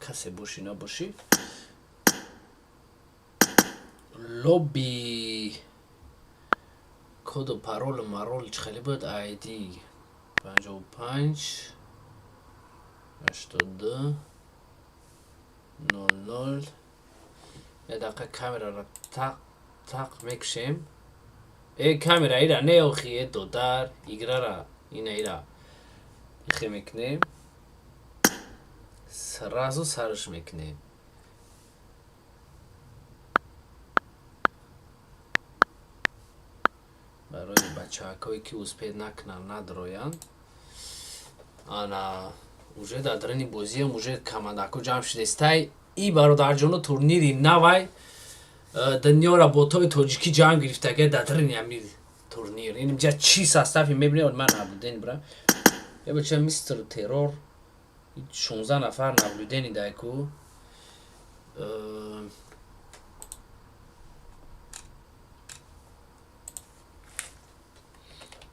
Касе бошӣ, набошӣ, лобби, коду паролу марол чӣ хеле буд? ID 55 82 00. Як дақиқа, камераро тақ тақ мекушем. Э, камера ира не, охи, э, додар, играра ина ира ихе мекунем, сразу сарш мекунем. Барои бачаҳакое, ки успеть накунанд, надроянд. Ана, уже дар дарини бозиам уже командако ҷамъ шудестай. И бародарҷоно, турнири навай, дунёра ботои тоҷикӣ ҷамъ гирифтага дар дарини ҳами турнир. Инҷа чӣ состави мебинед, ман наблюдение бира. Е, бача, мистер Террор, 16 нафар наблюдение дайку.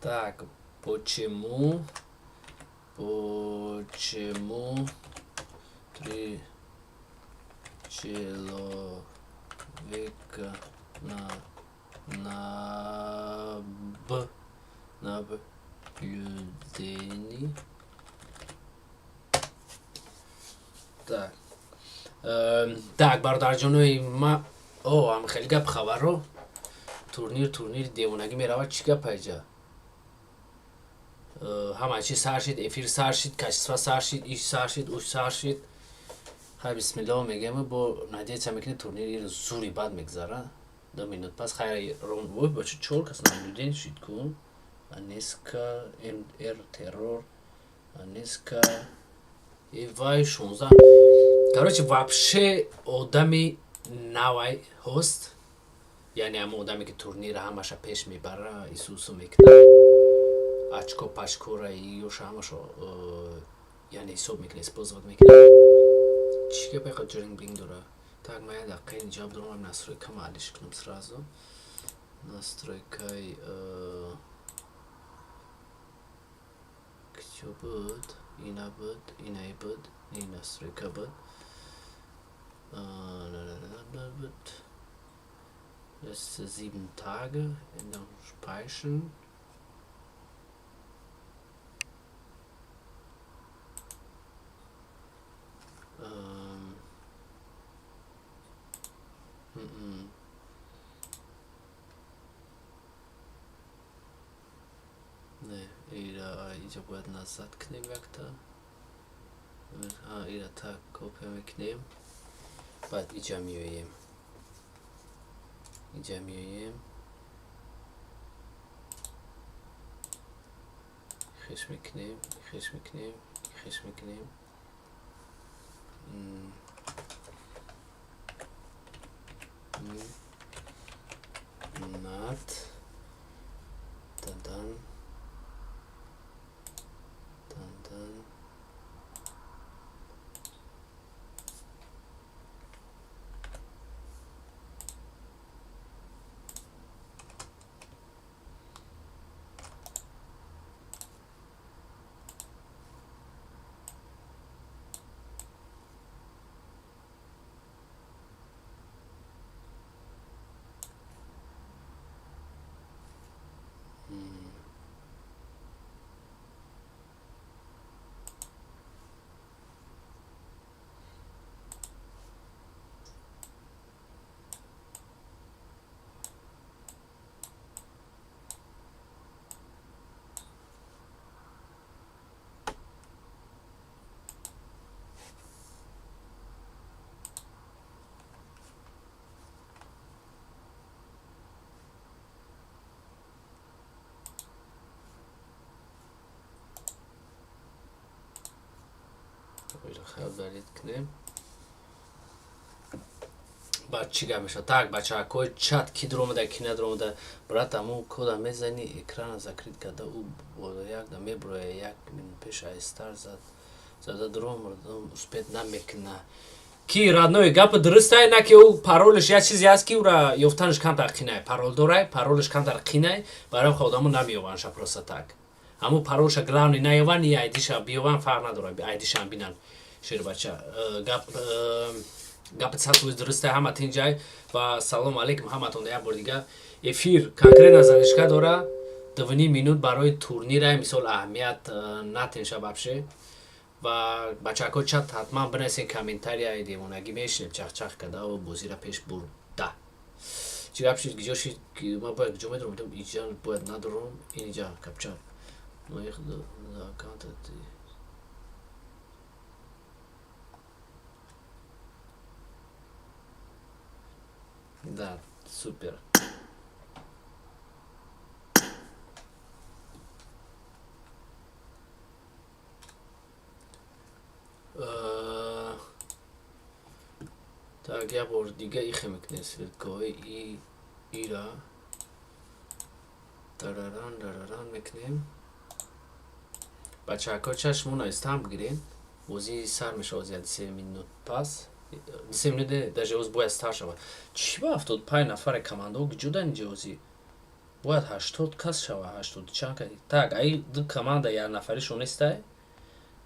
Так, почему три человека на Б наблюдении? Так. Так, бародарҷонои ма, о, ам хеле гап хабаро. Турнир, турнири девонагӣ меравад, чӣ гап айҷа? Ҳама чи сар шид, эфир сар шид, качество сар шид, иш сар шид, уш сар шид. Хай, бисмиллоҳ мегӯем, бо надеяться мекунем, турнири зури бад мегузара. 2 минут пас, хайр, ой, бача, чор кас наблюдение шид ку. Анеска, мр Террор, Анеска, вай, 16. Короче, вообще одами навай ҳост, яъне ҳама одаме, ки турнира ҳамаша пеш мебара, исусу мекунад, очко пачкора ёша ҳамашо, яъне ҳисоб мекунад, использовать мекунад. Чӣ гап, яқа ҷринг блинг дора? Так, ман як дақиқа инҷа дорам, настройка ма алиш кунам сразу. Настройкаи кичо буд, ина буд, инаи буд, ин настройка буд, буд. Letzte 7 Tage Änderung speichern. Не, ира инҷа бояд назад кунем якта. Ира так копия мекунем. Баъд иҷа меоем. Иҷа меоем. Хеш мекунем, хеш мекунем, хеш мекунем. Над тадан тадан. Удалить кунем. Баъд чӣ гап мешавад? Так, бачаҳакои чат, ки дуромада, ки надуромада? Брат, аму кода мезани, экрана закрыть карда, ӯ якда меброя. Як минут пеш айстар зад, зада дуромадам, успеть намекуна. Ки, родной, гапи дурустай, на ки ӯ паролш як чизе аст, ки ӯра ёфтанаш камтар қинай. Парол дорай, паролш камтар қинай, барои одамо намеёванша просто так. Ҳамун паролша главный наёван, и айдиша биёван, фарқ надорад, айдишам бинан. Шербача, гап гапи 100% дурусте. Ҳама тинҷай ва салому алейкум ҳаматон. Як бор дига эфир конкретно задержка дора, 2,5 минут барои турнира. Мисол, аҳамият натенша вообще. Ва бачаҳако, чат ҳатман бинависен, комментарияи девонагӣ мешинем, чахчах кардаву бозира пеш бурда. Чӣ гап шид? Гиҷо шид? Ман бояд гиҷо медорам? Иҷа бояд надорам, инҷа капча. Моих аккаунта. Да, супер. Так, як бор дига ихе мекунем, ссылкаҳои ира дараран дараран мекунем. Бачаҳако, чашмона истам бигирен, бозӣ сар мешавад як 3 минут пас, 3 минут даже оз бояд стар шавад. Чӣ ба 75 нафаре командаҳо гиҷода инҷа? Озӣ бояд 80 кас шавад, ҳаштоду чанд кас. Так, аи ду команда як нафаришон нестай,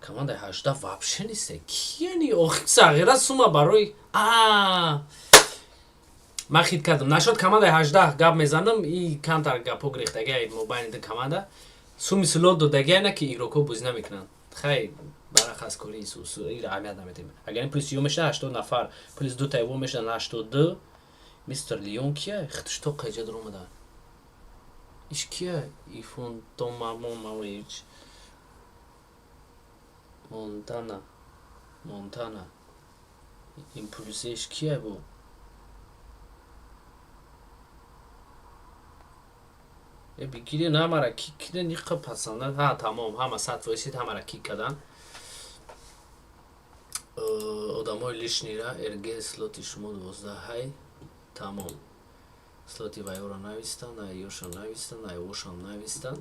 командаи 18 вообще нестай. Кияни охи сағира сума барои а ман хит кардам нашод. Командаи 18 гап мезанам, и камтар гапҳо гирехтагиа мобайни ду команда. Суми слот додагия на ки игрокҳо бозӣ намекунанд. Хай, барахаскори ира аҳамият наметем. Агар ин плюс ё мешава 80 нафар, плюс ду тайво мешаванд 82. Мистер Леон кия? Хитш то қайҷа даромада? Иш кия? Ифон Томамомавич Монтана, Монтана импульсеш кия бу? Бигирен ҳамара кик киден, иқа пасанда. Ҳа, тамом, ҳама 100% ҳамара кик кардан одамои лишнира. Рг слоти шумо 12 ҳай, тамом. Слоти вайора навистанд, айёшам навистанд, айвошам навистанд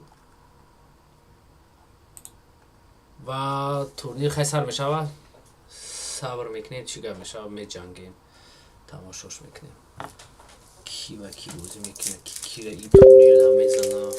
ва турнир хай сар мешавад. Сабр мекунем, чӣ гап мешавад, меҷангем, тамошош мекунем, ки ва ки бозӣ мекунад, ки кира и турнирда мезана.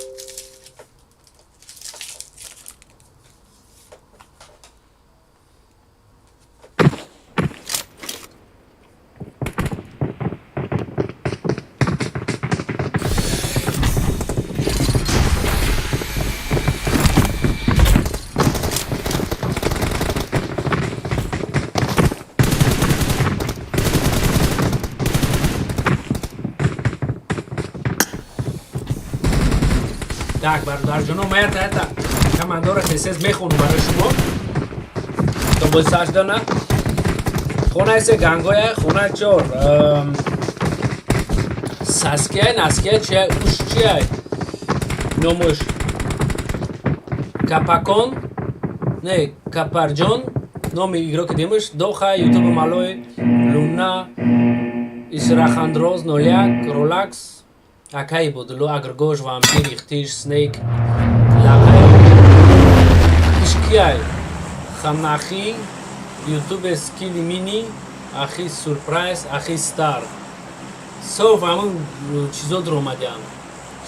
Так, бародарҷоно, ма ята командора тез мехонам барои шумо то бози сар шудана. Хонаи се гангоя, хонаи чор саския, наския, чия, уш чия, номуш Капакон, не, Капарҷон, номи игроки димуш Доха, Ютуб Малой, Луна, Исрахандроз, Ноляк, Ролакс, Акаи Бодуло, Агргош, Вампир, Ихтиш, Снейк, Лақай, Ишкияй, Ханахи, Ютубе Скили Мини, Ахи Сюрпрайз, Ахи Стар. Сов ҳамун чизо дуромадиам.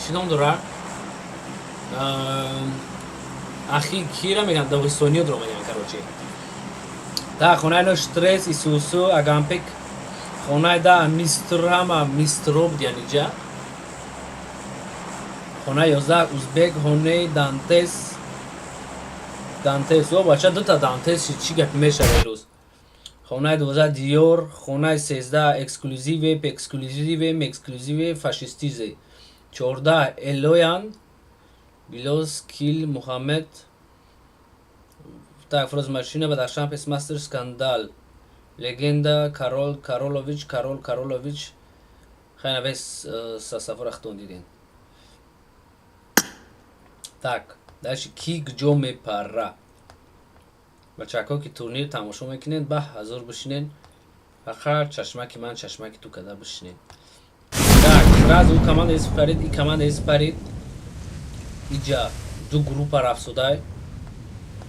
Чӣ ном дора? Ахи кира меган, дағистониё дуромадиам, короче. Так, хонаи но Штресс, Исусу, Агампек, хонаи да Мистр, ҳама мистро будиян иҷа. Хонаи 11 узбек, хонаи Дантес, Дантес, о бача, дута Дантес, чӣ гапи мешава ирӯз? Хонаи 12 Диёр, хонаи 13 эксклюзиве, эксклюзиве, эксклюзиве, фашистизе, 14 Элоян, Билос, Кил, Муҳаммед, так, Фроз Машина, Бадахшан, Песмастер, Скандал, Легенда, Карол, Каролович, Карол, Каролович, хайна вес сасафора хтон диден. Так, дальше ки куҷо мепара? Бачаҳако, ки турнир тамошо мекунед, ба ҳазур бишинен, фақат чашмаки ман, чашмаки ту када бишинен. Так, сразу у команда испарид, и команда испарид. Иҷа ду группа рафтудай.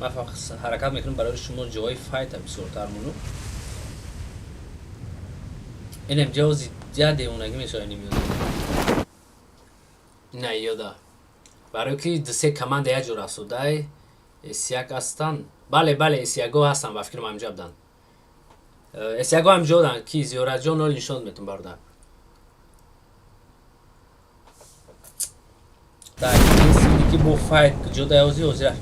Ман фақат ҳаракат мекунам барои шумо ҷои файта бисёртар мону. Инем ҷози я девонагӣ мешавад нимёда. На ёда. Барои ки ду се команда як ҷо рафтудай. С1 ҳастанд. Бале, бале, С1 ҳастанд, ба фикрам ҳамҷа буданд. С1 ҳамҷо буданд, ки Зиёратҷон нол нишон метун бародар. Так, ки бо файт куҷо даёзи ҳозира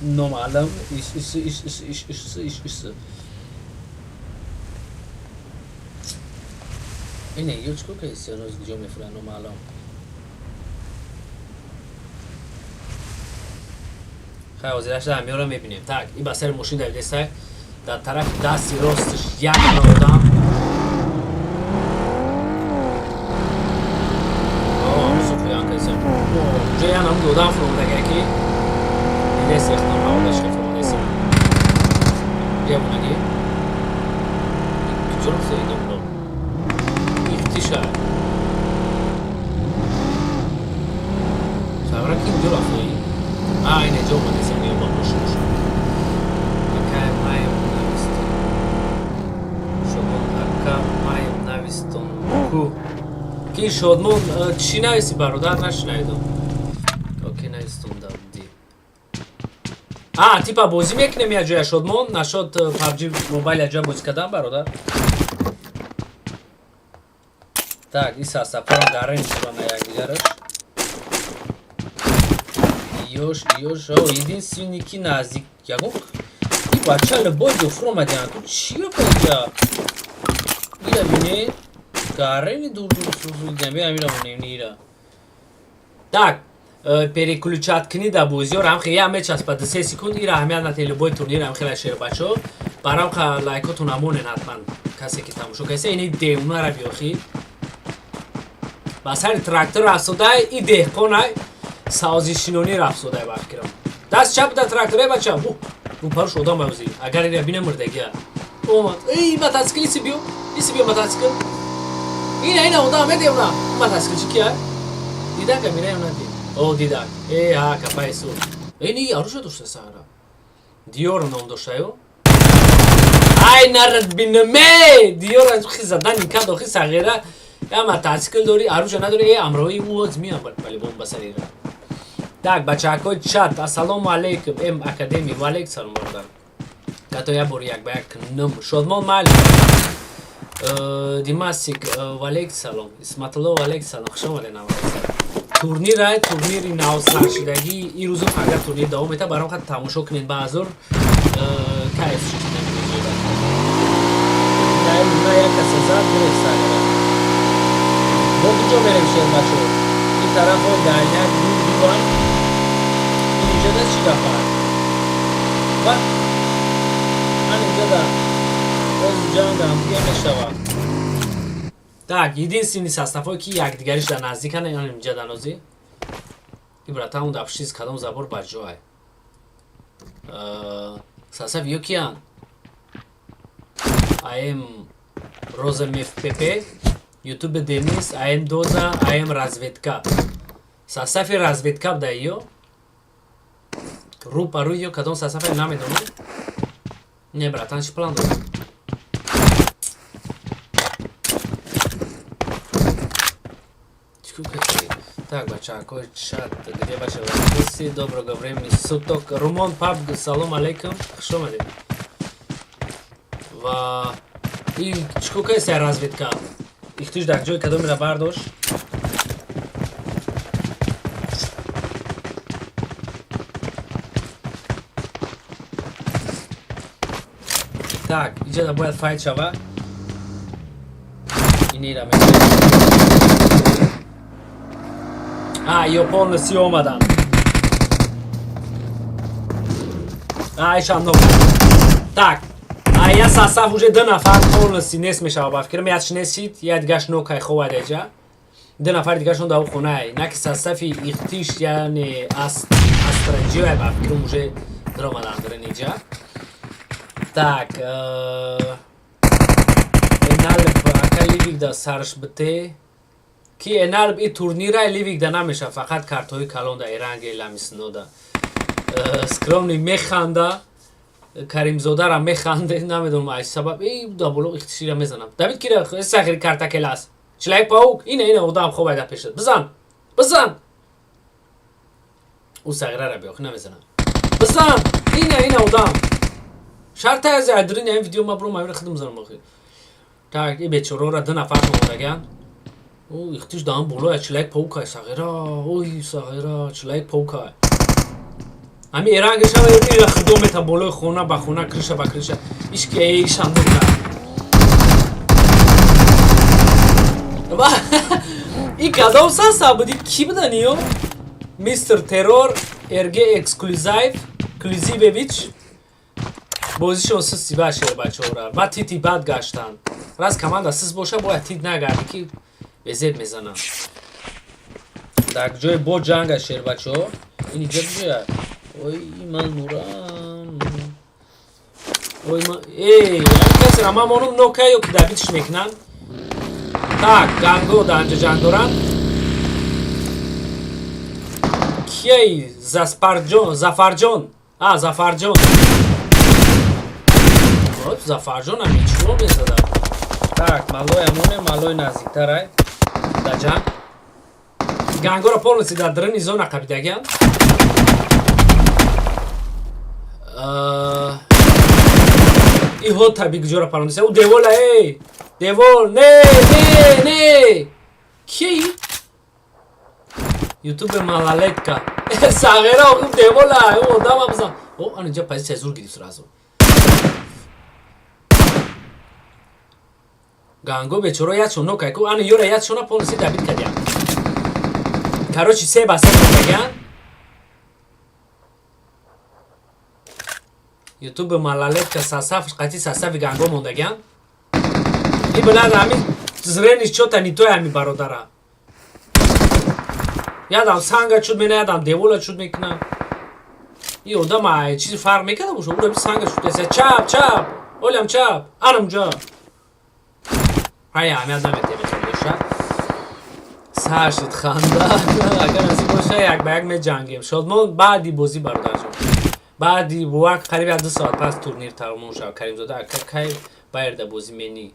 номаълум. Ис ис ис ис ис ис ис ис. Ине ё чико ки сиёноз куҷо мефурад номаълум. Хай, ҳозирашда ҳамёро мебинем. Так, и ба сари мошин давидесай. Дар тарафи дасти росташ як одам. Ҷо як намуд одам фуромадага ки дидесехтам ҳаводашка фуромадесам. Биябонаги. Куҷо рафта идомло? Ихтиша. Сабра ки инҷо рафтаи? А, ине ҷо омадесам ё ба мошинаш. Акай маем навистон. Шодмон ака маем навистон. Ку. Ки Шодмон чӣ нависи бародар нашунавидам. Окей, навистон давди. А, типа бозӣ мекунем як ҷоя Шодмон, нашод PUBG Mobile як ҷоя бозӣ кардан бародар. Так, и састафорам гарен шудан на якдигараш. Ёш, ёш, о, единственный ки наздик ягон и бача любой ҷо фуромадиан. Ту чӣ гапа ира бине? Гарени дур дур сузудиан, бия амира монем ира. Так, переключать кунӣ дар бозиёр ҳам хеле мечаспад 3 секунд ира аҳамият натиҳед любой турнир ҳам хеле шербачо. Барам ха лайкотон амонен ҳатман касе ки тамошо касе ини девонара биёхи. Ба сари трактор рафтодай и деҳқонай савзишинонӣ рафтодай ба фикрам. Даст чап да трактор э бача. Бу, рӯпаруш одам бавзи. Агар ира бина мурдагия. Омад. Эй, мотоцикл иси биё. Иси биё мотоцикл. Ина ина одам э девона. Мотоциклчи кия? Дидака мира она ди. О, дидак. Э, ха, капай су. Э, ни аруша дошта сара. Диор ном доштаю. Ай, нарад бинаме! Диор аз хи задан ика дохи сағира. Я мотоцикл дори, аруша надори, э, амрои ӯ аз миам бале бомба сарира. Так, бачаҳакои чат, ассалому алейкум, М Академи, ва алейкум салом бародар. Като я бор як ба як нум. Шодмон майли. Димасик, ва алейкум салом. Исматулло, ва алейкум салом. Хуш омадед навбат. Турнир ай, турнири навсаршидагӣ ин рӯзо агар турнир давом мета, баром хат тамошо кунед ба азур кайф шуд. На як каса зад гирифт сагара. Бо куҷо мерем шербачо? Ин тарафо дальняк дур дуран. Ин инҷа да чӣ гап аст? Ва ан инҷа да боз ҷанг ҳамдига мешавад. Так, единственный составҳое ки якдигариш дар наздикан ан инҷа данозӣ. И братан дар пушти кадом забор ба ҷой. Состав ё киян? АМ Роза МФПП, Ютуб Денис, АМ Доза, АМ Разведка. Состави разведка буда ё? Рӯ ба рӯ ё кадом составе намедонам. Не, братан, чӣ план дорад? Чӣ кардӣ? Так, бачаҳакои чат, где ваши вопросы? Доброго времени суток. Румон Паб, салом алейкум. Хуш омадед. Ва и чӣ кор кардӣ разведка? Ихтиёж дар ҷои кадомеро бардошт? Так, иҷода бояд файт шава. Инира мегирем. А, ё полностью омадан. А, ишам нок. Так, а я состав уже ду нафар полностью нест мешава ба фикрам, якш несид, я дигаш нокай ховад эҷа. Ду нафар дигашон дар хонае. На ки состави ихтиш, яъне астраҷиёя ба фикрам уже даромадан дорен иҷа. Так, Эналб ака Ливик да сарш бите. Ки Эналб и турнира Ливик да намеша, фақат картҳои калон да Эранге ламиснода. Скромный механда, Каримзодара механде, намедонам ай сабаб. Эй, да боло ихтишира мезанам. Давид кира сахири карта келас. Человек паук, ина ина одам хобай да пешат. Бизан. Бизан. Ӯ сағирара биёх намезанам. бизан. Ина одам. Шарта аз адрин ин видео ма бром авра хидм занам охи. Так, и бечорора ду нафар омадаган. О, ихтиш даам боло человек паука сағира. Ой, сағира, человек паука. Ами эрангеша ира хидом мета болои хона ба хона, крыша ба крыша. Ишки эй шандука. Ва и кадом саса буди ки будан ё? Мистер Террор, РГ Эксклюзив, Клюзивевич. Бозишон систи башер бачора. Ва тити бад гаштан. Раз команда сис боша, бояд тит нагарди ки безеб мезанам. Дар ҷои бо ҷанга шербачо. Ин иҷа куҷоя? Ой, ман мурам. Ой, ман... Эй, касера ман монум нока ё ки дабитш мекунанд. Так, ганго дар анҷа ҷанг доранд. Кияй Заспарҷон, Зафарҷон. А, Зафарҷон. Оп, Зафарҷон ам чиро мезада. Так, малой амоне, малой наздиктарай. Дар ҷанг. Гангоро полностью дар даруни зона қабидагиам. Иҳо таби куҷоро парондиса? У девола, эй! Девол, не, не, не! Ки? Ютубе малолетка. Сағира, у девола, у одама бизан. О, ан инҷа позиция зур гирифт сразу. Ганго бечоро ячон нокай ку, ани ёра ячона полностью добит кардиам. Короче, се ба се кардагиан. Ютубе малолетка сасаф, қати сасафи ганго мондагиан. И блад ами зрени чота не той ами бародара. Ядам санга чуд мена, ядам девола чуд мекуна. И одам ай чизи фарқ мекарда боша, ура би санга чуд еса чап чап, олям чап, анам ҷа. Ҳай аҳамият наметем боша. Сар шуд ханда. Агар насиб боша як ба як меҷангем. Шодмон баъди бозӣ бародарҷон. Баъди вақт қариб 2 соат пас турнир тамом шавад. Каримзода ака кай байерда бозӣ менӣ?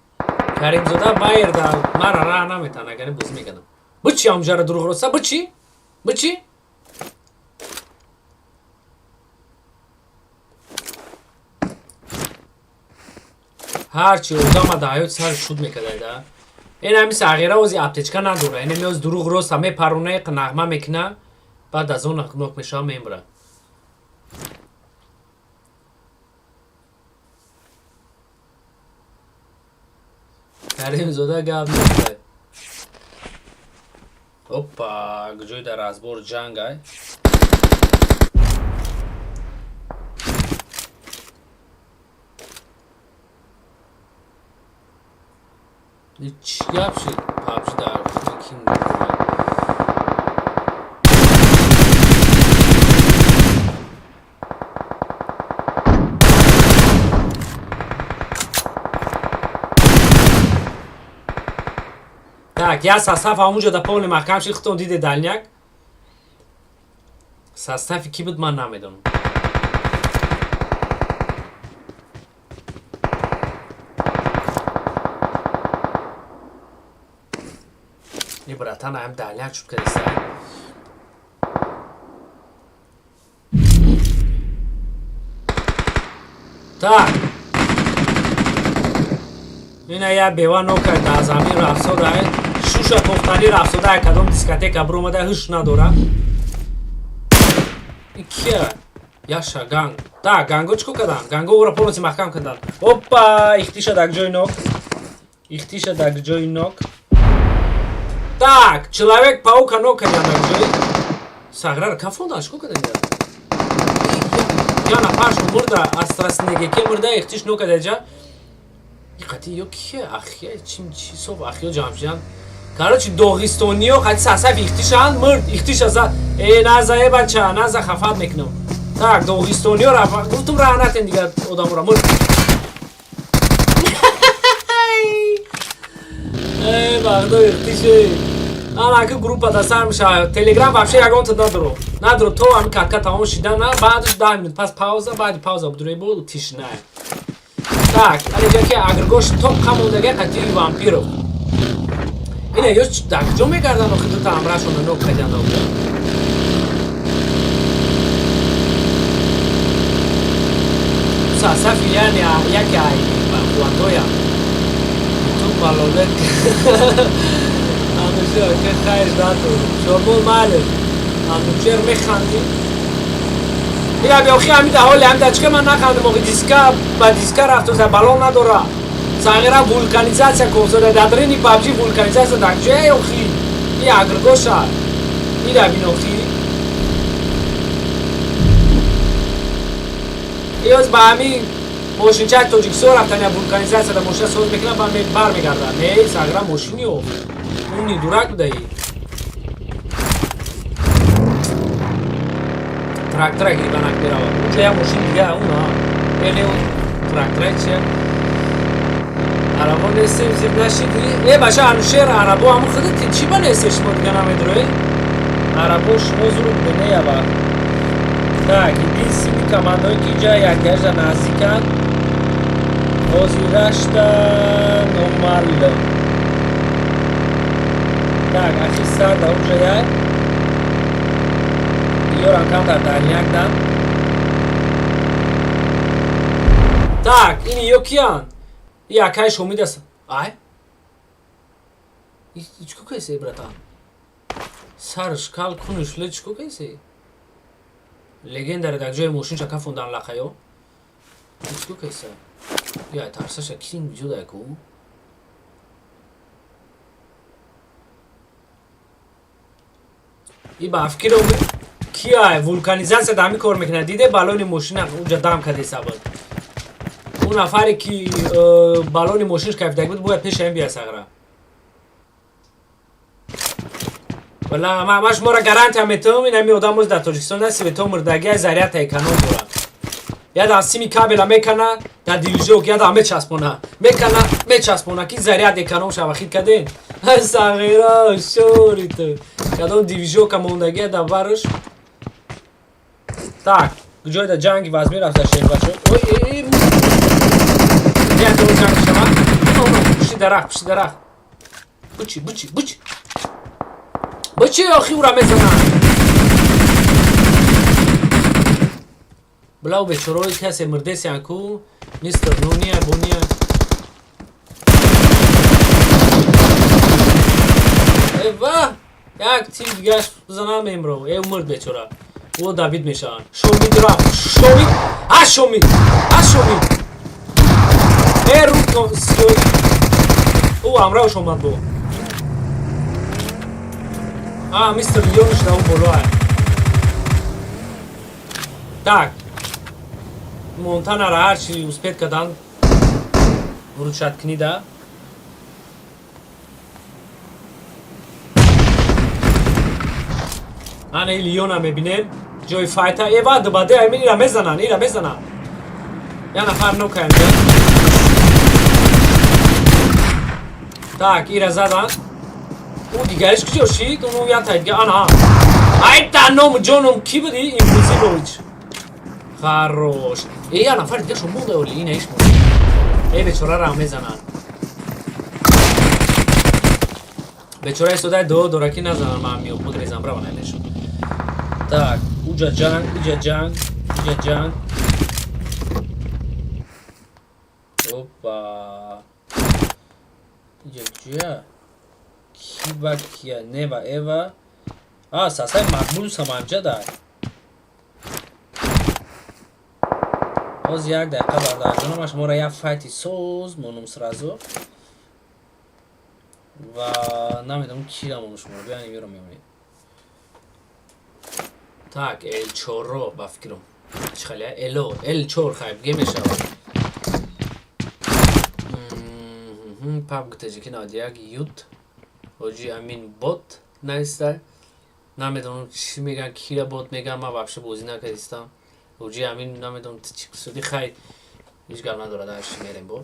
Каримзода байерда мара раҳ наметан, агар бозӣ мекардам. Бучи амҷара дурӯғ роста, бучи? Бучи? Ҳарчи одама дар ҳаёт сар шуд мекарда. Ин ҳами сағира ози аптечка надора. Ин ҳами ози дурӯғ роста мепаруна, нағма мекуна, баъд аз он нок мешава мемра. Каримзода гап нест. Опа, куҷои дар разбор ҷанг ай? Чӣ гап шуд? PUBG дар ким? Так, я состав ҳамунҷо да полный маҳкам шид, худтон диде дальняк. Состави ки буд ман намедонам. И братан ҳам дальняк шуд кардиста. Так. Ина я бева нока дар замин рафсода. Шуша кофтани рафсода, кадом дискотека биромада ҳуш надора. Кия? Яша ганг. Так, ганго чико кардан? Ганго ӯро полностью маҳкам кардан. Опа, ихтиша дар ҷои нок. Ихтиша дар ҷои нок. Так, человек паука нок кардан дар ҷои. Сағраро кафондан, чико кардан? Я нафаршон мурда, астраснегеке мурда, ихтиш нок карда ҷа. И қати ё кия? Ахия чим чи соб ахиё ҷамшидан. Короче, доғистониё қати сасаф ихтишанд, мурд, ихтиша зад. Э, наза, э бача, наза хафат мекунам. Так, доғистониё рафт. Гуфтум раҳ натен дигар одамора мурд. Э, бахдо ихтише. Ана ки группа да сар мешава. Телеграм вообще ягонта надоро. Надоро то ами катка тамом шидан, баъдаш 10 минут пас пауза, баъди пауза будурей бо тишина. Так, анаҷа ки агргош топ қамондага қати вампиров. Ина ё дар куҷо мегарданд охи дута ҳамраҳшона нок карданд. Сафи, яъне яке ай қувватоя ютуб малолет. Анушер, ке хайр датор шормон малеш. Анушер, механдӣ? Ира биохи, ҳамида ҳоли ҳамида чиқа ман нахандам охи. Диска ба диска рафтоса, балон надора. Сағира вулканизатсия кунсода дадрини пабҷи, вулканизатсия дар ҷое охи. И агргоша ира бин охи. Иёз ба ҳамин мошинчаи Тоҷикистон рафтан, я вулканизатсия да мошина соз мекунад, ба бармегардад. Не, сағира мошини охи, уни дурак будаи. Трактора гирибанак меравад, унҷо як мошин дига, уна эне трактора чия. Арабо нестем, зир нашиди. Э, баша Анушер, арабо ҳамун худати чӣ ба несте? Шумо дига намедроед арабо, шумо зуру буде не ява. Так, единственный командое ки инҷа якдигарда наздиканд, ҳозирашта номаълум. Так, ахи сар дар унҷа як ёрам камтар дальняк дан. Так, ини ё киянд? И акай шомид аст. Ай, чико кайсе, братан? Сарш кал куниш ле, чико кайсе? Легендаре дар ҷои мошинша кафондан лақаё. Чико кайса? Я тарсаша кин ҷуда ку. И ба фикром кия вулканизатсия дар ҳамин кор мекунад. Диде, балони мошина унҷа дам кардеса буд. Он нафаре ки балони мошинаш кафидаг буд, бояд пеша ин бия. Сағра, вала ма шуморо гарантия метавам, ин ҳами одам боз дар Тоҷикистон наст, то мурдагия заряд эконом дорад. Яда сими кабела мекана дар движок, яда мечаспона, мекана, мечаспона, ки заряд эконом шава. Хит каден, сағира, шори ту кадом движока мондагия дар барш. Так, ҷойда ҷанги вазмин рафта шербачо. Ой, ҷанг шава пушти дарахт, пушти дарахт. Бучи, бучи, бучи, бучи, охи ура мезанад. Блау, бечорои касе мурдесян ку, мистер Нуния Буния. Эва, як тир дигаш бизанам, мемро. Э, мурд бечора. О, Давид мешаванд. Шомид рафт, Шомид, а Шомид, а Шомид. Э, ру ӯ ҳамроҳш омад бо. А, мистер Леонш дар боло. Так, Монтанара ҳарчи успеть кардан вручать книда. Ана и Леона мебинем, ҷои файта. Эва, дубаде аймин ира мезананд, ира мезананд. Я нафар нокаем. Так, ира заданд. Ӯ дигариш куҷо шид? Уну я та дига, ана. Ай, та ном ҷоном, кӣ буди? Импульсивович. Хорош. Э, я нафар дига шо монда, оли ина иш монда. Э, бечора мезананд. Бечора истодаи дуо дора ки назананд, ман миё бигрезам, брава намешуд. Так, уҷа ҷанг, иҷа ҷанг, иҷа ҷанг. Опа. Иҷа куҷоя? Ки ба кия? Нева, эва. А, сасай мақбул саманҷа дар. Ҳоз як дақиқа, бародарҷонам, шуморо як файти соз монум сразу. Ва намедонам кира монум шуморо. Биён, ёро мемонед. Так, Л4 ба фикрам. Чӣ хеле? Эло, Л4 хай бигем мешавад. Пабг таҷики 91 ют. Ҳоҷи Амин бот наиста. Намедонам чӣ меган, кира бот меган, ман вообще бозӣ накардистам. Ҳоҷи Амин, намедонам чӣ кусуди, хай ҳеҷ гап надорад, ҳарчи мерем бо.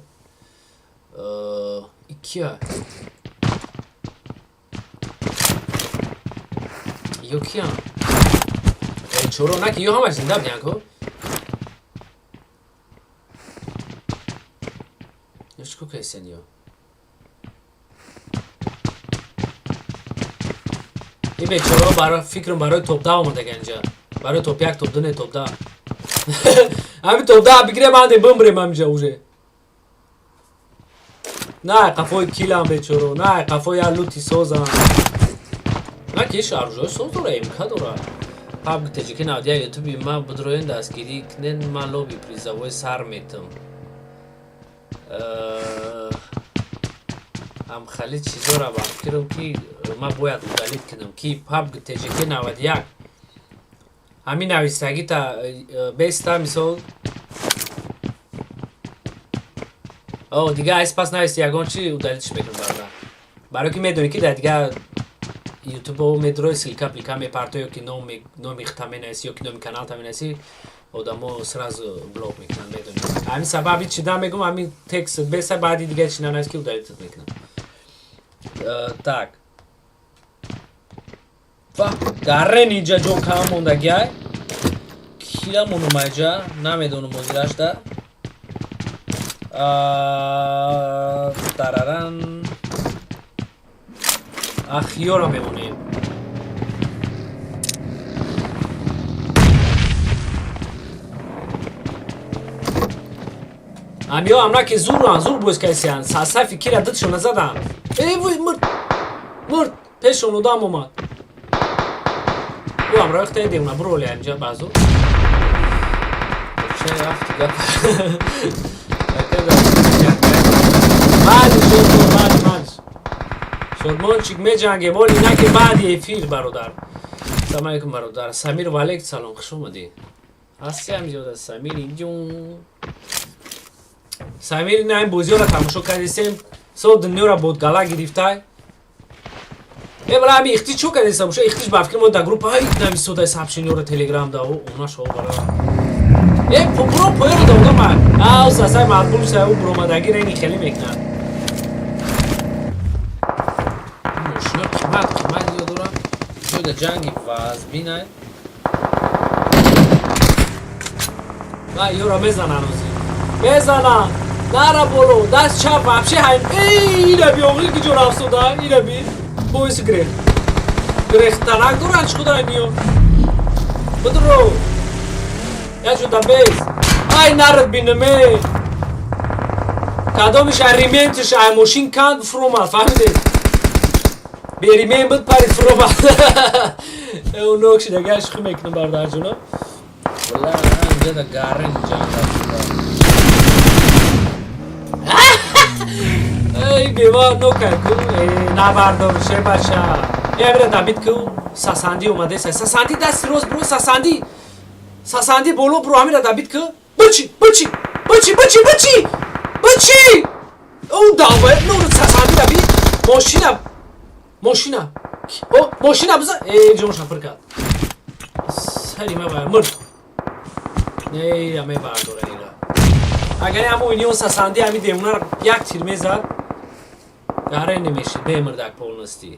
Икия? Ё киян? Чоро наки, ё ҳамаш зинда будиян ко? Ё чико кайсен ё? Ин бечораҳо, фикрам, барои топ 10 омадага инҷа. Барои топ 1, топ 2, не, топ 10. Ҳами топ 10 бигирем, анде бимбирем ҳамиҷа уже. На қафои килам бечоро, на қафои я лути созам. На ки иш оружие соз дора, МК дора. Пабг ТЖК 91 ютуби ма будроен, дастгирӣ кунен, ма лоби призовой сар метам. Ҳамхали чизора ба фикрам, ки ма бояд удалить кунам, ки Пабг ТЖК 91 ҳамин навистагита беста. Мисол, о, дига айс пас нависти ягон чи, удалить ш мекунам, бародар, барое ки медонӣ, ки дар дига ютубо медрои, ссылка плика мепарто ё ки номи хта менависӣ, ё ки номи каналта менависӣ, одамо сразу блок мекунанд, медонӣ. Ҳамин сабаб ҳичи намегум, ҳамин текст беса, баъди дига чи нанавис, ки удалить т мекунам. Так, гарен иҷа ҷо кам мондагиай, кила монум айҷа намедонам, озирашда дараран ахиёра мемонем. Амиё амна ки зуран зур боз кайсиян, сасафи кира дидшо назадан. Э, вой, мурд, мурд, пешон одам омад. Ӯ ҳамроҳи хтаи девона буроли амҷа баъзо. Ча рафти гап. Баъди шодмон, баъди баъдиш. Шодмончик, меҷангем, оли на ки баъди эфир, бародар. Салом алейкум, бародар. Самир Валек, салом, хуш омадӣ. Ҳасти ҳам зиёда Самир ҷун. Самир на ин бозиёро тамошо кардисем, сол дунёро бодгала гирифтай. Э, бала, ами ихтиш чо кардисам? Уша ихтиш ба фикр мо дар группа ҳай нависодай сообщение ро Телеграм да, она шо бара. Э, буро поёро да одама. Ав сасай мақбул шай, ӯ буромадагӣ рени хеле мекунад. Мошина қимат қимат ё дорам. Ҷойда ҷанги вазбинай. Ва ёра мезанан ози. Мезанан. Нара боло, даст чап вообще ҳай. Эй, ина би оғи ки ҷо рафсода, ина би. Боиси грех. Грехтанак доран чӣ худай ниё. Будро. Я ҷо да без. Ай нарад бинаме. Кадомиш ай ремень тиш ай мошин канд фуромад, фаҳмидед? Бе ремень буд, парид, фуромад. Э, нок шида, гаш ху мекунам, бародарҷуно. Валла, инҷа да гарен ҷанг шуда. Эй, бева нокай ку, набардор ше бача. Э, бира добить ку, сасанди омадеса. Сасанди дасти рост бро, сасанди. Сасанди боло бро, ҳамира добить ку. Бучи, бучи, бучи, бучи, бучи. Бучи! Ӯ давай, ну сасанди добить. Мошина. Мошина. О, мошина биза. Э, ҷонша пир кард. Сари ма ба мурд. Не, ира мебардора ира. Агар ҳамо инион сасанди ҳами демонаро як тир мезад, гаре немешид, бемирдак полностью.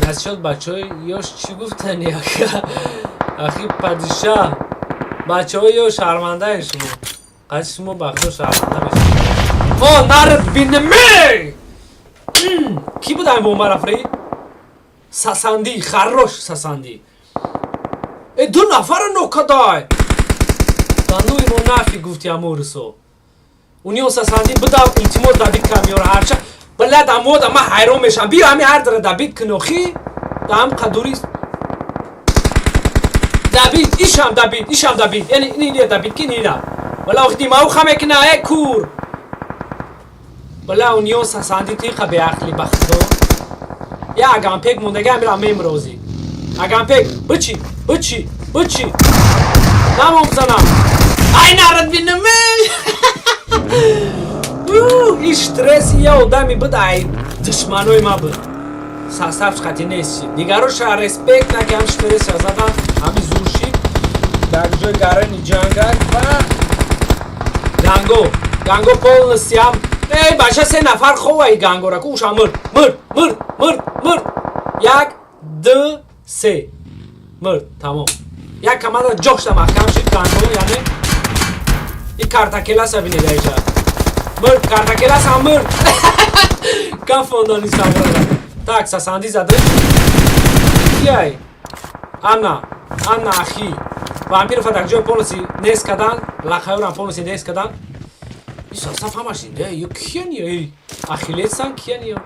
Насчёт бачаҳои ёш чӣ гуфтани, ахи падиша? Бачаҳои ёш шармандаи шумо. Қади шумо ба худо шарманда мешавед. О, нарад бинаме! Кӣ буд ҳамин бомбара фрид? Сасанди, хорош сасанди. Э, ду нафара нокадай. Да ну имо нафиг, гуфти амурсо. Унион сасанди бидав, илтимос, добить камёра ҳарча. Блядь, амода ма ҳайрон мешам. Биё ҳами ҳар дара добить кунохи. Дам қадури добить, ишам добить, ишам добить. Яъне ини добить ки нина. Вала охи димау ха мекуна, э кур. Бала унион сасанди тиқа беақли, ба худо. Я агампек мондаги амира мемрозӣ. Агампек, бучи, бучи, бучи. Намом занам. Ай нарад бинаме. Иш стресси я одами буд, ай душманои ма буд. Сасафш қати нест. Дигароша респект наки ҳам стресса задан, ҳами зурши. Дар ҷои гарани ҷангак ва ганго. Ганго полностью ҳам. Эй, бача, се нафар ховаи гангора ку уша мурд, мурд, мурд, мурд, мурд. Як, ду, се. Мурд, тамом. Як команда ҷошта маҳкам шид ганго, яъне и картакеласа бинед айҷа. Мурд, картакеласа мурд. Кафондани саврада. Так, сасанди зада. Кияй? Анна, Анна ахи. Вампирова дар ҷои полностью нест кардан, лақаюрам полностью нест кардан. И состав ҳамаш инда, ё киян, ё ахилесан, киян ё.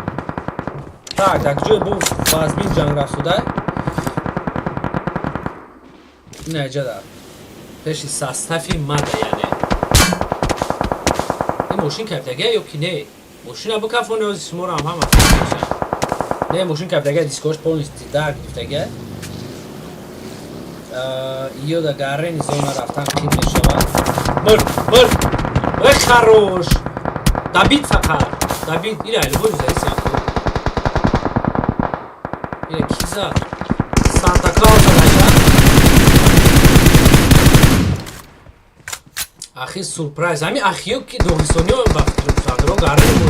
Так, дар ҷои бу вазмин ҷанг рафтуда. Ина ҷада пеши состави мада, яъне. Ин мошин кафтага ё ки не? Мошина бикафоне, ози шуморо ҳам ҳама не, мошин кафтага, дискош полностью дар гирифтага. Ё да гарени зона рафтан қин мешавад. Мир, мир! Эй, хорош! Добить фақат. Добить. Ира любой зависит. Ира ки зад? Санта Клаус задаша. Ахи сюрприз. Ами ахиё ки доғистониё ба фикрум сандро гарени.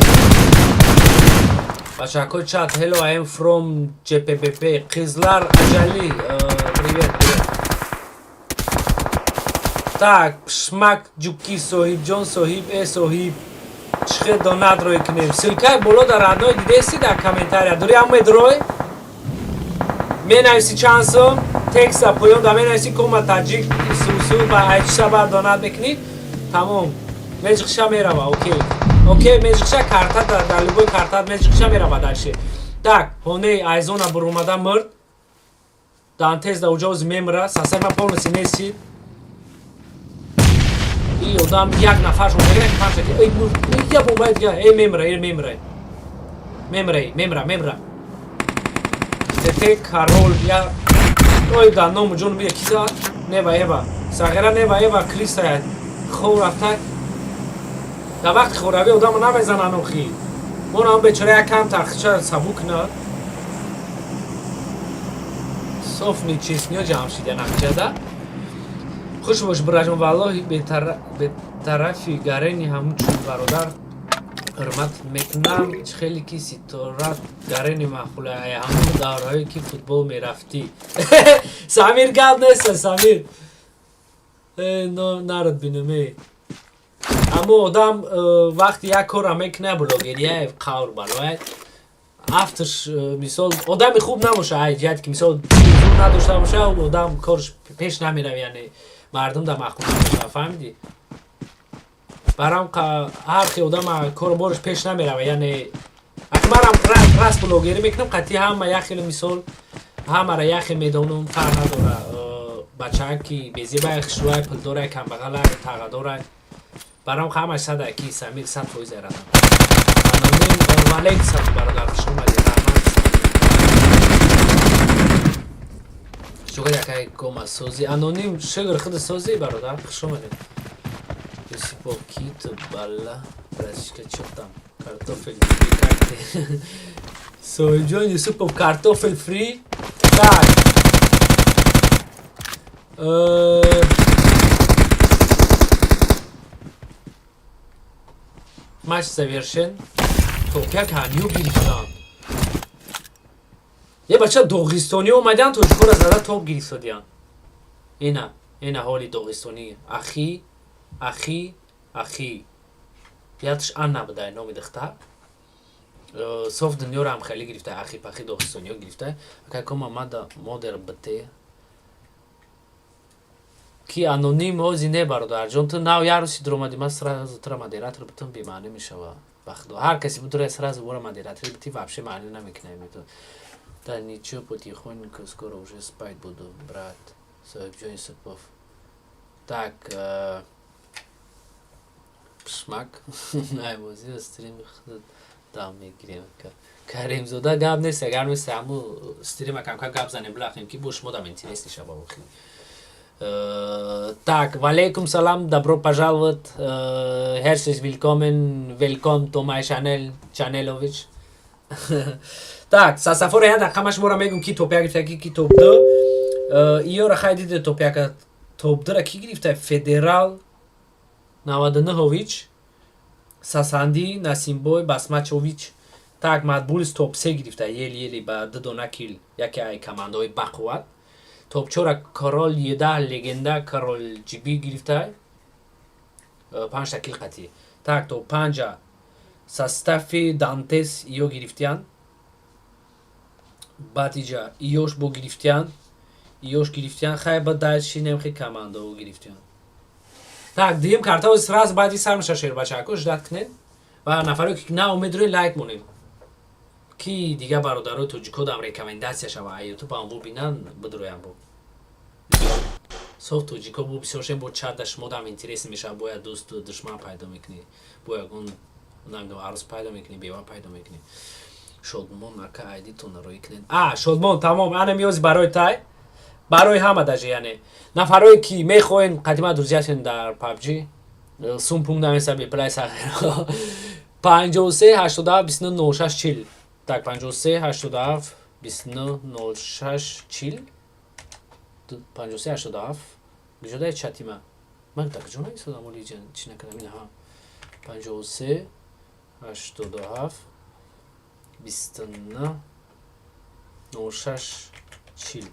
Бачако чат, hello, I am from JPBP. Қизлар Аҷали. Привет, привет. Так, Пшмак Ҷуки, Соҳибҷон, Соҳиб, э Соҳиб. Чихе донат рой кунем? Ссылкаи боло дар родной дидеси, дар комментария. Дури ҳам медрой? Менависи чанд сум, текста поён да менависи кома таҷик сусу ба айчиша, баъд донат мекунӣ. Тамом. Межиқша мерава, окей. Окей, межиқша карта, дар любой карта межиқша мерава дальше. Так, хонаи айзона бурумада мурд. Дантез да уҷози мемра, сасайма полностью несид. И одам як нафаршон мегирад, панҷ ки эй мурд, я бомбаи дига, эй мемра, эй мемра. Мемра, мемра, мемра. Тете Карол я ой да ному ҷон мия ки зад? Нева Эва. Сағира Нева Эва Криста хов рафта. Дар вақти хоравӣ одамо намезананд охи. Мо ҳам бечора як кам тахча сабук на. Соф нечестниё ҷамъ шида нақчада. Хуш бош, бираҷон, валлоҳи бетарафи гарени ҳамчун бародар ҳурмат мекунам. Чӣ хеле ки ситора гарени маъқула, ҳамон давраҳое ки футбол мерафтӣ. Самир, гап неста, Самир. Народ бинем, э. Аммо одам вақти як корра мекунад, блогерия қавр балояд. Афташ, мисол, одами хуб набоша, ай ҷиҳате ки, мисол, зур надошта боша, одам корш пеш намерав, яъне мардум да маъқул намешава, фаҳмидӣ? Барам ҳар хел одама кору бораш пеш намерава, яъне аки манам раст блогерӣ мекунам, қатъи ҳама як хеле, мисол, ҳамара як хел медонам, фарқ надора, бачаак ки безебай, хушрӯай, пулдорай, камбағалай, тағадорай, барам ҳамаш сада ки Самир 100% радам. Валейкум салом, бародар, хуш омадӣ, раҳмат. Шугар якай кома созӣ, аноним, шугр худ созӣ, бародар, хуш омадед. Юсупов кит бала, братишка, чё там? Картофель фри, как ты? Соҳибҷон Юсупов, картофель фри. Так. Матч завершен. Топ як ҳамиё гирифтанд. Е бача, доғистонӣ омадиан, тоҷикоро зада топ гирифтодиан. Ина, ина ҳоли доғистонӣ. Ахи, ахи, ахи. Ятш Анна будай номи духтар. Соф дунёро ҳам хеле гирифта, ахи пахи доғистониё гирифта. Акай кома мада модер бте. Ки аноним ҳози не, бародарҷон, ту нав як рӯзи дуромадӣ, ман сразу тура модератор бутун, бемаънӣ мешава. Ба худо, ҳар касе будура сразу бора модератори бути, вообще маънӣ намекунад. Да ничего, потихоньку, скоро уже спать буду, брат. Соҳибҷон Юсупов. Так, пшмак, ай бозиро стрими худат дам мегирем. Каримзода, гап нест, агар мисли ҳаму стрима камкам гап занем, билахем ки бо шумо дам интерес шава охи. Так, валейкум салам, добро пожаловать, herzlich willkommen, welcome to my channel, Channelovich. Так, сасафора як дақиқа ман шуморо мегӯм, ки топ як гирифта, ки топ ду. Иёра хай диде, топ яка, топ дура ки гирифта? Федерал 99ович, Сасанди, Насимбой, Басмачович. Так, Матбулс топ се гирифта, ели-ели ба ду дона кил, яке ай командаҳои бақувват. Топ чора Корол Еда, Легенда, Корол Ҷиби гирифта, панҷта кил қатӣ. Так, топ панҷа состави Дантес иё гирифтиянд. Баъд иҷа иёш бо гирифтиянд. Ёш гирифтиян, хай, ба дальше немхи командао гирифтиян. Так, дуюм картао сразу баъди сар меша, шербачако, ждать кунед ва нафаре ки на умедрои лайк монем, ки дига бародарои тоҷико дам рекомендация шава, а ютуб ам бубинан, бидроям. Бо соф тоҷико бу бисёр шем, бо чат да шумо дам интерес мешава, бояд дӯсту душман пайдо мекунӣ, бо ягон, намедонам, арӯс пайдо мекунӣ, бева пайдо мекунӣ. Шодмон ака, айдитонро рӯй кунед. А Шодмон, тамом, ана миёзи барои тай, барои ҳама, даже яъне нафарое ки мехоҳен қадима друзья шен дар PUBG, сум пункт намеса, беплай сахиро, 53 87 29 06 40. Так, 53 87 29 06 40, 53 87. Куҷода чати ма? Ман дар куҷо нависодам? Оли чӣ накардам инаҳа. 53 87 29 06 40.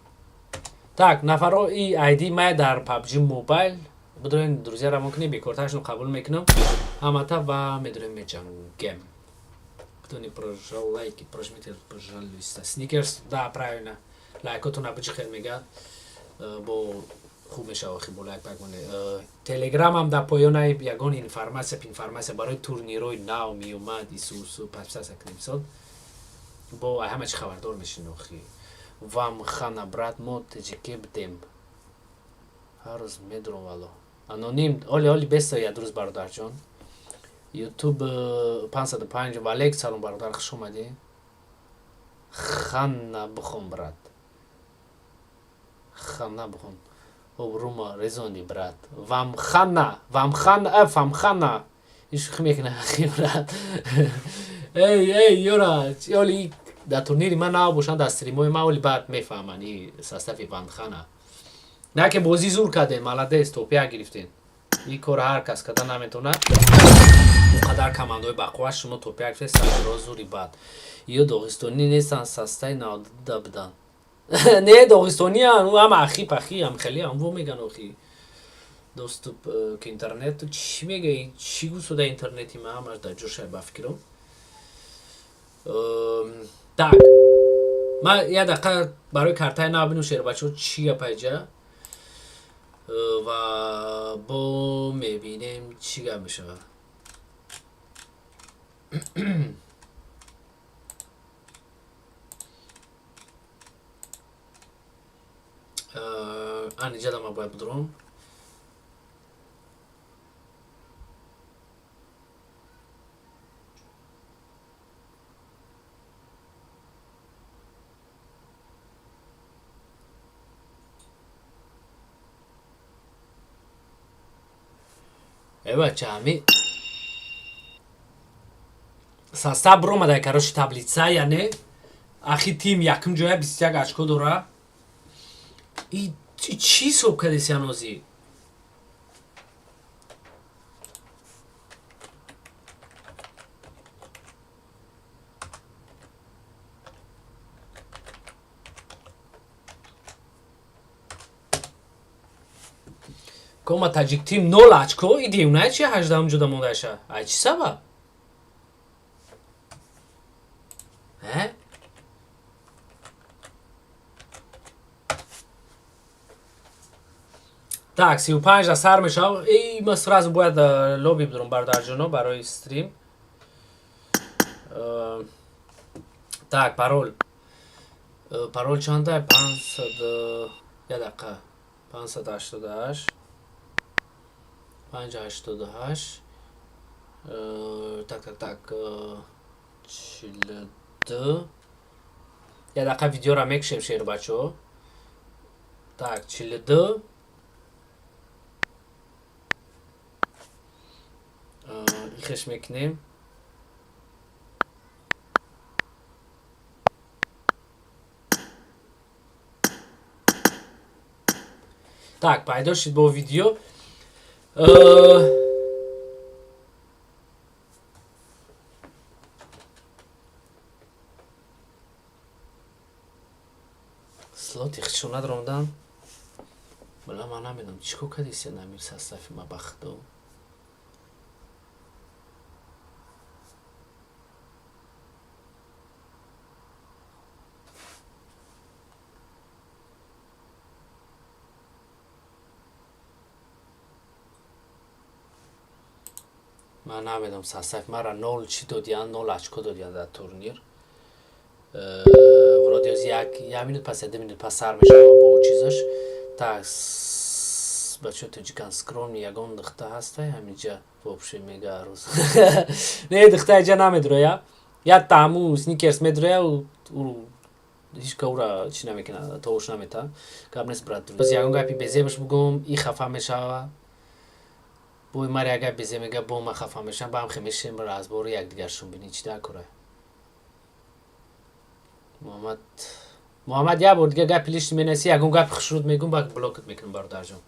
Так, нафаро, и айди мая дар PUBG Mobile, бидорен, друзья равон кунед, бекортарашон қабул мекунам ҳамата ва медорем, меҷангем. Кто не прожал лайки, прожмите, пожалуйста. Сникерс, да, правильно, лайкотона биҷихел, мега, бо хуб мешава охи, бо лайк пак моне. Телеграмам дар поёнаи, ягон информация барои турнирои нав меомад, исусу подписаться кунем, мисол, бо ҳама чи хабардор мешин охи. Вам хана, брат, мо тиҷике бидем, ҳар рӯз медурам, вало аноним оли оли беста. Як рӯз, бародарҷон, ютуб 505. Валейк салом, бародар, хуш омадӣ. Ханна бихон, брат, ханна бихон. Обрума резони, брат. Вам хана, вам хана, вам хана. Ин шӯхӣ мекунам, брат. Эй, эй, ёра, оли дар турнири ман нав бошанд, дар стримои ман оли баъд мефаҳманд и состави ванхана. На ки бозӣ зур кардем, молодец, топ 1 гирифтем. Ин кора ҳар кас карда наметавонад. Он қадар командаҳои бақувват, шумо топ 1 гирифтед, саро зури бад. Ё доғистонӣ нестанд, состави навдуда буданд. Не, доғистониан, ӯ ҳама ахи пахи ам хеле ам во меган охи. Доступ к интернету чӣ мегаи? Чӣ гусуда интернети ма ҳамаш дар ҷошай, ба фикрам. Так, ман як дақиқа барои картаи нав бинум, шербачаҳо, чӣ гапайҷа, ва бо мебинем чӣ гап мешавад. Аниҷада ман бояд бидурам. Э бача, ҳами состав биромада, короче, таблица, яъне ахи тим якум ҷоя, 21 очко дора. И чӣ ҳисоб кардеси ҳанӯзи? Кома таҷик тим нол очко, и девна чи 18-ум ҷода мондаша? Ай чӣ сабаб? Э? Так, 35 да сар мешавам. Эй, ма сразу бояд лобби бидурам, бародарҷоно, барои стрим. Так, парол. Парол чанда? 500, як дақиқа. 588 588, так, так, так, 42. Як дақиқа, видеоро мекушем, шербачаҳо. Так, 42, ихеш мекунем. Так, пайдо шуд бо видео. Слоти хушунат рондан. Бала, ман намедонам чӣ кор кардиси намир состави ма, ба худо. Ман намедонам, состав мара нол чӣ додиян, нол очко додиян дар турнир. Вроде оз як минут пас, 2 минут пас сар мешава бо чизаш. Так, бачаҳо, тоҷикан скромный ягон духта ҳастай ҳаминҷа? Вообще мега рӯз не, духта иҷа намедроя, як таъму сникерс медроя, ҳичка ура чӣ намекунад, товуш намета. Гап нест, брат. Боз ягон гапи безебаш бугум, и хафа мешава. Бой мар як гап безеб мега, бо ма хафа мешавам, ба ҳам хемешем, разбори якдигаршон бинӣ чӣ дар кора. Муҳаммад, Муҳаммад, як бор дига гапи лишний менависӣ, ягон гапи хушруд мегум, ба блокат мекунам, бародарҷон.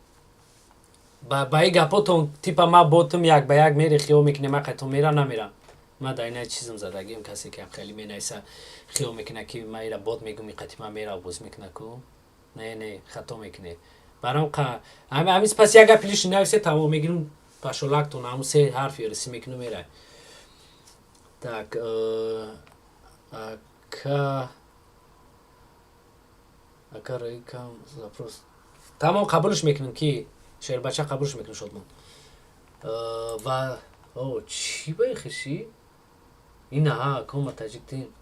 Ба и гапотон, типа ма ботум, як ба як мери, хиёл мекунем, ма қайтон мера намерам. Ма дар ина чизм задагим. Касе ки хеле менависа, хиёл мекуна, ки ма ира бот мегум, иқати ма мера боз мекуна ку. Не, не, хато мекунед. Баром ҳамин пас як гапи лишний нависе, тамом, мегирам пашолактон, ҳамун се ҳарфи рисӣ мекунам, мера. Так, ака, ака, рӯикам запрос, тамом, қабулш мекунам, ки шербача қабулш мекунам, шодмон. Ва о чӣ ба хиши инаҳа кома таҷик тим.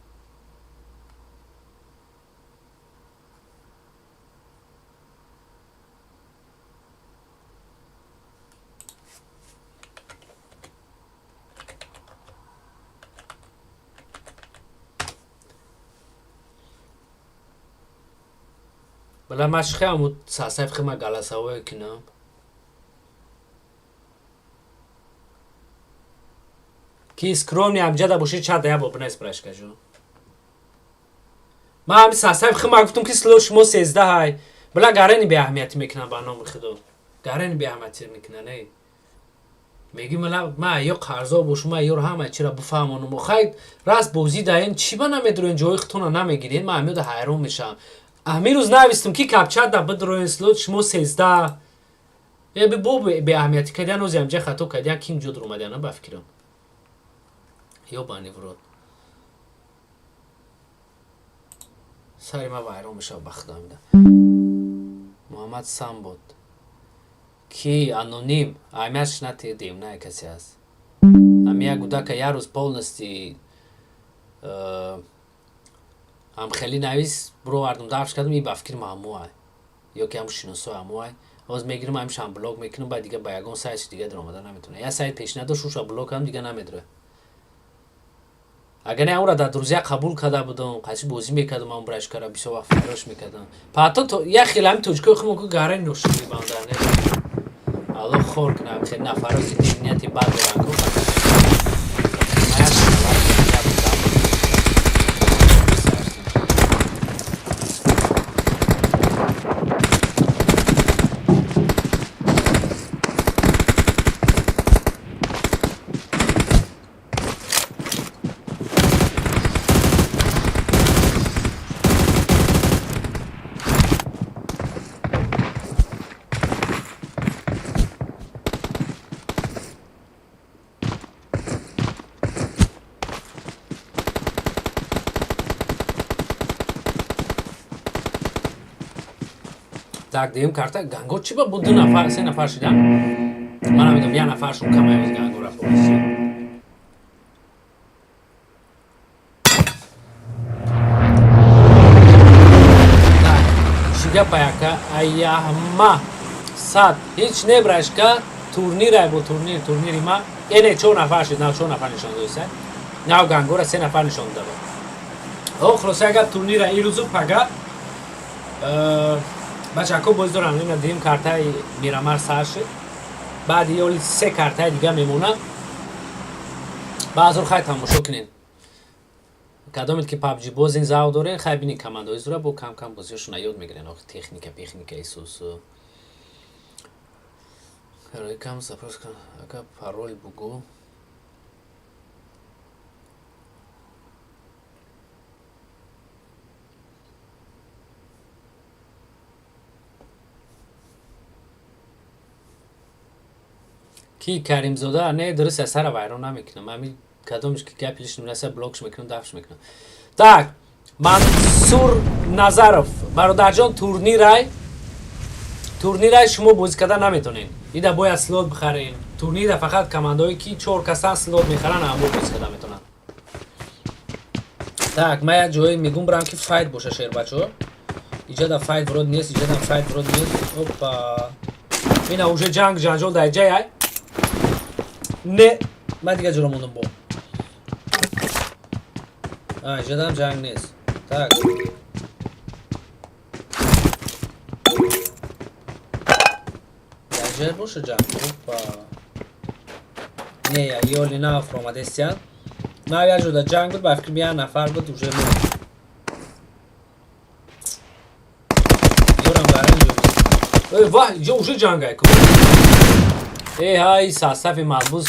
Бала, ма шихе сасаф хима голосовое кунам. Ки скромный амҷада боши, чанда як бор бинавис, брашкажо. Ман ҳами сасаф хима гуфтум, ки слот шумо 13 ҳай. Била, гарени беаҳамиятӣ мекунам, ба номи худо, гарени беаҳамиятӣ мекунан. Эй, меги, ма ё қарзо бошум, ма ёро ҳама чира бифаҳмонум. Хай, раст бозӣ даен, чӣ ба намедроен, ҷои худтона намегирен? Ман ҳамёда ҳайрон мешавам. Ҳамин рӯз навистум, ки капчада бидроен, слот шумо 13. Э, бо беаҳамиятӣ кардиан, ози ҳамҷа хато кардиан, ким ҷо дуромадиан, ба фикрам. Ёбани в рот, сари ма вайрон мешава, ба худо мида. Муҳаммад Самбот ки аноним аҳамиятш натидем, на касе аст. Ҳами як гудака як рӯз полностью ҳамхелӣ навис, бировардум, дафш кардам. И ба фикри маҳамуай ё ки ҳаму шиносои ҳамуай. Ҳоз мегирам, ҳамишам блок мекунам, баъд дига ба ягон сайти дига даромада наметавонам. Як сайт пеш надошт, уша блок кардам, дига намедрояд. Агар не, онра дар друзья қабул карда будам, қайси бозӣ мекардам, ам брашкара бисёр вақт фарош мекардам. Паҳто як хел ҳами тоҷикои хумо ку гарани ношури банда не, алло хор кунам хел нафаро ки нияти бад доранд ку. Так, дуюм карта ганго чӣ ба бо ду нафар, се нафар шидан, ман намедонам, як нафаршон камай оз гангора полиси. Чӣ гапа, яка аяҳма сад ҳеҷ небрашка, турнирай бо турнир, турнири ма эне чор нафар шид, нав чор нафар нишон додиса, нав гангора се нафар нишон додава. О, хулоса, агар турнира ирӯзу пага бачаҳако боз дорам, ина дуюм картаи Мирамар сар шуд, баъди ёли се картаи дига мемонад. Баъзур, хай, тамошо кунед. Кадомед ки PUBG бозин завқ дорен, хай, бинед командаҳои зура, бо кам кам бозиҳошона ёд мегирен. Охи, техника, пехника исусу кам запрос кун, ака, пароль бугӯ. Ки Каримзода? Не, дуруст, аз сара вайрон намекунам. Ами кадомш ки гапи лишний наса, блокш мекунам, дафш мекунам. Так, Мансур Назаров, бародарҷон, турнирай, турнирай, шумо бозӣ карда наметонед. Ида бояд слот бихарен. Турнира фақат командаое ки чор касан слот мехаранд, амбо боз карда метавонанд. Так, ман як ҷое мегум бирам, ки файт боша, шербачо. Иҷада файт вроде нест, иҷадам файт вроде нест. Опа, ина уже ҷанг ҷанҷол дар ҷай ай. Не, ман дига ҷоро мондам бо. Иҷадам ҷанг нест. Так, дар ҷай боша ҷанг. Опа, не, ёли нафромадестиян. Ман як ҷода ҷанг буд, ба фикр як нафар буд, уже монд. Ёрам дар ин ҷо. Ваҳ, иҷо уже ҷангай ку. Э, ҳай, састафи маҳбус.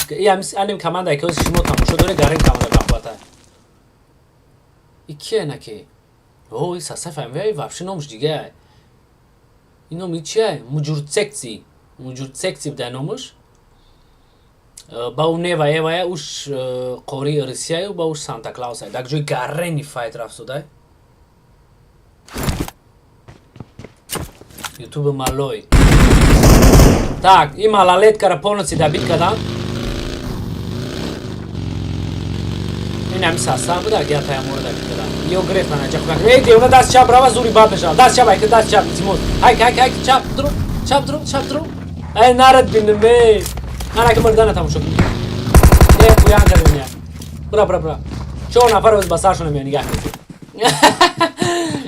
Аним команда ки ҳозир шумо тамошо доред, гарин команда бахвата. И кие наки? О, и састаф ами вообще номш дига. Ин номи чия? Муҷурцекци. Муҷурцекци буда номаш. Ба у нева евая уш қори Русияю, ба уш Санта Клаусай. Дар ҷои гарени файт рафтудай. Ютуби малой. Так, и малолеткара полностью добить кадан. Ин ҳами састан буда, агар таямуро добить кадан. Ё гирефтан аҷа хуб. Эй, девона, даст чап рава, зури бад мешавад. Даст чап, айка, даст чап, илтимос. Ҳайк, ҳайк, ҳайк, чап, дуру, чап, дуру, чап, дуру. Эй, нарад бинем, эй. Ман ака мурдана тамошо кунӣ. Э, қуян кардем я. Бура, бура, бура. Чор нафар оз ба саршона мея нигаҳ кунед.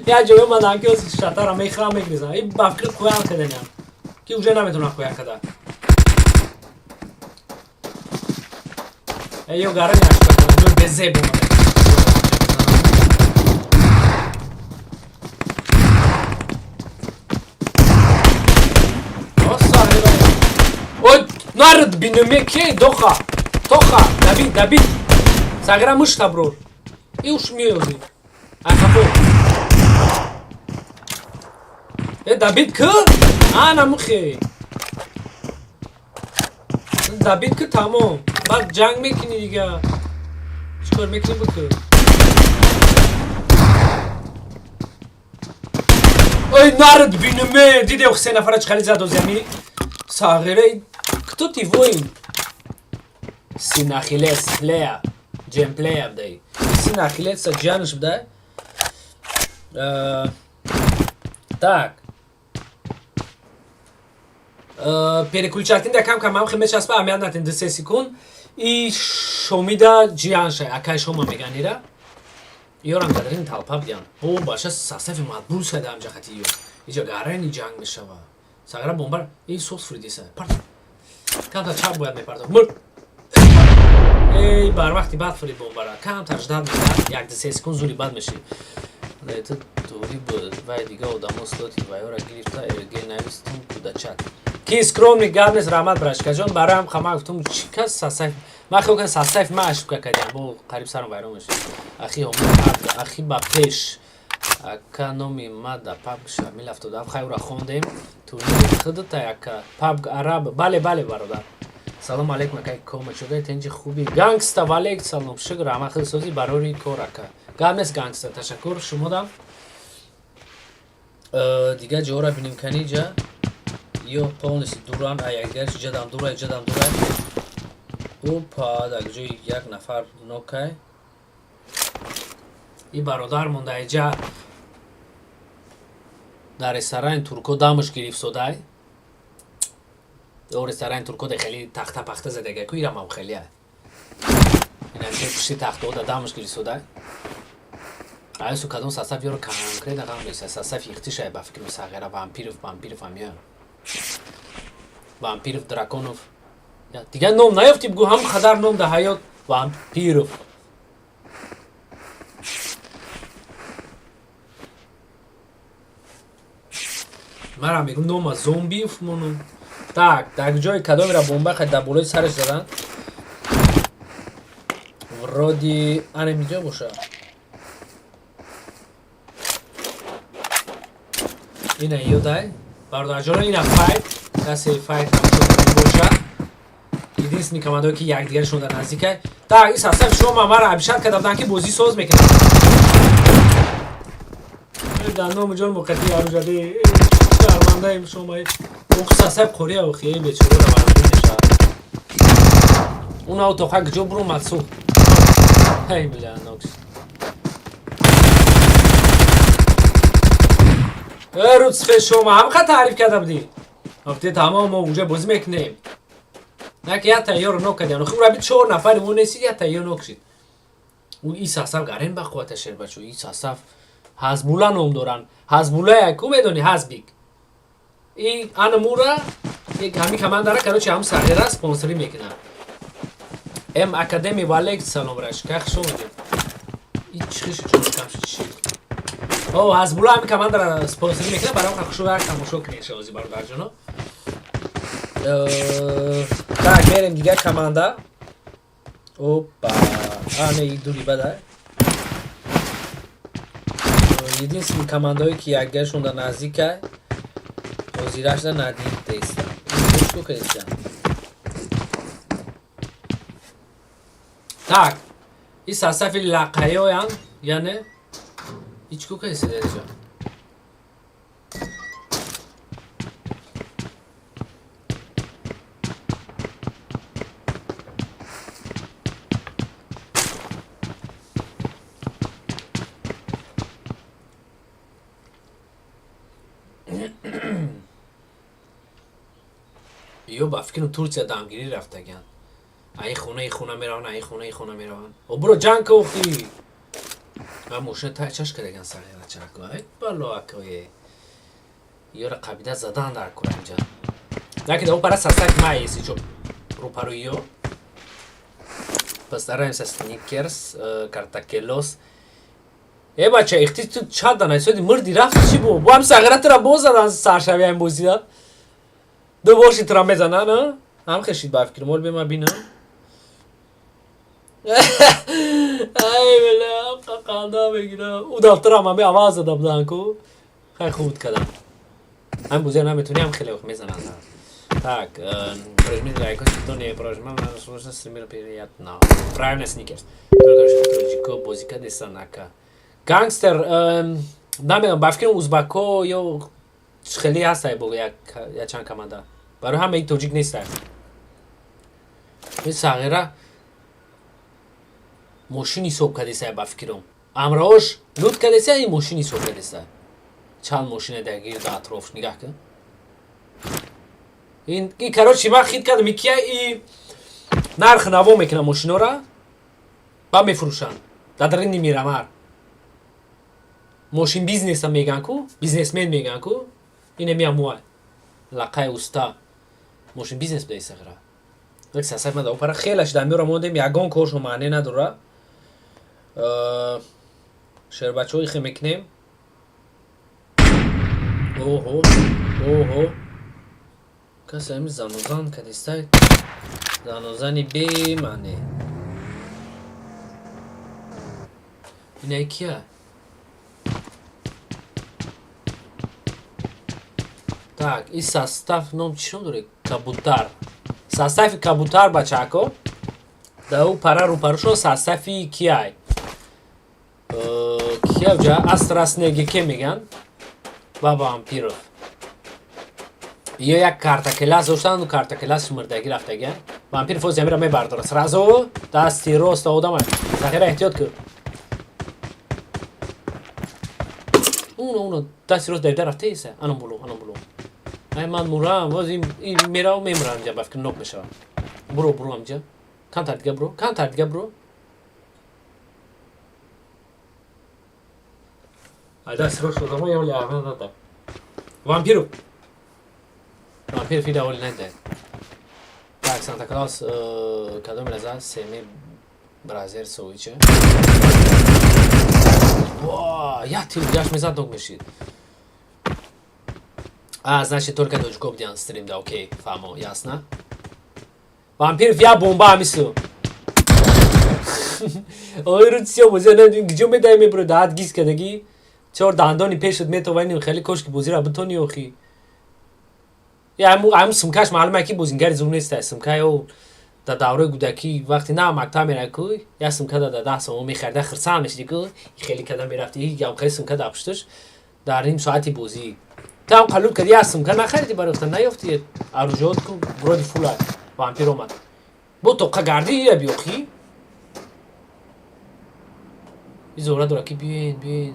Як ҷое омадан, ки оз шатара мехӯрам, мегрезам. И ба фикри қуян кардем, ки уже наметавонам қуян када. Эй, ё гарани ашка кардам, ҷои безеб омада. Ой, нарад бинуме ки доха. Тоха, добить, добить. Сагра мышта бро. И уж миёзи. Ай хафо. Э, добить к? Ана мухе. Добить к, тамом. Баъд ҷанг мекунӣ дига. Чикор мекунӣ, буку? Ой, нарад бинуме. Диде, се нафара чӣ хали задозями? Сағире, кто ты, воин? Синахилес плея, джемплея бдай. Синахилеса ҷанш бдай. Так. Переключатель да кам кам ам мечаспа, амият натин 2 секунд. И шомида ҷиянша, акай шома меганира. Ёрам дадрин талпа бидян. Бо баша сасафи матбул шада амҷа хати ё. Иҷа гарани ҷанг мешава. Сагара бомбар ин сос фуридиса. Парт. Камтар чап бояд мепардохт. Мур. Эй, бар вақти бад фурид бомбара. Камтар ждать мекард, як 2 секунд зури бад меши. Это тури буд. Вай дига одамо слоти вайора гирифта, РГ навистум кудачат. Ки скромный, гап нест, раҳмат, брашкаҷон, бароям хама гуфтум, чӣ кас сасаф. Ман хел кардам, сасаф ма ошибка кардям, бо қариб сарам вайрон мешид. Ахи омад, ахи ба пеш. Ака, номи ма да пабг Шамил 77, хай, ура хондем. Турнири худата, яка пабг араб. Бале, бале, бародар. Салом алейкум, акай кома, чудай, тенҷи, хуби, гангста? Валейк салом, шукр, раҳмат, худ сози, барори кор, ака. Гап нест, гангста, ташаккур шумодам. Дига ҷора бинем, каниҷа ё полностью дуран, а якдигарш иҷадам дура, иҷадам дура. Опа, дар ҷои як нафар нокай. И бародар монда иҷа дар ресторани турко дамаш гирифтодай. О, ресторани турко де хеле тахта пахта задага ку, ирамам хеле. Инам пушти тахтао да дамаш гирифтодай. Айсу кадом состав ёро конкретно ғам нест. Состав ихтишай, ба фикри сағира вампиров, вампиров ҳам вампиров, драконов. Дигар ном наёфтӣ, бугу, ҳам қадар ном дар ҳаёт вампиров. Марам мегум нома зомбиев монум. Так, дар ҷои кадомера бомба хай дар болои сараш задан? Вроде анемиҷо боша. Ина ёдай. Бародарҷоно, ина файт, касе файт тамошо боша. Единственный командое ки якдигарашон дар наздикай. Так, ин состав шумо мара обещать карда буданд, ки бозӣ соз мекунад. Дар номи ҷон моқати аружади шармандаем шумо. Ох, состав қория, охи, бечора вармин мешавад. Уна отоқа куҷо буромад сӯхт. Ай бля, нокш. Рӯзфе шума ҳамқа таъриф карда будӣ. Гуфти тамом мо уже бозӣ мекунем. На ки як тайёр нок кардем. Хуб раби чор нафари мо несид, як тайёр нок шид. У и состав гарен ба қуввата шербачо, и состав Ҳазбула ном доранд. Ҳазбула яку медони Ҳазбик. И анамура ҳами командара короче ҳам сағира спонсорӣ мекунад. М Академи валек салом рашка хуш омадед. И чихиши чош кам шид чӣ? О, Ҳазбула ҳами командара спонсорӣ мекунад, барам хушо як тамошо кунед шози бародарҷоно. Так, мерем дигар команда. Опа, а не и дури бада. Единственный командаое ки якдигаршон дар наздика ҳозирашда надидестам. Что кардестам? Так, и состави лақаёян, яъне и чӣ ко кардеста дар ё ба фикрам Турсия дамгирӣ рафтаган. Аи хона и хона мераванд, аи хона и хона мераванд. О буро ҷанг ка охи. Ма мошина тай чаш кардаган сағира чако. Ай бало акое. Ёра қабида задан дар кора инҷа. Наки да опара састак ма еси чо рӯпаруи ё. Постараемся сникерс, картакелос. Э бача, ихти ту чанд дана исоди мурди рафти чӣ бо? Бо ҳам сағира тура боз задан саршави ҳам бозида. Ду боши тура мезанан, а? Ҳам хешид ба фикр, мол бема бинам. Ай бля, қанда мегирам. У дафтарам ҳами аввал зада будан ку. Хай хуб кардам. Ҳам бозия наметонӣ, ҳам хеле мезананд. Так, прожми лайк, кто не прожимал, надо срочно стример приятно. Правильно, сникерс. Только что тоҷико бозӣ кардесан ака. Гангстер, намедонам, ба фикрам узбако ё хеле ҳастай бо як чанд команда. Барои ҳамаи тоҷик нестай. Ин сағира мошин ҳисоб кардесай ба фикрам. Амраош лут кардесай, ин мошин ҳисоб кардесай. Чанд мошина дар гирду атрофш нигаҳ кун. Ин короче ман хит кардам, икия и нарх наво мекунам мошинора ба мефурӯшанд. Дар дарини Мирамар. Мошин бизнеса меган ку, бизнесмен меган ку. Ине миамуа. Лақай уста. Мошин бизнес буда исағира. Як сасак мада опара хелаш дар миёра мондем, ягон коршо маъне надора. Шербачаҳо ихе мекунем. Оҳо, оҳо. Касе ҳами занозан кадистай. Занозани бемаъне. Ина кия? Так, и состав ном чӣ ном дорад? Кабутар. Состави кабутар бачако. Да ӯ пара рӯпарушон состави кияй? Кия ҷа Астрас ке меган? Ва вампиров. Ё як карта класс доштанд, карта класс мурдагӣ рафтаган. Вампир фоз замира мебардорад. Сразу дасти рост одама. Захира эҳтиёт кун. Уно, уно, дасти рост давида рафтаиса. Анам булу, анам булу. Ай ман мурам, боз ин меравам мемурам инҷа ба фикр нок мешавам. Буро, буро амҷа. Камтар дига буро, камтар дига буро. Ай дасти рост одамо я оли ахмед нада. Вампиру. Вампир фида оли нада. Так, Санта Клаус кадом лаза Семи Бразер Соиче. Ва, я тил гаш мезад нок мешид. А, значит, только тоҷико будиан стрим да, окей, фаҳмо, ясно. Вампир я бомба мислю. Ой, рӯз бозия намедонӣ куҷо медаи мебуро даҳат гиз кардагӣ. Чор дандони пешат метованӣ хеле кошки бозиро битонӣ охи. Я ҳаму сумкаш маълума ки бозингари зур нест. Сумка ё дар давраи кӯдакӣ вақте на мактаб меравӣ ку як сумка да 10 сомон мехарида хирсанд мешидӣ ку хеле када мерафтӣ хеле сумка дар пушташ дар ним соати бозӣ. Там қалуб кади як сумка нахаридӣ барои худ наёфтӣ аружот ку вроде фула вампир омад. Бо тоқа гарди ира биёхӣ. Изора дора ки биёен, биёен.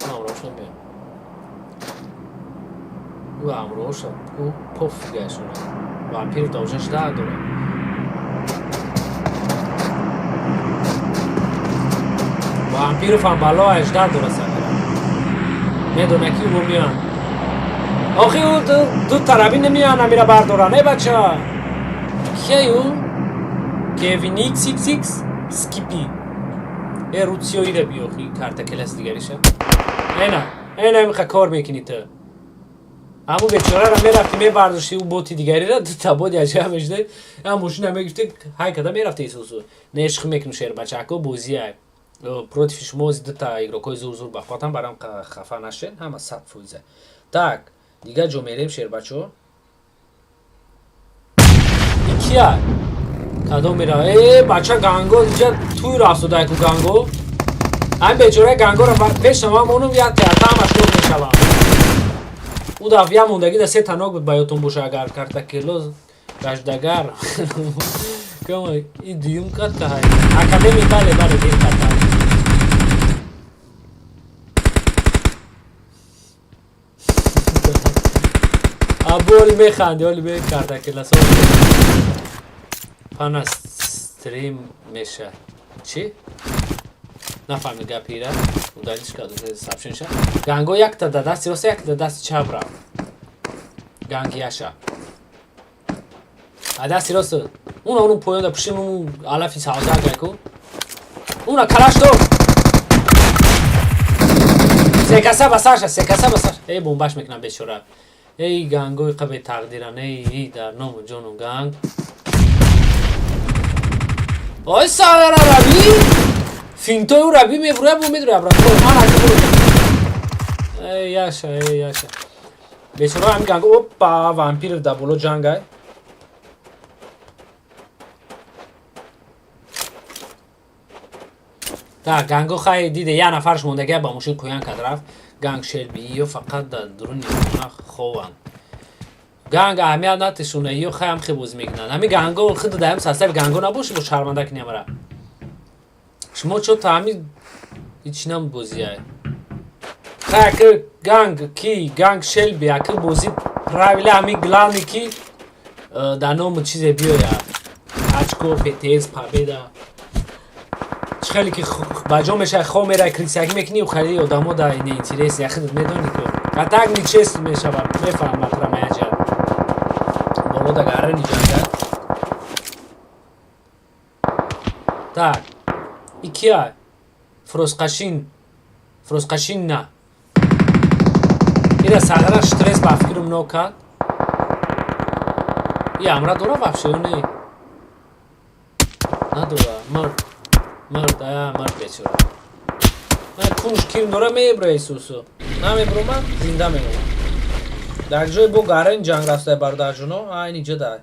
Ҳамроҳшон биён. Ӯ ҳамроҳша ӯ пофигашона. Вампир должа жда дора. Вампиров ҳам бало ажда дора сагара. Медона ки ӯ меян. Охи ӯ ду тараби намеян амира бардоран. Э бача. Кияй ӯ? Кевин XXX Скипи. Э Руцио ира биёхи карта келас дигариша. Эна, эна миха кор мекунӣ ту. Ҳамун бечораро мерафти мебардошти ӯ боти дигарира дута бот яҷа мешуда. Ам мошина мегирифти ҳай када мерафти исусу. Не ишқ мекунем шербачако бозия. Против шумо дута игрокҳои зур зур бахватам барам хафа нашед, ҳама 100%. Так, дигар ҷо мерем шербачо. Икия? Кадом мера? Э, бача ганго инҷа туй рафтода ку ганго. Ҳамин бечораи гангоро пеш ман монум як теата ҳамаш нок мешавам. Ӯ дафъа як мондагӣ да се та нок буд ба ёдтон боша агар карта кило гаштагар. Кама и дуюм катка ҳай. Академи бале бале дир катка. Аболи механди, оли ме карта кило со. Пана стрим меша. Чӣ? Нафаҳмид гапира. Удалиш кард сабшинша. Ганго якта да дасти рост, якта да дасти чап рафт. Ганг яша. А дасти рост. Уна уну поён да пушим уну алафи савза гаку. Уна калаш дор. Секаса ба сарша, секаса ба сарша. Эй бомбаш мекунам бечора. Эй гангои қабе тақдиран, эй эй дар ному ҷону ганг. Ой сагара раби. Финтои ӯ раби мебура бу медура абра. Ман аки буру. Эй яша, эй яша. Бечора ҳамин ганг опа вампир да боло ҷангай. Так, ганго хай диде я нафарш мондагия ба мошин қӯян кард рафт. Ганг Шелби ё фақат дар дуруни хона хованд. Ганг аҳамият натешуна ё хай ҳам хе бозӣ мекунанд. Ҳамин ганго худ даем состави ганго набоши бо шарманда кунем ара. Шумо чо та ҳамин ҳеч нам бозия. Хай аки ганг ки ганг Шелби аки бозӣ правила ҳамин главный ки дар ному чизе биёяд. Очко, ПТС, победа. Чӣ хеле ки ба ҷо мешавад хо мерай критикӣ мекунӣ хеле одамо да неинтерес я худат медонӣ ку. А так нечестно мешавад мефаҳмад рамаяҷа. Боло да гарани ҷанга. Так. Икия. Фросқашин. Фросқашинна. Ира сағара стресс ба фикрум нокад. И амра дора вообще ё не? Надора. Мурд. Мурд, а мурд бечора. На кунж кирм дора мебра Исусу. Намебромад, зинда мемонад. Дар ҷои бо гарен ҷанг рафта бародарҷоно, айн иҷо дай.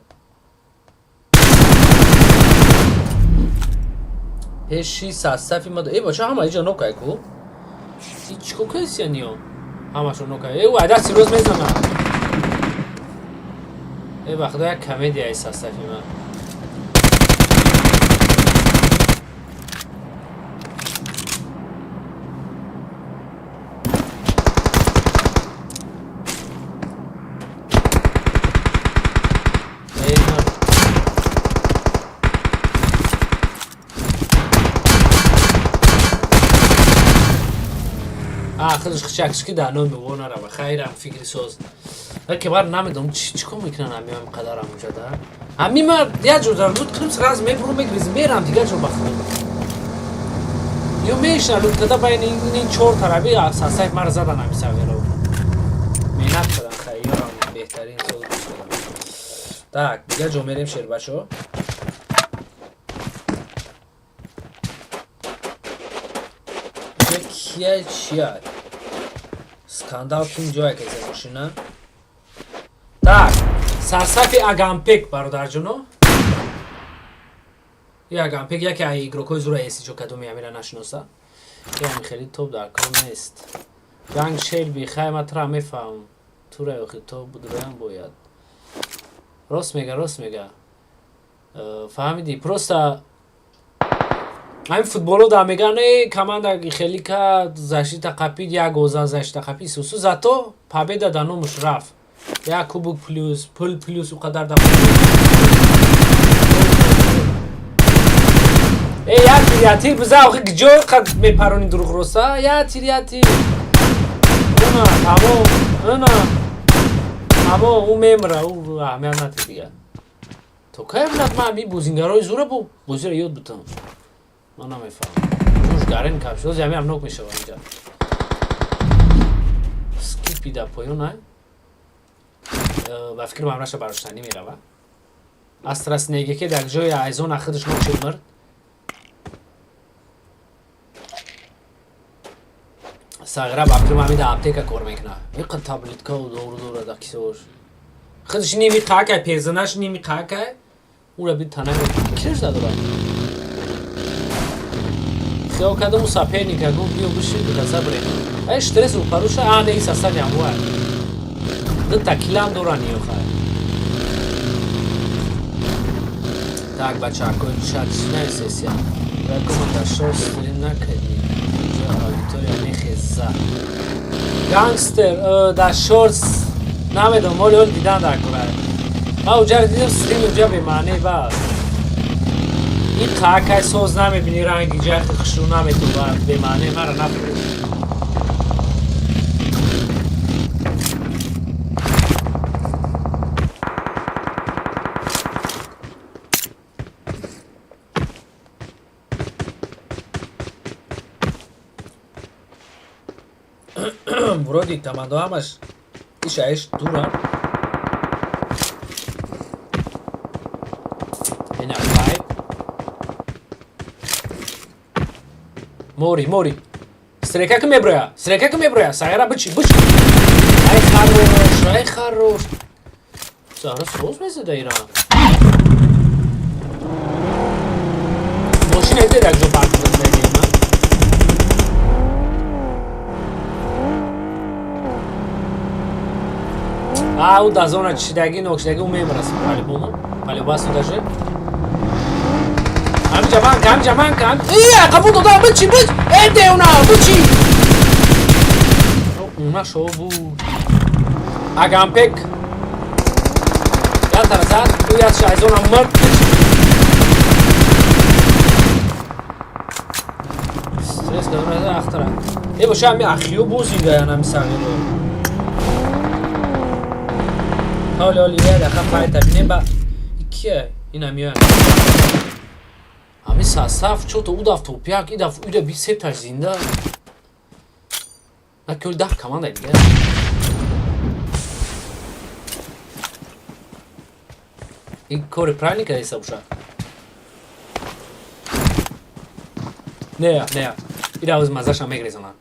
Пеши састафи ма. Э бача ҳама иҷо нокай ку? И чико кесия ниё? Ҳамашо нокай. Э ӯ айда сироз мезана. Э ба худо як комедияи састафи ма. Худаш хичакш ки дар номи во нарава. Хайрам фикри соз. Ки бар намедонам чӣ кор мекунан ҳамин ҳам қадар ҳамунҷа да. Ҳамин ма як ҷо дар лут кунам сразу мебурам мегрезам мерам дигар ҷо ба худам. Ё мешна лут када байни ин чор тараби сасайф мара задан ҳамин сағиро. Меҳнат кардам хай ёрам беҳтарин соз кардам. Так, дигар ҷо мерем шербачо. Кия чия? Скандал кун ҷое ки машина. Так, сарсафи Агампек бародарҷоно. И Агампек яке ай игрокҳои зура эси ҷо кадоми амира нашиноса. Яъне хеле топ дар кор нест. Ганг Шелби хай ма тра мефаҳмам. Тура охи топ будроям бояд. Рост мега, рост мега. Фаҳмидӣ, просто ҳамин футболо да мегӯянд, э, команда хеле ка защита қапид, як гол зад, защита қапид, сусу, зато победа да номуш рафт, як кубок плюс, пул плюс, у қадар да. Э, як тир, як тир биза, охи ҷо қад мепарони дуруғ роста, як тир, як тир. Уна, тамом, уна. Тамом, ӯ мемра, ӯ аҳамият натид дигар. То кай билад, ман ҳамин бозингарои зура бо бозиро ёд бутам. Ман намефаҳмам. Ҷӯш гарен кап шуд, ҳамин нок мешава инҷа. Скипи да поён ай. Ба фикри ман раша бароштанӣ мерава. Астрас неге ки дар ҷои айзона худаш нок шуд, мурд. Сағира, ба фикри ман ҳамин дар аптека кор мекунад. Иқа таблеткаву дору дора дар кисаош. Худаш ними қакай, пезанаш ними қакай. Ура би тана кирш надорад. Хиёл кардам у соперника гуфт биё бишин забре. Ай стресс упаруша, а не сасади амуа. Дута килам дора ниёхай. Так, бачако, чат нависесия. Ракома дар шоу стрим накардӣ. Инҷо аудитория мехеза. Гангстер дар шортс намедонам, моли ҳол дидан дар кора. Ман уҷаро дидам, стрим уҷа бемаъне бас. Ин қаакай соз намебинӣ, ранги ҷахи хушрӯ наметобад, бемаъне мара нафуред. Вроде командо ҳамаш ишаиш дуранд. Ина файт. Мори, мори. Стрека ки меброя, стрека ки меброя, сағира бичи, бичи. Ай хорош, ай хорош. Сағира соз мезада ира. Мошина иде як ҷо парк кардагима. А, ӯ дар зона чишидагӣ, нокшидагӣ, ӯ мемраса по-любому. По-любасу даже. Ҳамиҷа ман ка, ҳамиҷа ман ка. Э, қабул додам, бичи, бич. Э, деуна, бичи. Уна шоу буд. Агампек. Я таразад, ӯ як шайзона мурд. Стресс кардам, ахтара. Э, боша ҳами ахиё бозингаян ҳами сағиро. Ҳоли ҳоли як дақа файта бинем ба кия ина меоян. Ҳами сасаф чото ӯ даф топяк, и даф уда би сеташ зинда. На кёл 10 команда дига. Ин кори правильно кардеса боша. Не, не. Ира оз мазаша мегрезонад.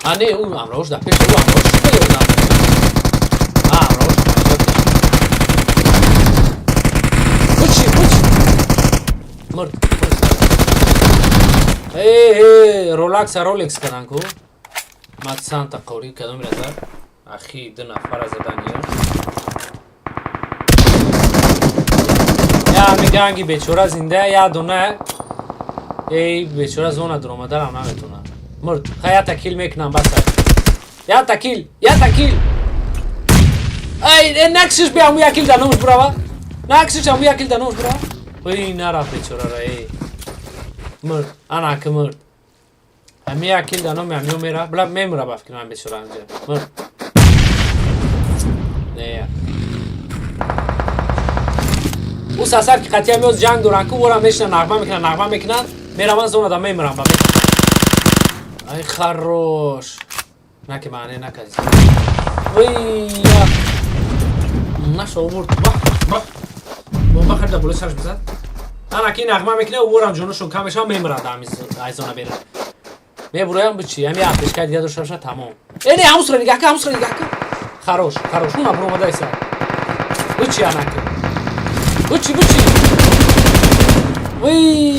А не, ӯ амрош да пеш, ӯ амрош шуда ё на? А, амрош. Бучи, бучи. Мурд, мурд. Э, э, Ролакса Ролекс кардан ку. Мат Санта қори кадом раза? Ахи ду нафара задания. Я ами ганги бечора зинда, я дона. Эй, бечора зона дуромадарам наметона. Мурд. Ха, я такил мекунам баса. Я такил, я такил. Ай, э, накшиш бе аму якил да номуш бурава. Накшиш аму якил да номуш бурава. Ой, нарафт бечора ра, эй. Мурд. Ана ки мурд. Ами якил да номи амиё мера. Бла мемура ба фикр ман бечора анҷа. Мурд. Не я. Ӯ сасар ки қатъия меоз ҷанг доранд ку, ора мешина нағма мекунанд, нағма мекунанд, мераванд зона да мемиранд ба. Ай хорош. На ки маъне накарди. Ой, я. Наша овурд. Ба, ба. Бомба харда болои сараш бизад. Ана ки нағма мекунад, ӯрам ҷонашон кам мешавад, мемиранд ай зона берун. Мебуроям бичи, ҳами аптечка дига дошта бошад, тамом. Э, не, ҳамусра нигаҳ ка, ҳамусра нигаҳ ка. Хорош, хорош, уна буромада иса. Бичи ана ки. Бичи, бичи. Вой,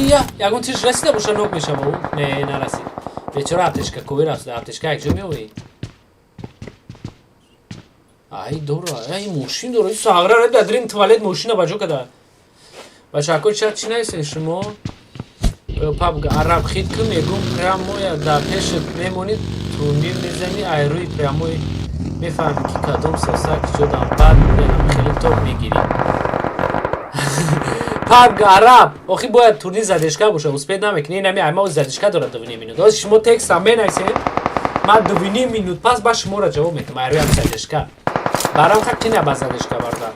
я, ягон тиш расида боша нок мешава ӯ. Не, нарасид. Бечора аптечка кови рафт, аптечка як ҷо меоӣ. Ай дора, ай мошин дора, сағра дар дрин туалет мошина ба ҷо када. Бачако, ча чӣ нависен шумо? Пабг араб хит ку мегум, прямоя дар пешат мемонӣ, турнир мезанӣ, ай рӯи прямой мефаҳмӣ, ки кадом соса киҷодам, баъд хеле топ мегирӣ. Пабг араб, охи бояд турнир задержка боша, успеть намекунӣ. Инами айма задержка дорад 2,5 минут. Ҳозир шумо текстам менависед, ман 2,5 минут пас ба шуморо ҷавоб метам, ай рӯи задержка. Барам ха қина ба задержка барда.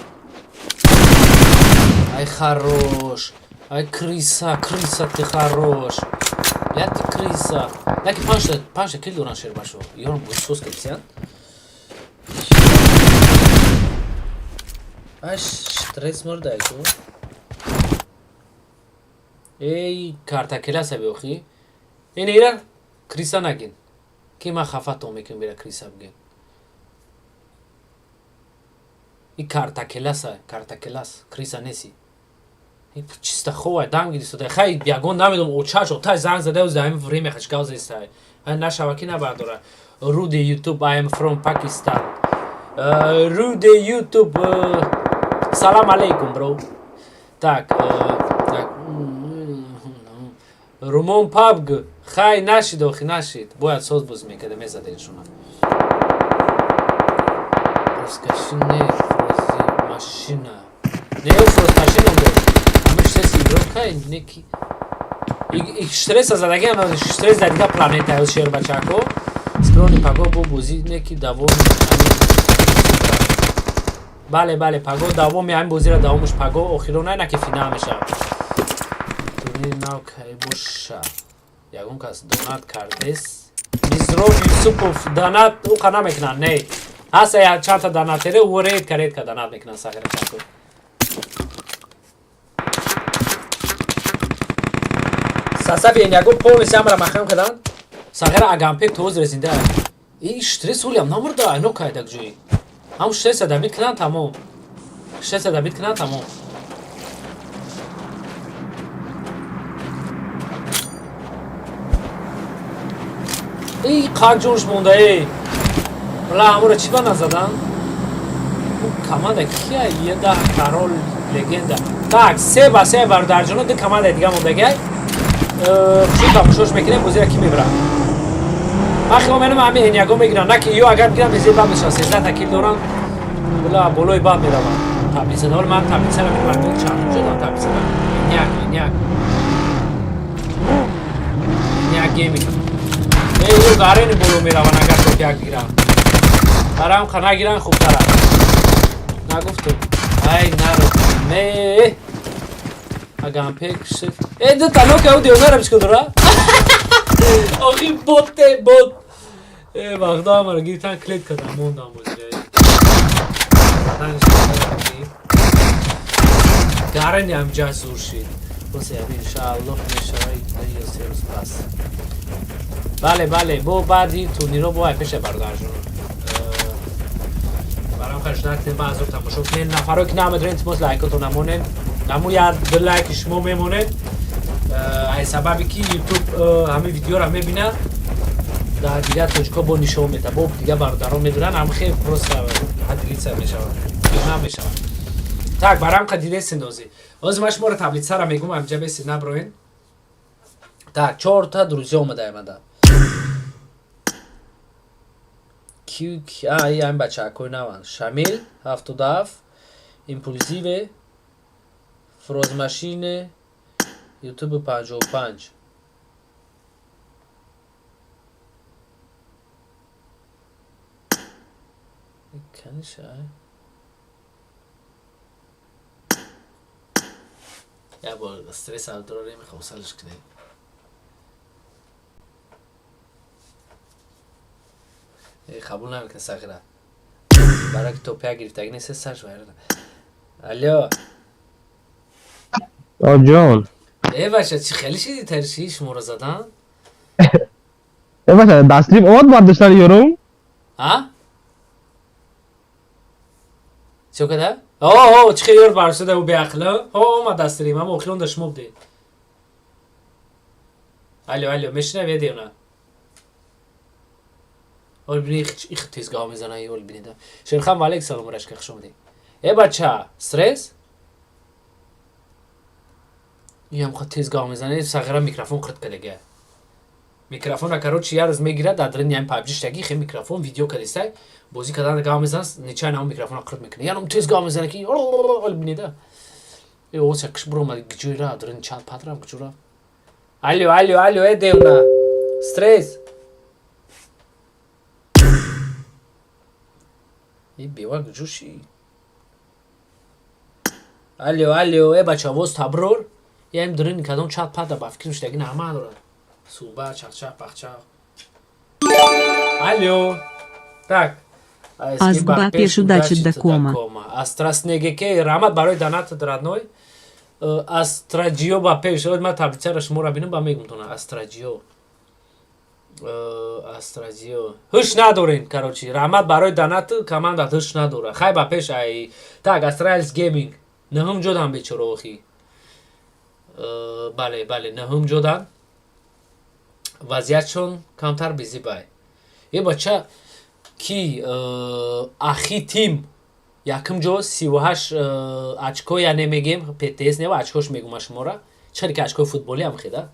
Ай хорош. Ай крыса, крыса, ты хорош. Я ты крыса. Наки панҷта кил доран шербашо. Ёрам бусос кепсиян. Ай стресс мурдай ку. Эй картакеласа биохи. Ин ира крыса нагин. Ки ман хафатон мекунам, бира крыса бигин. И картакеласа, картакелас, крыса неси. Чисто ховай дам гиристода. Хай ягон намедонам, очаш отай занг зада, за ҳамин время хачгав зестай. Нашава ки набардора. Руди YouTube, I am from Pakistan. Руди YouTube, салам алейкум, бро. Так, так. Румон пабг, хай нашид, охи нашид. Бояд соз боз мекарда, мезаден шуна. Раскаши не, фрози машина. Не, фроз машина дошт. Ҳамин стресс игрока неки. Стресса задаги, стресс дар дига планета шербачако. Скрони паго бо бозӣ неки давом. Бале, бале, паго давоми ҳамин бозиро, давомаш паго охирона, на ки финал мешавад. Турнири нав кай боша? Ягон кас донат кардес? Мизроб Юсупов донат уқа намекунанд, не. Ҳаста чандта донатере, ӯ редко редко донат мекунанд, сағирачако. Сасафи Эняго полностью амра махам карданд. Сағира агампек тоз резинда. И стресс ҳолиам намурда, айно кайдак ҷои. Ҳам стресса добить кунанд, тамом. Стресса добить кунанд, тамом. И қак ҷонш монда, эй. Ла ҳамуро чӣ ба назадан? Команда кия? Еда король легенда. Так, 3-3, бародарҷоно, ду командаи дига мондагиай. Хушуд тамошош мекунем, бозиро ки мебарад. Ман хиёл менам, ҳамин Эняго мегиранд, на ки ё агар бигиранд, безе бад мешавад. 13 та кил доранд, була болои бад мераванд. Таблица ҳол ман таблицаро мебарам, чанд шудам таблицада. Эняк, Эняк. Эняк гейминг. Э, ё гарени боло мераванд, агар топ як бигиранд. Барам ха нагиранд хубтар аст. Нагуфтум. Ай наро. Не. Агампек шит. Э, ду танока ӯ девонара бишко дора? Охи боте бот. Э, вақто ҳамаро гирифтан, клет кардам, мондам бозира. Гарани ҳам ҷа зур шид. Босе ҳамин иншааллоҳ мешава ё 3 рӯз пас. Бале, бале, бо баъди турниро бо ай пеша, бародарҷон. Барам хаш накунем, баъзур тамошо кунем. Нафаро ки намедонед, илтимос, лайкотон намонед. Наму як ду лайки шумо мемонед. Ай сабаби ки YouTube ҳамин видеоро мебинад, дар дигар тоҷикҳо бо нишон медиҳад, бо дигар бародарон медонанд, ҳам хел просто ҳадлица мешавад ё намешавад. Так, барам қа дидесин ҳозир. Ҳозир ман шуморо таблицаро мегӯм, ҳамҷа беси наброен. Так, чорта друзья омада омада. Ки а и ҳамин бачаҳакои наванд. Шамил 77, Импульсиве, Фрозмашине, YouTube 55. Каниша. Я бор стресс дорем, мехоҳам кунем. Қабул намекунад сағира. Барои ки топия гирифтагӣ нест, сарш вайрона. Алло. Ҷон. Э, бача, чӣ хеле шиди тарши шуморо задан? Э, бача, дастрим омад бардоштани ёрум. А? Чӣ када? О, чӣ хеле ёр бардошта ӯ беақло? О, омад дастрим, ама охирон да шумо будед. Алло, алло, мешунавед ё на? Оли бини, их тез гав мезана, оли бинида. Шерхан Валек, салом, рашка, хуш омадӣ. Э, бача, стресс? Иам ха тез гав мезана, сағира микрофон қирт кадага. Микрофона, короче, як рӯз мегирад, дар дарини ҳамин PUBG штаги хе микрофон видео кадистай, бозӣ кардан гав мезана, нечайно ҳамон микрофона қирт мекунад. Янам тез гав мезана ки оли бинида. Э, оса киш буромад, гиҷои ра, дарини чанд пат рафт, гиҷо рафт. Алло, алло, алло, э, девна. Стресс. И бева гиҷо ши? Алло, алло, э, бача, воз таброр. Яим дарини кадом чат пата ба фикрим штаги нағма дорад. Суба, чақчақ, пахчақ. Алло. Так. Азг ба пеш, удачи до кома. Астраснегеке, раҳмат барои донатат, родной. Астраҷиё ба пеш. Ман таблицаро шуморо бинам, ба мегум тона. Астраҷиё. Астраҷиё. Ҳуш надорен, короче. Раҳмат барои донат, командат ҳуш надора. Хай, ба пеш ай. Так, Астралис Гейминг. Нӯҳум ҷодан, бечора охи. Бале, бале, нӯҳум ҷодан. Вазъиятшон камтар безибай. Е, бача, ки ахи тим якум ҷо, 38 очко, яъне мегем птс не, очкош мегум шумора, чӣ ки очкои футболӣ ҳам хеда.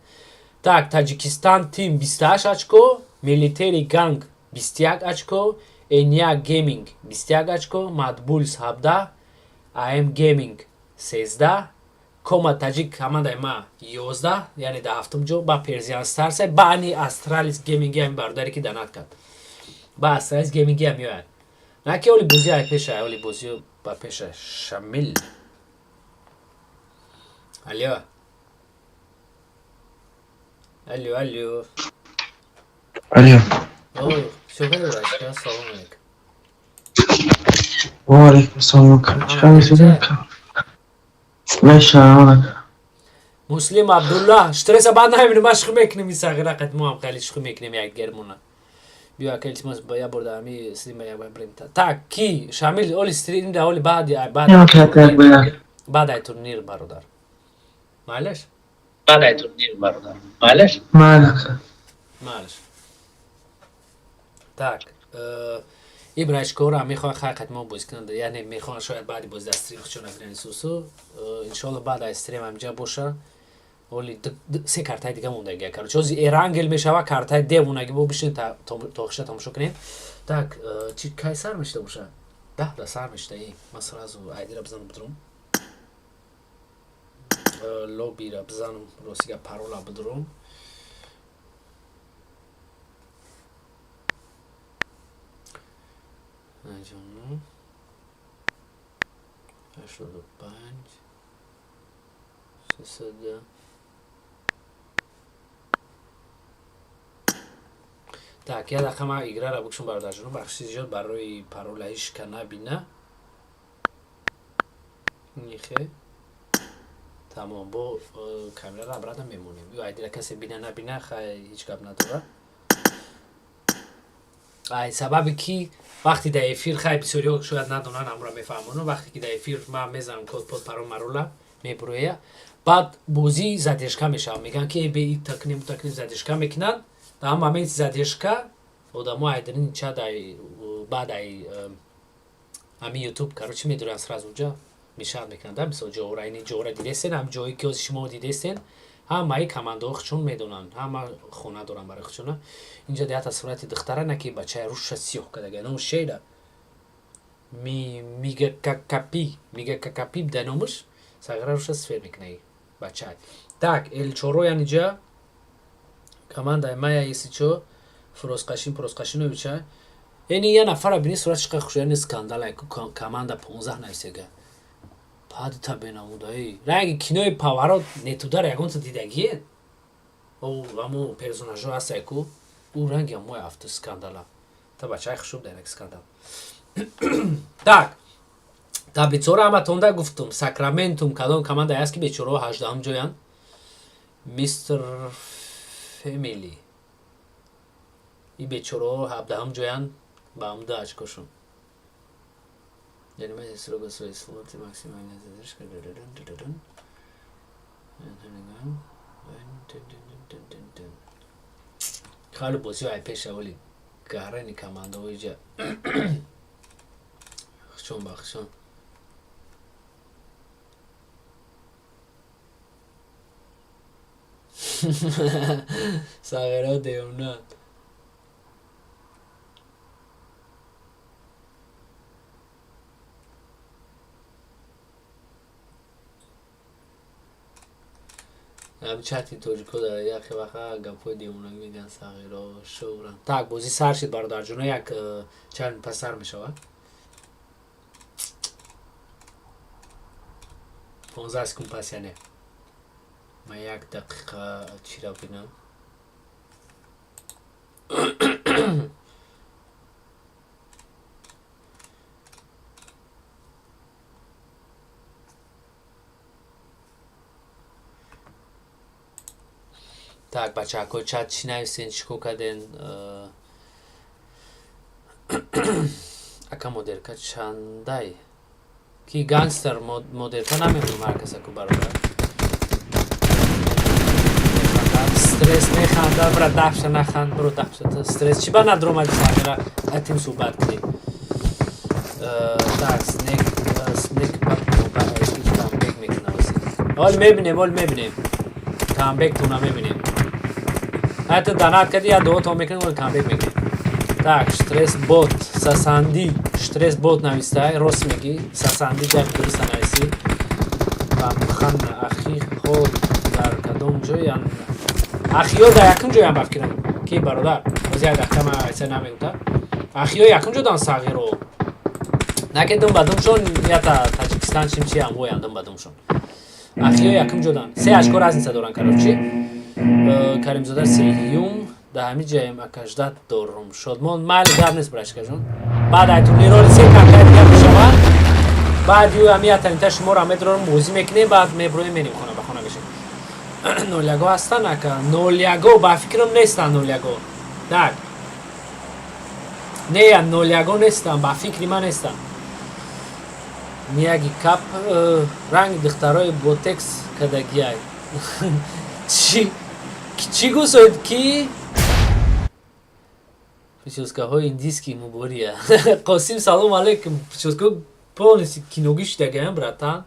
Так, Таҷикистан тим 28 очко, Милитери ганг 21 очко, Эния Гейминг 21 очко, Мадбулс 17, АМ Гейминг 13, Кома Таҷик командаи ма 11, яъне дар ҳафтум ҷо, ба Перзиан Старса, ба ани Астралис Гейминги, ҳами бародаре ки донат кард, ба Астралис Гейминги ҳам меояд. На ки оли бозӣ ай пеша, оли бозӣ ба пеша. Шамил, алло, алло, алло. Алло. Ой, всё, рашка, салом алейкум. Ва алейкум салом. Чӣ мешавад? Муслим Абдуллах, штреса баъд намебинем, ма шухӣ мекунем, ин сағира қат мо ҳам хеле шухӣ мекунем якдигармона. Биё, ака, илтимос, як бор дар ҳами стрима як бор брем. Так, ки Шамил, оли стрим да, оли баъди баъд баъд ай турнир, бародар. Майлаш? Баъд ай турнир, бародар. Майлаш? Майлаш. Так, ибрашкора мехоҳад хай қат мо бозӣ кунанд, яъне мехоҳанд шояд баъди бозӣ дар стрим худшон набинанд. Сусу, иншоалло, баъд аз стрим ҳамҷа боша. Оли се картаи дига мондагия, короче, ҳози Эрангел мешава, картаи девонаги бо бишин тохиша тамошо кунем. Так, чи кай сар мешида боша? 10 да сар мешида. И ман сразу айдира бизанам, бидурум, лоббира бизанам, ростига парола бидурум. Айҷону 85 300. Так, як дақиқа, ман играра бикушам, бародарҷоно, бахши зиёд барои парола, ҳишка набина. Нихе, тамом, бо камерара обратно мемонем. Ё айдира касе бина набина, хай, ҳеҷ гап надора. Ай сабаби ки вақте дар эфир, хай, бисёриҳо шояд надонанд, амро мефаҳмонам, вақте ки дар эфир ман мезанам код под парол марола мебуроя, баъд бозӣ задержка мешавад, мегӯянд ки бе итакнем, утакнем, задержка мекунанд. Дар ҳам моменти задержка одамо айдарин чад ай баъд ай ҳамин Ютуб, короче, медуранд, сразу унҷа мешавад мекунанд да. Мисол, ҷоора, ини ҷоора дидестен, ҳам ҷое ки ҳози шумо дидестен, ҳамаи командаҳо худшон медонанд, ҳама хона доранд барои худшона. Инҷа ята сурати духтара на ки бачаи руша сиёҳ кардага, ном шера мигакакапи, мигакакапи да номаш, сағира руша сфер мекуна бача. Так, элчоро, яниҷа командаи мая есичо Фирозқашин Пирозқашиновича. Яъне я нафара бини, суратш қа хуш, яъне скандал команда 15 нависега падта бенамудаи ранги кинои Поворот не туда ягонта дидагие, амо персонажо ҳастай ку, ӯ ранги амои афту скандала та бачаи хушуб дар як скандал. Так, таблицаро ҳаматонда гуфтум. Сакраментум кадом командае аст, ки бечораҳо 18-ум ҷоянд. Мистер Фемили и бечораҳо 17-ум ҷоянд ба ҳамда очкошон. Занимайте строго свои слоты, максимальная задержка. Хеле бозиҳо ай пеша, вале Гарани командаҳо иҷа хучон ба хучон. Сағиро девона. Ҳами чати тоҷико дар яхе ваха гапҳои девонагӣ мегӯянд, сағиро шӯран. Так, бозӣ сар шид, бародарҷоно, як чанд пас сар мешавад. 15 секунд пас, яъне ман як дақиқа чира бинам. Так, бачаҳако, чат чӣ нависен, чӣ кор карден? Ака, модерка чандай? Ки гангстер модерка намедонам, ҳар каса ку, бародар. Стресс механда, бра, дафша наханд, бро, дафша. Стресс чӣ ба надромади, сағира атим суҳбат кунӣ? Так, снег снег камбек мекунад. Ҳол мебинем, ҳол мебинем. Камбек туна мебинем. Ҳатто донат кардӣ, я дуо то мекунем, ҳол камбек мекунем. Так, стресс бот, сасанди, стресс бот навистай, рост мегӣ, сасанди ҷаб дуруста нависӣ. Бамхан ахи хо дар кадом ҷоян? Ахиё дар якум ҷоян, ба фикрам. Ки бародар, боз як дақиқа ман айса намегуфта. Ахиё якум ҷо дан, сағиро. Наки дум ба думшон, ята Таҷикистан чим чи ам воян дум ба думшон. Ахиё якум ҷо дан. Се очко разница доран, короче. Каримзода сеюм, дар ҳамин ҷаем акаждат дорум. Шодмон майли, гап нест, брашкажон. Баъд ай турнироли се картаи дигар мешавад. Баъд ю ҳами ятанита шуморо медорам, бозӣ мекунем, баъд меброем, мерем хона, ба хона мешем. Ноляго ҳастан, ака? Ноляго ба фикрам нестан, ноляго. Так. Не, ноляго нестан, ба фикри ман нестан. Мияги кап ранги духтарои ботекс кардагиай. Чӣ чӣ гӯсоид ки прическаҳои индийский мубория. Қосим, салом алейкум. Прическа полностью киногӣ шудагиам, братан.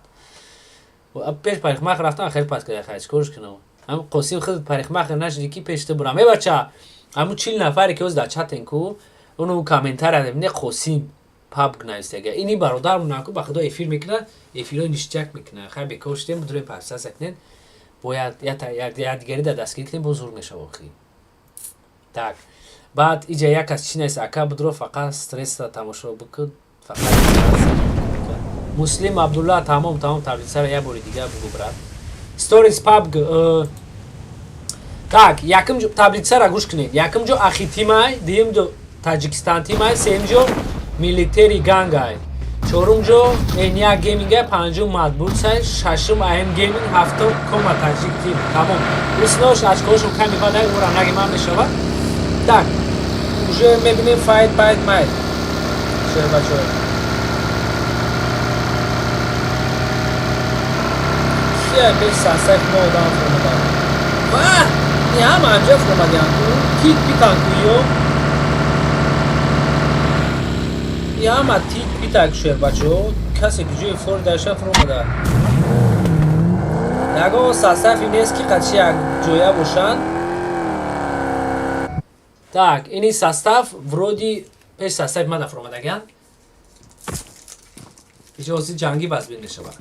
Пеш парикмахер рафтам, хеле пас карда, хай чикорш кунам? Ҳам Қосим, худ парикмахер нашуди ки пеш ту бурам. Э, бача, ҳамун 40 нафаре ки ҳоз дар чатен ку, уну комментария не Қосим пабг навистага. Ини бародармон наку, ба худо, эфир мекунад, эфирҳои ништяк мекунад. Хай, бекор шудем, будурем, подписаться кунед. Бояд як дигари дар дастгирӣ кунем, боз зур мешава охи. Так. Баъд иҷа як кас чӣ нест, ака, будро, фақат стресса тамошо бикун, фақат Муслим Абдулла, тамом, тамом, таблицаро як бори дигар бугу, брат. Stories PUBG. Так, якум ҷо таблицаро гӯш кунед. Якум ҷо Ахитимай, дуюм ҷо Таҷикистан тимай, сеюм ҷо Милитери Гангай. Чорум ҷо Эния Геймингай, панҷум Матбутсай, шашум АМ Гейминг, ҳафтум Кома Таҷик тим. Тамом. Уснош очкоҳошон ками бадай, ӯра наги ман мешавад. Так, уже мебинем файт, байт, майт. Шербачо. Кия пеш сасак мо одам фуромадан? Ва! Ни ҳама анҷа фуромадиан ку? Тит питан ку ё? И ҳама тит питак, шербачо. Касе ки ҷои фори даша фуромада. Ягон сасафи нест ки қатши як ҷоя бошанд. Так, ини состав вроде пеш состави мада фуромадагиан. Иҷози ҷангӣ вазбин мешавад.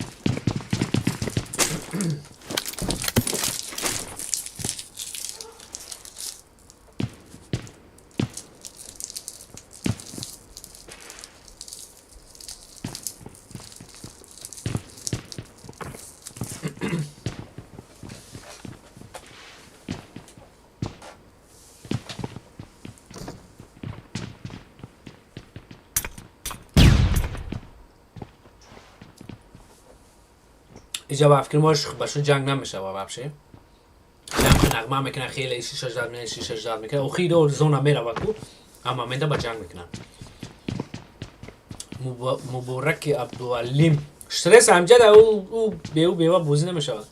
Иҷа ба фикр мош башу ҷанг намешава вообще. Ҷанг нағма мекунад, хеле шиша жад мекунад, шиша жад мекунад. Охиро зона меравад ку, ҳама момента ба ҷанг мекунанд. Мубораки Абдуалим. Стресс амҷада ӯ беу бева бозӣ намешавад.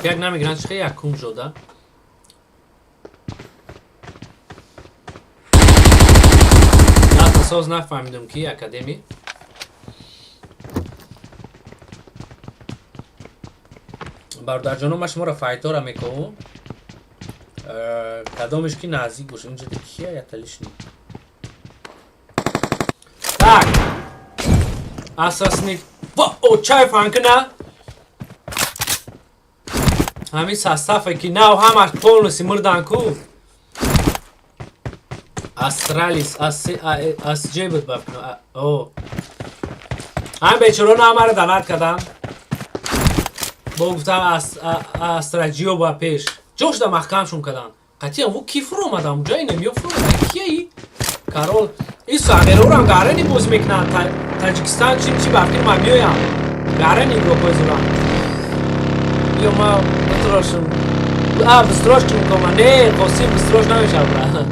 Як намегиранд, чихе якум жода. Соз нафаҳмидум, ки академи бародарҷоно, ма шуморо файтора мековум, кадомеш ки наздик боша. Инҷа кия ята лишний. Так, асасник очай фанкна ҳамин состав е ки нав ҳамаш полностью мурдан ку. Астралис аз ҷе буд, ба о ҳам бечорона ҳамаро донат кардам, бо гуфтам астраҷиё ба пеш ҷошда маҳкамшон кардам. Қатъиян во ки фуромадам ҷа инамё фуромада кияи карол и сағерорам гарани боз мекунанд. Таҷикистан чи чи ба фикр ма меоям гарани игрок ҳои зурам ё ма битрошум а бистрош кун кома не Қосим бистрош намешавад, бра.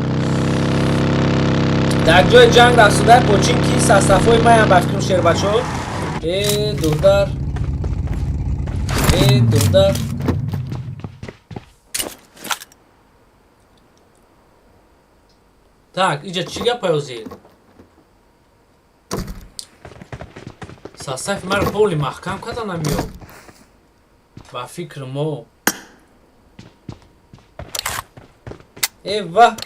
Дар ҷои ҷанг рафтуда почин ки состав ҳои маям ба фикрам шербачо. Э, духтар, э, духтар. Так, иҷа чӣ гапа озир? Состав и маро поли маҳкам карда намеёб. Ба фикри мо. Э, ва!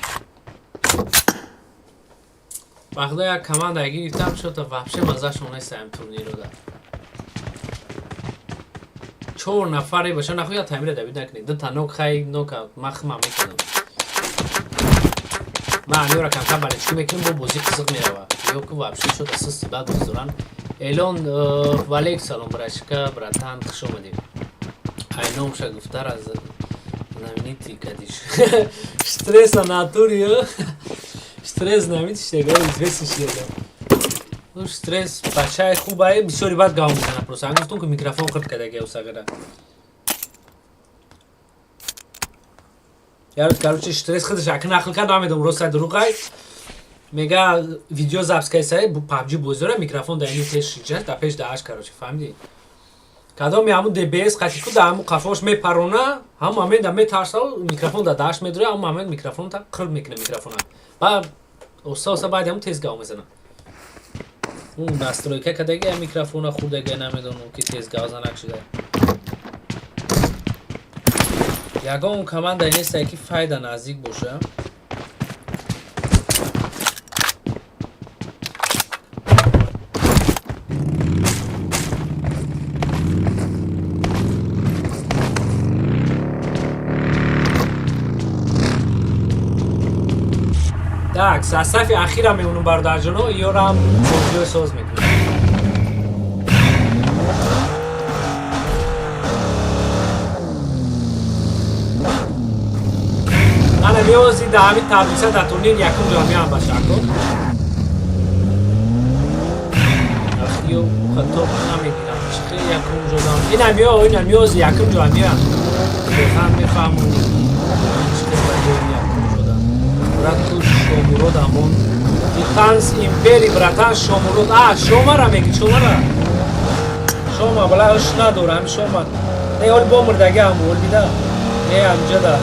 Вақто як команда гирифтам, шота вообще маззашон нестаем турниро да. Чор нафаре баша нахоя тамира давид накунед. Дута нок хай нока махма мекунам. Ман амиёра камкам балечки мекунем, бо бозӣ қизиқ мерава. Ё ку вообще шота систи бад бозоран. Элон валейк салом, братишка, братан, хуш омадед. Айномша гуфтар аз знаменитый кадиш. Стресса натури, стресс знаменитый штега, известный штега. Ну, стресс бачаи хубае, бисёри бад гав мезана просто. Ан гуфтум ки микрофон қирд кардаги усагара. Ярӯз, короче, стресс худаш ака нақл кард, намедонам рост дурӯғай. Мега видео запись кайсай, PUBG бозора микрофон дар ини пеш ҷа, дар пеш дааш, короче, фаҳмидӣ? Кадоми ҳамун ДБС қати ку дар ҳамун қафош мепарона, ҳамун момент да метарсав, микрофон дар дааш медура, ҳамун момент микрофон та қирд мекунад микрофона. Ба оста оста баъди ҳамун тез гав мезанад. Ун настройка кадаги микрофона хурдаги, намедонам ки тез гавзанак шуда. Ягон команда нестае ки файда наздик боша. Так, состав и ахира мемонум, бародарҷоно, ёрам бозиҳо соз мекунем. Ана меози да ҳамин таблица дар турнир якум ҷо меам ба шако. Ахиё хато намегирам. Чихе якум ҷо дам. Ина мео, ина меози якум ҷо меам. Бехан мефаҳмонӣ. Чихе ба ҷои якум ҷо дам. Брату Шомурод амон. Диханс импери, братан, Шомурод. А, Шомара меги, Шомара. Шома, бала иш надора, ҳами Шома. Не, оли бо мурдаги ҳам, ол бида. Не, ҳамҷа да.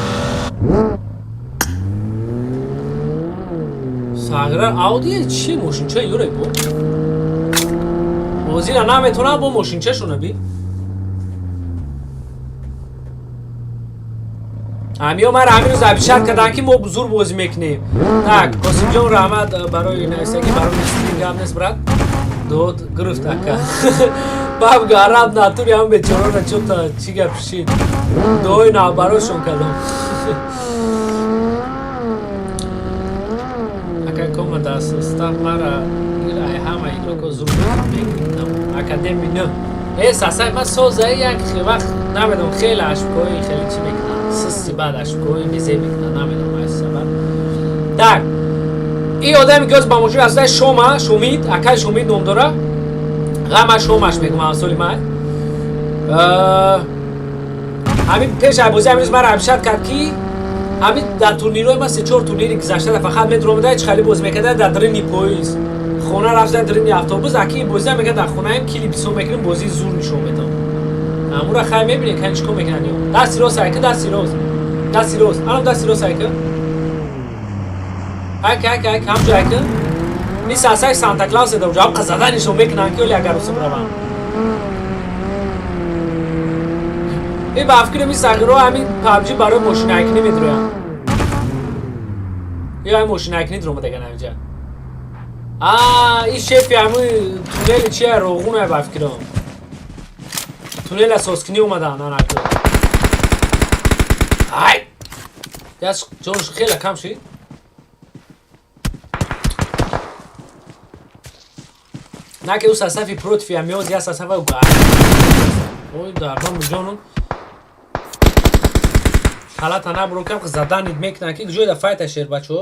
Сагра Ауди чи мошинча юре бо? Бозира наметонам бо мошинчашона би. Ҳамиё мара ҳамин рӯз обещать карданд, ки мо зур бозӣ мекунем. Так, Қосимҷон, раҳмат барои нависагӣ, барои стрим гап нест, брат. Дод гирифт ака. Баб гараб натури ҳам бечорона чота чӣ гап шид. Дуои навбарошон кардам. Ака кома дар состав мара гир, ай ҳама игрок ҳо зур мекунам. Академи н. Э, сасай ма соза як вақт намедонам, хеле ошибка ҳои хеле чӣ мекунам. Систи баъд ошибка ҳои безе мекунам, намедонам ай сабаб. Так. И одаме ки ҳоз ба мошин расида Шома, Шомид, акай Шомид ном дора. Ғама Шомаш мегӯм, ҳамсоли ман. Ҳамин пеш ай бозӣ ҳамин рӯз мара обещать кард, ки ҳамин дар турнирҳои ма се-чор турнири гузашта фақат метромада чӣ хали бозӣ мекарда дар дрини поезд. Хона рафта дрини автобус, аки бозӣ мекард дар хонаем, кили бисо мекунем, бозии зур нишон медам. Амура хай мебинед, кани чӣ кор мекунанд ё. Дасти рост айка, дасти рост. Дасти рост. Анам дасти рост айка. Айка, айка, айка, ҳамҷо айка. Ин сасак Санта Клаус эда уҷа ҳам заданишон мекунанд ки оли агар усуб раванд. Ин ба фикрам ин сағиро ҳамин PUBG барои мошинакинӣ медроянд. Ё ҳамин мошинакинӣ дуромадаган ҳаминҷа. Ин шефи ҳамин туннели чия роғуна ба фикрам. Туннел асоскунӣ омадан анаку. Ай! Яш ҷонш хеле кам шид. На ки ӯ сасафи против ҳамиёз я сасафа ӯ ой дардом ҷонум. Халата набро кам заданид мекунанд ки ҷойда файта шер бачаҳо.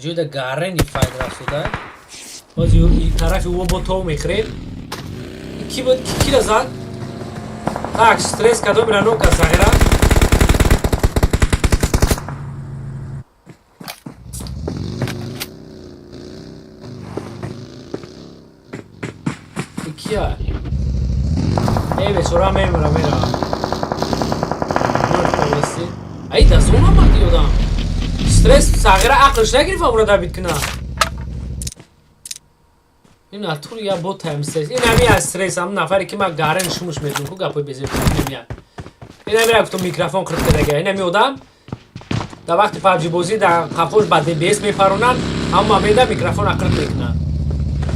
Ҷойда гарени файт рафтода. Боз и тарафи ӯ бо тов мехӯрем. Ки буд? Кира зад? Так, стресс кадомира нока сағира? Кия? Эй, бечора мемира, мера. Ай, да зона омад ёдам. Стресс сағира ақлш нагирифт амро дабид кунад. Ин натур я бо тайм стресс. Ин ҳами аз стресс, ҳам нафаре ки ман гарен шумуш медум, ку гапои безеб намеяд. Ин ҳами ра гуфтам микрофон қирд кардага. Ин ҳами одам дар вақти PUBG бозӣ дар қафош ба DBS мепаронанд, ҳама меда микрофона қирд мекунанд.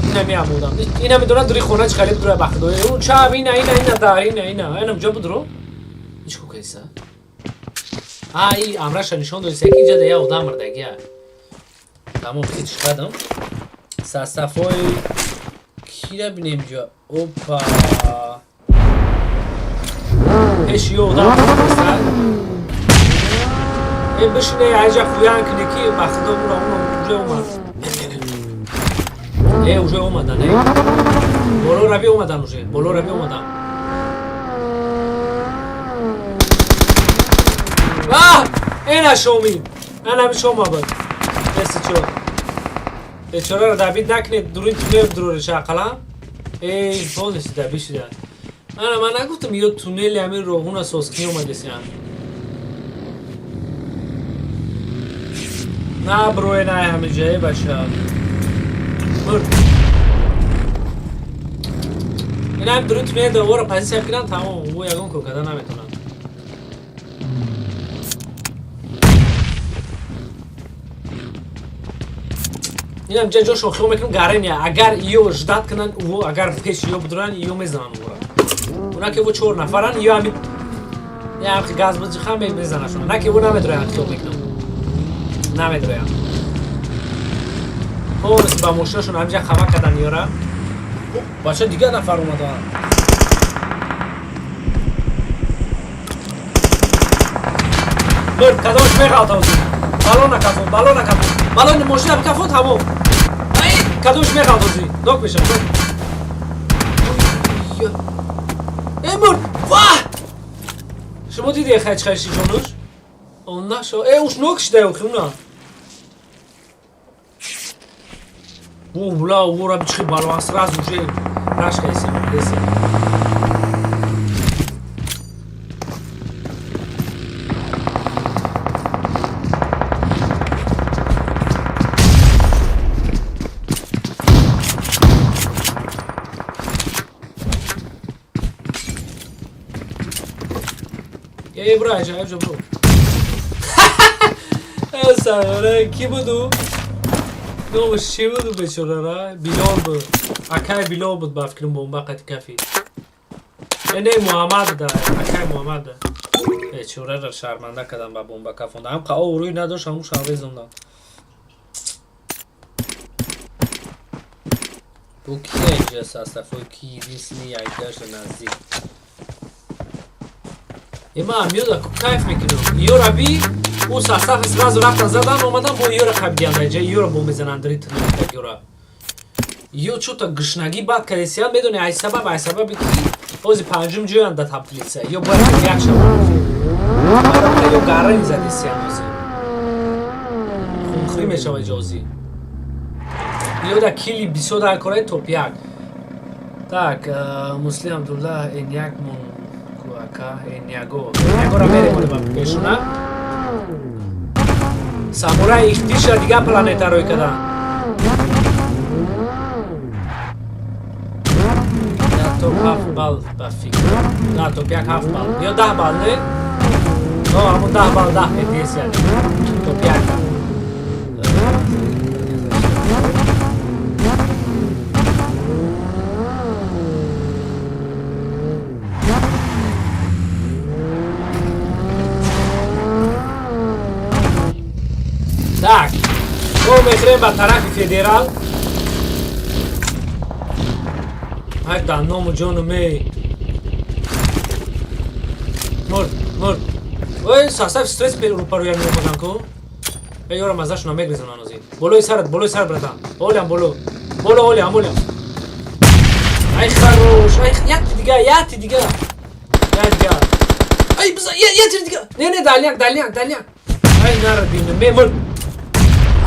Ин ҳами ҳам одам. Ин ҳами дорад дури хона чӣ халиб дура бахт дора. Ӯ чав ина ина ина дар ина ина. Инам ҷо будро? Ич ку кайса? А, и амраша нишон додиса ки инҷа да я одам мурдагия. Тамом хич кардам. Састафои кира бинем ҷо. Опа. Пеш ё одам мурдааст. Э бишине аҷа хуян кунӣ ки ба худо ура уно уже омад. Э уже омадан, э. Боло рави омадан уже. Боло рави омадан. А! Эна шоми. Ана ми шома буд. Деси чо. Бечора ро дабид накунед, дурин туннел дурориша ақалан. Эй, полностью дабид шуда. Ана ман нагуфтам ё туннели ҳамин роғуна соскинӣ омадесиям. На броe на ҳамин ҷае баша. Мурд. Ин ҳам дурин туннел довора позитсия бигиранд, тамом, ӯ ягон кор карда наметавонад. Инам ҷа ҷошон хиёл мекунам гарения. Агар ё ждат кунанд, ӯ агар пеш ё будуранд, ё мезананд ӯро. Уна ки ӯ чор нафаранд, ё ҳамин я ҳам газ бизихан мезанашон. На ки ӯ намедроянд, хиёл мекунам. Намедроянд. Полностью ба мошинашон ҳаминҷа хава кардан ёра. Бача дигар нафар омадаанд. Мурд, кадомаш меғалта озу. Балон накафон, балон накафон. Балони мошина бикафон, тамом. Ай, кадомаш меғалта озу. Нок мешавад, нок. Эй, мурд! Ваҳ! Шумо дидед хай чӣ ҷонуш? Он нашо. Эй, уш нок шуда, охи уна. О, бла, ора бичихи балон сразу уже рашка эсем, эсем. Эй, бро, аҷа, аҷа, бро. Э, сара, ки буду? Номаш чӣ буду бечорара? Билол буд. Акай Билол буд ба фикрам бомба қати кафи. Э, не, Муҳаммад да, акай Муҳаммад да. Бечораро шарманда кардам ба бомба кафонда. Ҳам қа обрӯй надошт, ҳамун шавезондам. Бу кия инҷа састафои ки единственный якдашта наздик. Э, ман миёда ку кайф мекунам. Ёра би, ӯ састаф сразу рафтан задан, омадан бо ёра қабидиян дар ҷа, ёра бо мезананд дри туннел ёра. Ё чӯта гушнагӣ бад кардесиян, медони ай сабаб, ай сабаби ки ҳози панҷум ҷоянд дар таблица. Ё бояд як шаванд. Ё гарани задесиян ҳози. Хунхӯрӣ мешавад ҷози. Ё дар кили бисёр дар кораи топ як. Так, Муслим Абдулла, Эняк мон куака, Эняго. Энягора мерем ба пешона. Самурай ихтиша дига планета рой кадан. Да, топ 7 балл ба фикр. Да, топ 1 7 балл. Ё 10 балл, не? О, ҳамон 10 балл 10 ПТС яъне. Топ 1. Так, мо мехӯрем ба тарафи федерал. Ай, да ному ҷону мей. Мурд, мурд. Ой, состав стресс рӯпаруя меомадан ку. Эй, ёра маззашона мегрезонан озӣ. Болои сарат, болои сар, братан. Олям боло. Боло, олям, олям. Ай, хорош. Ай, якти дига, якти дига. Як дига. Ай, биза, якти дига. Не, не, дальняк, дальняк, дальняк. Ай, нара бинам. Ме мурд.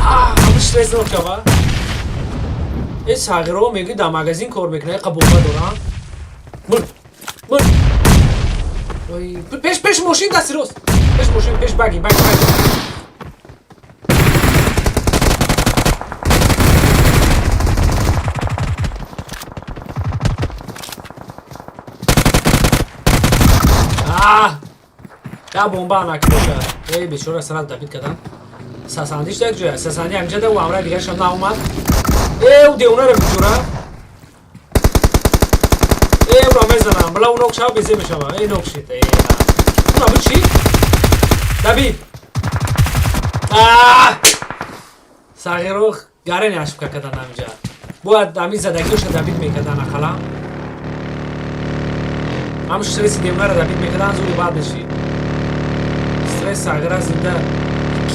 А, стресс нокава. Э, сағиро мегӯи дар магазин кор мекунад, яқа бомба дорам. Мурд. Мурд. Ой, пеш, пеш мошин, дасти рост. Пеш мошин, пеш баги, баги, баги. А! Я бомба анаки боша. Эй, бечора сарат добить кадан. Сасандиш як ҷоя. Сасанди ҳамҷа да ӯ ҳамраи дигарашам наомад. Э, ӯ девонаро бечора. Э, ӯро мезанам. Била ӯ нок шава, безе мешава. Э, нок шид. Э, уна буд чӣ? Давид. А! Сағиро гарени ошибка кадан ҳамҷа. Бояд ҳамин задагиёша добить мекардан ақаллан. Ҳам стресси девонаро добить мекардан, зури бад мешид. Стресс сағира зинда.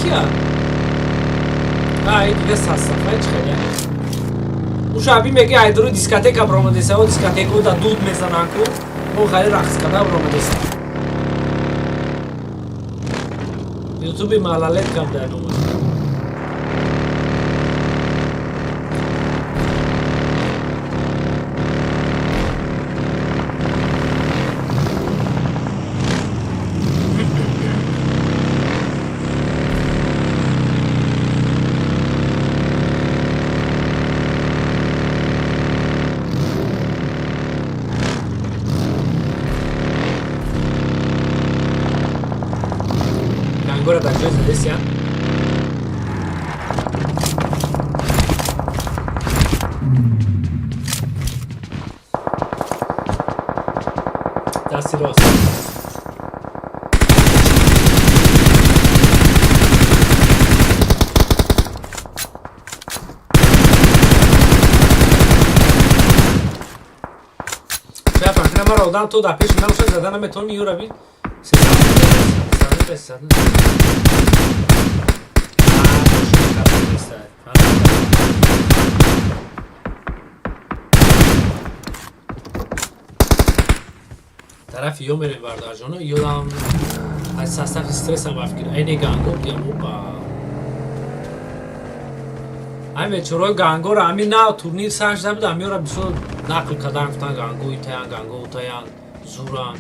Кия? А, ин дига састафай чӣ хеле? Ӯ шаби меги айдуру дискотека бромадеса, о дискотеку да дуд мезананд ку, мо хайри рақс карда бромадеса. Ютуби малалет кам дар номаш. Гангора дар ҷои задесиян. Дасти рост. Шояд факра маро одам то дар пеши набошад, зада наметавонӣ, юра би. Сесад, сесад. А, мошин капа нестай. Тарафи ё мерем, бародарҷоно, ёдам аз состави стрессам рафт гир. Айне ганго гиям, опа. Ай бечораи гангора ҳамин на турнир сар шуда буд, ҳамёра бисёр нақл кардан, гуфтан ганго итаян, ганго утаян, зуран.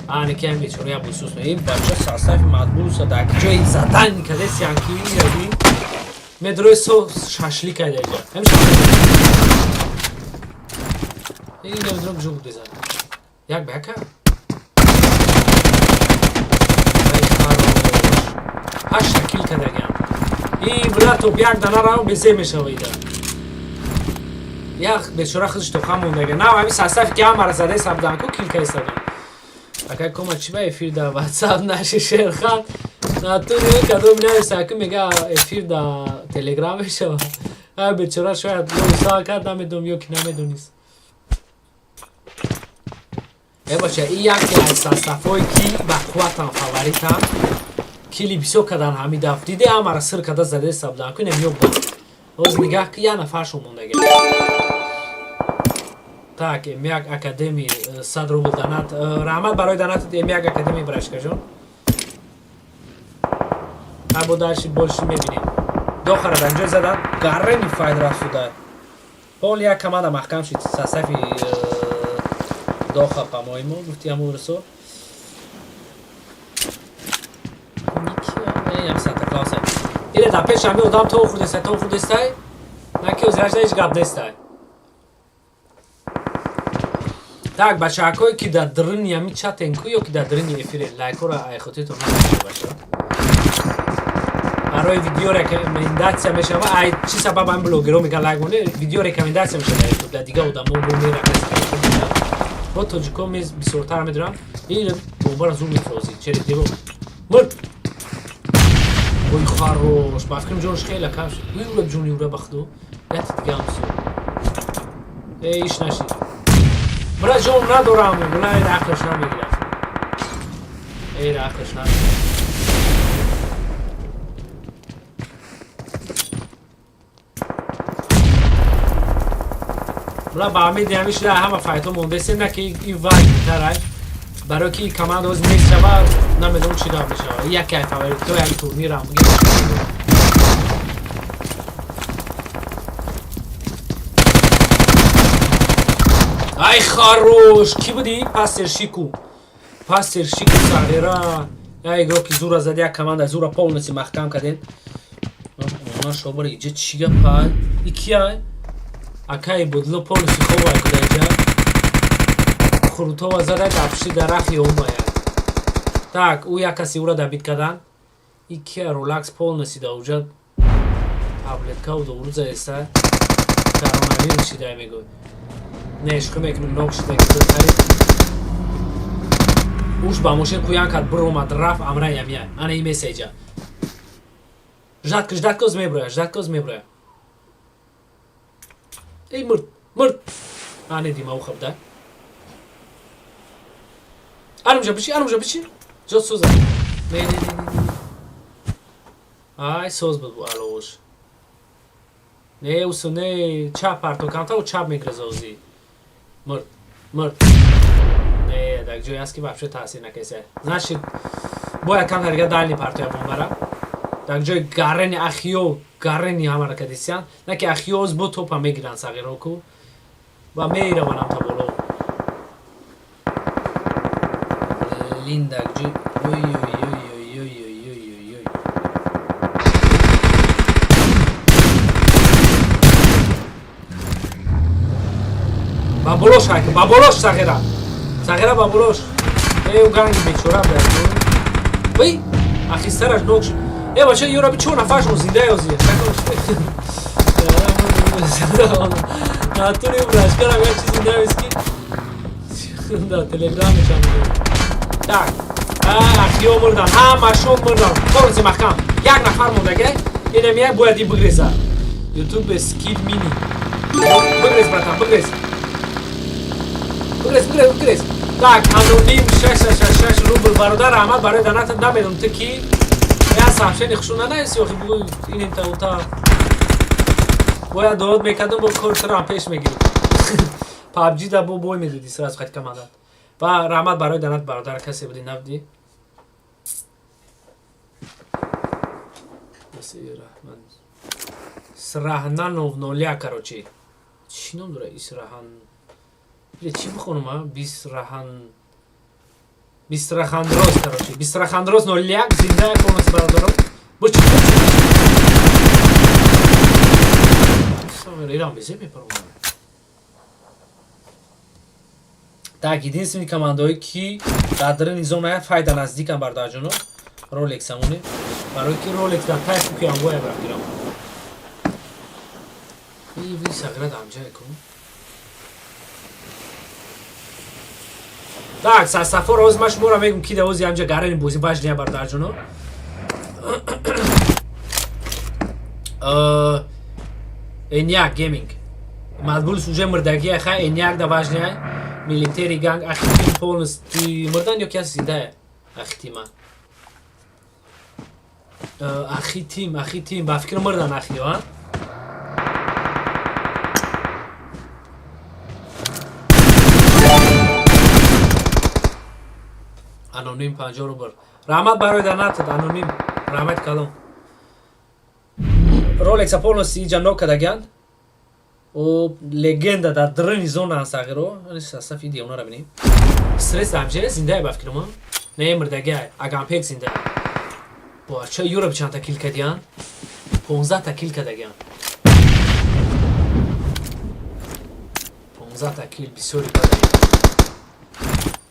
Ане ки ҳам бечора як бисус. Ин бача состави матбуса дар ҷои задан кадесиян ки яди медрои со шашлик айдаҷа. Ҳам шашлик. Ин намедонам куҷо буд безад. Як ба яка? Ай, хорош. Ҳашта кил кардагиам. И била топ як дана рав безе мешава ида. Як бечора худш тоқа мондага. На, ҳамин состави ки ҳамара задаи сабдан ку кил кайстагам. Акай кома чӣ ба эфир дар WhatsApp наши Шерхан. На ту кадом нависа ки мега эфир дар Телеграм мешава. Ай бечора шояд ё усал кард, намедонам, ё ки намедонист. Э бача, ин яке аз составҳое ки ба қувватам фаворитам. Кили бисёр кардан ҳамин даф. Диде ҳамара сир карда задаи сабдан ку инам ёбдан. Ҳозир нигаҳ ки як нафаршон мондага. Так, М1 Академи 100 рубл донат. Раҳмат барои донатат, М1 Академи, брашкаҷон. Або дальше больше мебинем. Дохара дар ҷой задан, гаррени файд рафтуда. Пол як команда маҳкам шид состави. Вдоха, по-моему, гуфти ҳамун русо. Санта Клауса. Ире дар пеши ҳамин одам то хӯрдестай, то хӯрдестай, на ки озирашда ҳеҷ гап нестай. Так, бачаҳакое ки дар даруни ҳамин чатен ку ё ки дар даруни эфире, лайкҳоро айхотиртон намешава, бачаҳо. Барои видео рекомендация мешава. Ай чӣ сабаб ҳамин блогерҳо мегӯянд лайк монед? Видео рекомендация мешава дар ютуб, дар дигар одамо бо мера касе тамошо мекунад. Бо тоҷикҳо мез бисёртар медонам. Ин бомбаро зур мефирозӣ. Через девор. Мурд! Ой, хорош. Ба фикрам ҷонаш хеле кам шуд. Ой, ура ҷони ура ба худо. Яти дига ҳам суд. Эй, иш нашид. Бра ҷон надорам, бла ин ақлаш намегирад. Эй, ақлаш намегирад. Бла ба ҳамин ҳамин шуда ҳама файтҳо мондесем, на ки ин вай тарай. Барои ки команда ҳоз нест шава, намедонам чӣ гап мешава. Яке ай фаворитҳои ҳамин турнирам. Ай хорош! Кӣ буди? Пастер Шику. Пастер Шику сағира. Я игроки зура зад, як команда зура полностью маҳкам кардем. Она шобар иҷа чӣ гапай? И кияй? Акай будло полностью хобай куда иҷа. Хурутова зада дар пушти дарахти омая. Так, ӯ як каси ӯра добить кардан. И кия ролакс полностью да уҷа таблеткау дору заеста. Коронавирус шидай мегӯй. Не, шӯхӣ мекунем, нок шида ки қариб. Уш ба мошин куян кард, биромад, рафт амра ямия. Ана и месеҷа. Ждать, ждать коз меброя, ждать коз меброя. Эй, мурд, мурд. Ане дима ухаб, да? Анамжа биши, анамжа биши. Ҷо соза. Не, не, не, не. Ай, соз буд бу алош. Не, усу не, чап парто камта у чап мегреза ози. Мурд, мурд. Не, так ҷой аст ки вообще таъсир накеса. Значит, бояд камтар дига дальний партоя бомбара. Так ҷои гарени ахиё, гарени ҳамара кадисян. На ки ахиёз бо топа мегиранд сағироку ва мераванд та боло. Линдак ҷой. Ой ой ой ой ой ой ой ой ой. Ба болош ҳайка, ба болош сағира. Сағира ба болош. Эй, ӯ ганги бечора бля. Вай, ахи сараш нок шуд. Э, бача, ёра би чор нафаршон зинда ёзи. Натури брашкарам як чизи навис ки да телеграмешам. Так, ахиё мурдан, ҳамашон мурдан. Полностью маҳкам. Як нафар мондаге. Инам як бояд и бигреза. YouTube скид мини. Бигрез, братан, бигрез. Бигрез, бигрез, бигрез. Так, аноним 666 рубл бародар раҳмат барои донатат, намедонам ту ки. Я сообщение хушу нанависи, охи бугӯ инем та ута. Бояд донат мекардам, бо кори туро пеш мегирифт. PUBG да бо бой медодӣ сразу хати команда. Ва раҳмат барои донат бародар, касе буди набудӣ. Сраҳнанов ноля, короче. Чӣ ном дора Исраҳан? Или чӣ бихонам, а? Бисраҳан Бистрахандроз, короче. Бистрахандроз 01 зинда полностью бародарон. Бо чӣ? Иран безе мепаромад. Так, единственный командаое ки дар даруни зона файда наздикан бародарҷоно. Rolex ҳамоне. Барои ки Rolex дар тай куки амвоя рафтирам. И ви саград амҷай кун. Так, сафор оз ман шуморо мегум ки давози амҷа гарани бозӣ важния бародарҷоно. Эняк гейминг. Мадбул уже мурдагия хай Эняк да важния. Милитари ганг ахитим полностью мурдан ё ки аст зиндая ахитима. Ахитим, ахитим, ба фикр мурдан ахиё, а? Аноним 50 рубл. Раҳмат барои донатат, аноним. Раҳмат калом. Rolex полностью иҷа нок кардагианд. О легенда дар дрини зона сағиро. Сафи девонара бинем. Стресс амже зинда ба фикрам. Не мурдага, агампек зинда. Бо ча юра чанд та кил кадиян? 15 та кил кадагиян. 15 та кил бисёри бада.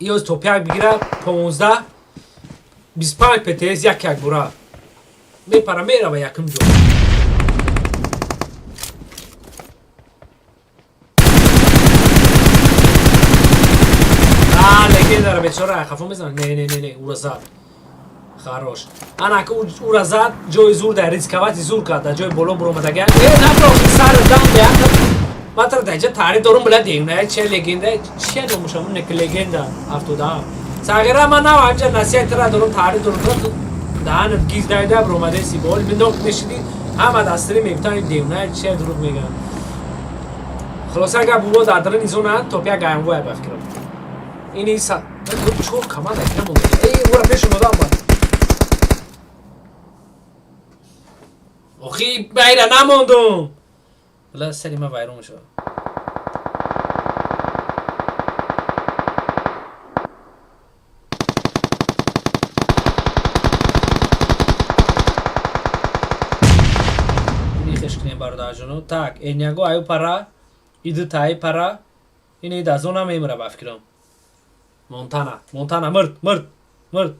Иоз топяк бигира 15 25 ПТС як як бура. Мепара мерава якум ҷо. Легендара бечора хафо мезанад. Не, не, не, не, ура зад. Хорош. Ана ки ура зад, ҷои зур дар рисковать зур кард, дар ҷои боло буромадага. Э, набро, сар дам беяк. Ман тара дар ҷа таъриф дорум била девна, че легенда, че номушам, не легенда 77. Сағира ман нав ҳамҷа насиҳат тара дорум, таъриф дорум, ту даҳанат гиз дайда буромадаси бол минок нешиди, ҳама дастири мегуфтан девна, че дурӯғ мегӯянд. Хулоса гап буво дар даруни зона топ як гаямвоя ба фикрам. Ини са чор команда ки намонда. Эй, ура пеш омада омад. Охи, байра намондум. Била сари ма вайрон мешавад. Хеш кунем бародарҷоно. Так, эняго аю пара, иду таи пара, ини да зона мемира ба фикрам. Монтана, Монтана мурд, мурд, мурд.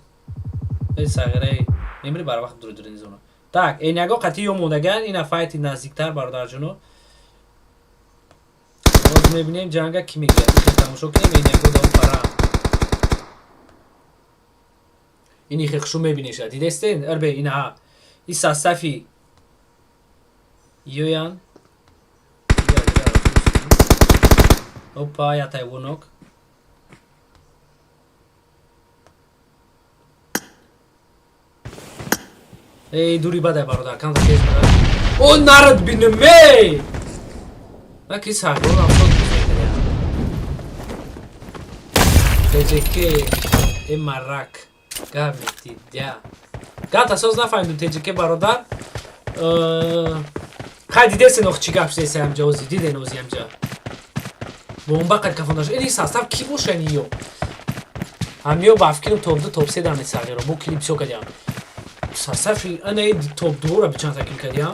Эй сағираи, мемири бар вақт дури дури зона. Так, эняго қатъи ё мондаган, ина файти наздиктар бародарҷоно. Боз мебинем ҷанга ки мегирад. Ихе тамошо кунем эняго да пара. Ини хе хушу мебинеша. Дидестен? Арбе ина ҳа. И састафи ёян. Опа, я тайвонок. Эй, дури бадай бародар, кам тез бадай. О, нарад бинем, эй! На ки сагор афсос бизакаря. ТЖК, э марак, гамети дя. Гата соз нафаҳмидум ТЖК бародар. Хай дидесен ох чӣ гап шудеса ҳамҷа ози, диден ози ҳамҷа. Бомба қад кафондаш. Ини состав ки бошан ё? Ҳамё ба фикрам топ 2 топ 3 дар месағиро. Бо клип всё кардям. Состафи ана топ 2 ра бичанд та кил кардям.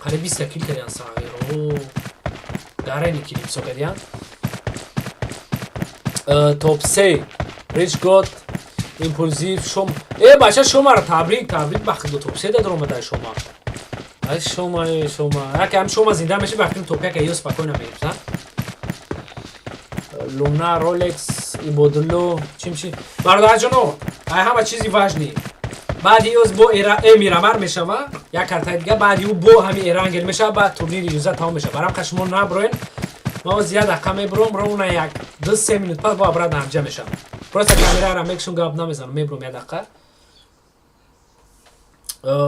Қариб 20 та кил кардян сағиро. Дарени клип всё кардян. Топ 3 Rich God импулсив шом. Э бача шомаро табрик, табрик ба худо топ 3 да даромадай шома. Ай шома, эй шома. Яке ҳам шома зинда меши ба фикрам топ 1 ё спокойно мегирифта. Луна, Ролекс, Ибодулло, чимчи. Бародарҷоно, ай ҳама чизи важни. Баъди ӯз бо Эмирамар мешава, як картаи дига, баъди ӯ бо ҳами Эрангел мешава, баъд турнири юза тамом мешава. Барам қа шумо наброен. Ма оз як дақиқа мебурам, ровно як 2-3 минут пас бо обратно ҳамҷа мешавам. Просто камерара мекшум, гап намезанам, мебурам як дақиқа.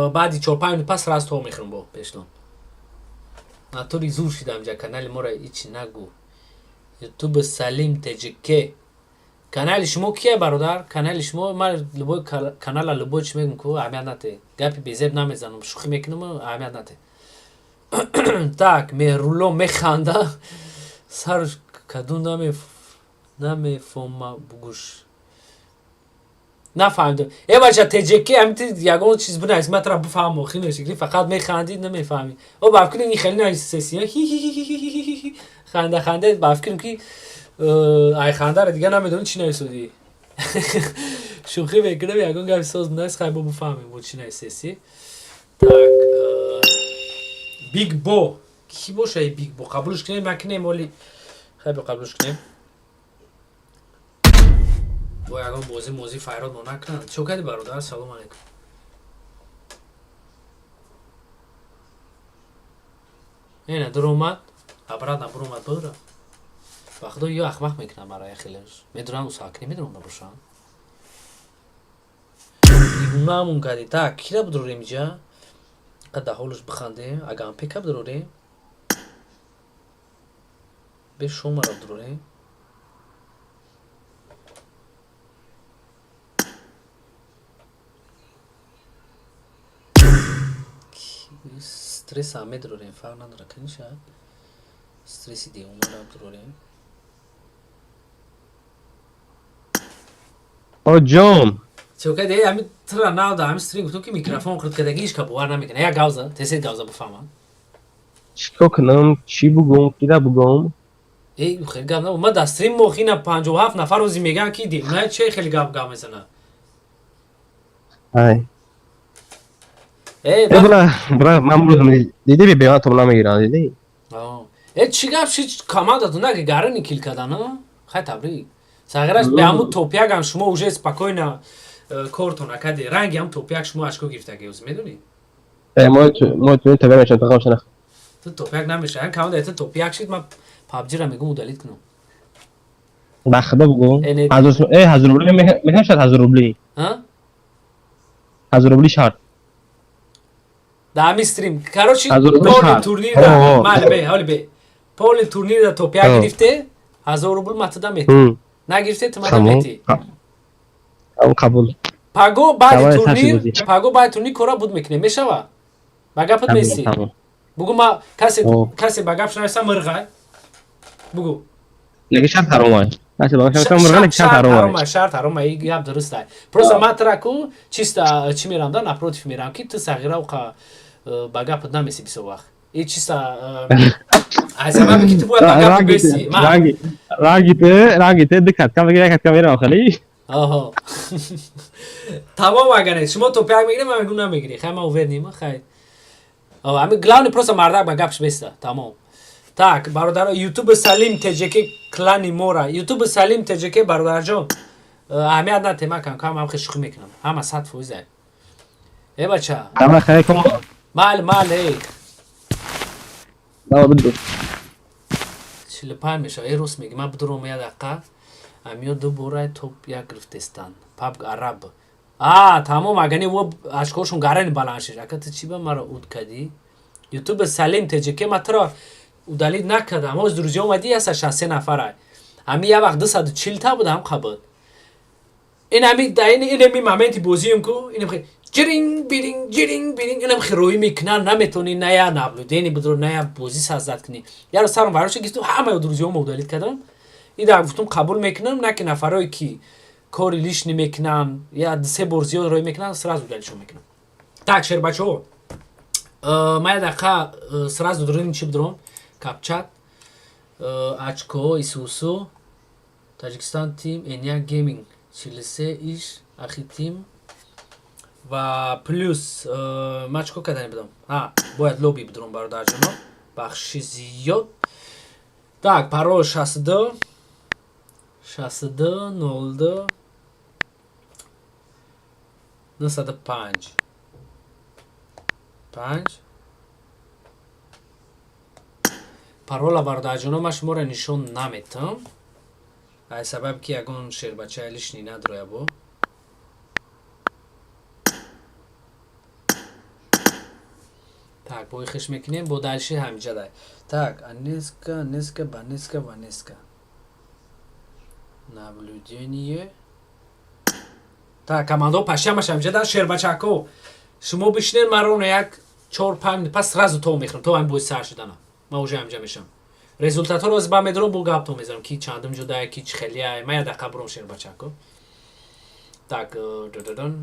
Баъди 4-5 минут пас раз то мехӯрам бо пештон. Натури зур шидам ҷа канали моро ичи нагу. YouTube Салим ТЖК. Канали шумо кие бародар? Канали шумо ман любой канала любой чи мегум ку аҳамият нате. Гапи безеб намезанам, шӯхӣ мекунам, аҳамият нате. Так, Меҳрулло механда. Сарш каду намефома бугӯш. Нафаҳмидам. Э бача ТЖК ҳамин ягон чиз бинавис, ман тара бифаҳмам охи мешикли, фақат механдӣ намефаҳмӣ. О ба фикри ин хеле нависесия. Хи ханда ханда ба фикрам ки ай хандара дига намедонӣ чӣ нависодӣ. Шӯхӣ мекунам, ягон гапи соз бинавис, хай бо бифаҳмем бо чӣ нависесӣ. Так, Биг Бо. Ки боша Биг Бо? Қабулш кунем, накунем оли. Хай бо қабулш кунем. Бо ягон бозӣ мозӣ файрод мо накунанд. Чо кардӣ бародар? Салом алейкум. Ина дуромад, обратно буромад бура. Ба худо ё ахмақ мекунам мара яхелеш. Медонам усакни медонам набошам. Дивунамун кардӣ. Так, кира будурем иҷа? Қада ҳолш бихандем. Агар пека будурем. Бе шомара будурем. Стресс ҳам медурорем, фарқ надорад, каниша. Стресси девона дурорем. О ҷон. Чока де ами тра нав да ами стрим гуфтум ки микрофон хурд кардаги ҳеч ка бовар намекунад. Як гавза, тесед гавза бифаҳмам. Чикор кунам? Чӣ бугум? Кида бугум? Эй, хеле гап на. Ма дар стрим мохина 57 нафар рӯзи мегӯянд ки девона че хеле гап гап мезанад. Ай. Э, Э, бра, бра, ман бурдам. Диди би бева тоб намегирам, диди? Э, чӣ гап шид команда дуна ки гарани кил кардан, а? Хай табрик. Сағираш бе ҳамун топякам шумо уже спокойно кортон акади. Ранги ҳам топяк шумо очко гирифтаги ӯз медонӣ? Э, мо ту ТВ мешам, тақам шана. Ту топяк намеша. Ҳам команда ту топяк шид, ман PUBG-ра мегум удалить кунам. Ба худо бугум. Э, не. 1000, э, 1000 рубли мехам шад 1000 рубли. А? 1000 рубли шарт. Да ҳамин стрим. Короче, 1000 рубли поли шарт. турнир О, да. о. Мали бе, ҳоли бе. Поли турнир да топяк О. гирифте, 1000 рубл ма туда мети. Нагирифте, ту мада Тамом. мети. Тамом, қабул. Паго баъди Давай, турнир, сарши бозӣ. паго баъди турнир кора буд мекунем, мешава? Ба гапат Тамом, мести. тамом. Бугу ма касе О. касе ба гапш нареса мырғай. Бугу. Лекин шарт ҳаром ай. Касе ба гапш нареса мырға, лекин шарт ҳаром ай. Шарт ҳаром ай, гап дуруст ай. Просто ма траку чисто чӣ мерам да напротив мерам ки ту сағира уқа ба гапат намеси бисёр вақт. И чисто аз сабаби ки ту бояд ба гапат беси. Ма Ранги, ранги ту, ранги ту ду катка мегири, як катка мерам хали. Оҳо. Тамом агане, шумо топяк мегиред, ман мегум намегирӣ. Хай ман уверен ним, хай. О, ами главный просто мардак ба гапш беста. Тамом. Так, бародаро, YouTube Салим ТЖК клани мора. YouTube Салим ТЖК бародарҷон. Аҳамият надиҳед, ман кам кам ҳам хеле шӯхӣ мекунам. Ҳама 100% ай. Э бача, Давай, хай ком. мал мал эй. Давай, буду. 45 мешава. Э рост меги, ман бидуром як дақиқа. Амиё ду бора топ як гирифтестанд. Пабг араб. А, тамом, агани во очкошон гарани баланд шид. Ака ту чӣ ба маро уд кардӣ? YouTube Салим ТЖК ма туро удалить накардам. Оз друзья омадӣ 163 нафар ай. Ами як вақт 240 та буд ҳам қабуд. Ин ами да ин ами моменти бозием ку, инам хе ҷиринг биринг ҷиринг биринг инам хе роӣ мекунан, наметонӣ на я наблюдение бидро, на я бозӣ создать кунӣ. Яро сарам вайрон шуд, гуфтум ҳамаи друзьямо удалить кардам. И да гуфтум қабул мекунам, на ки нафарое ки кори лишний мекунан, я се бор зиёд роӣ мекунан, сразу удалитшон мекунам. Так, шербачаҳо, ман як дақиқа сразу дурини чӣ бидурам? Капчат, очко, исусу, Таҷикистон тим, Эняк гейминг, 43 иш, ахи тим ва плюс ман чӣ кор кардани будам? А, бояд лобби бидурам бародарҷоно. Бахши зиёд. Так, парол 62 62 02 905 5. Парола бародарҷоно ман шуморо нишон наметам. Аз сабаб ки ягон шербачаи лишний надроя бо. Так, бо хеш мекунем, бо дальше ҳамиҷа дай. Так, анеска, анеска, банеска, ванеска. Наблюдение. Так, командо пашамаш ҳамиҷа дар шербачако. Шумо бишинед, ман ровно як 4-5 минут пас сразу то мехӯрам, то ҳамин бози сар шудана. Ман уже ҳамиҷа мешам. Результатҳоро оз ба медорам, бо гап то мезанам, ки чандум ҷудае, ки чӣ хелияе. Ман як дақиқа бурам шербачако. Так, дододон.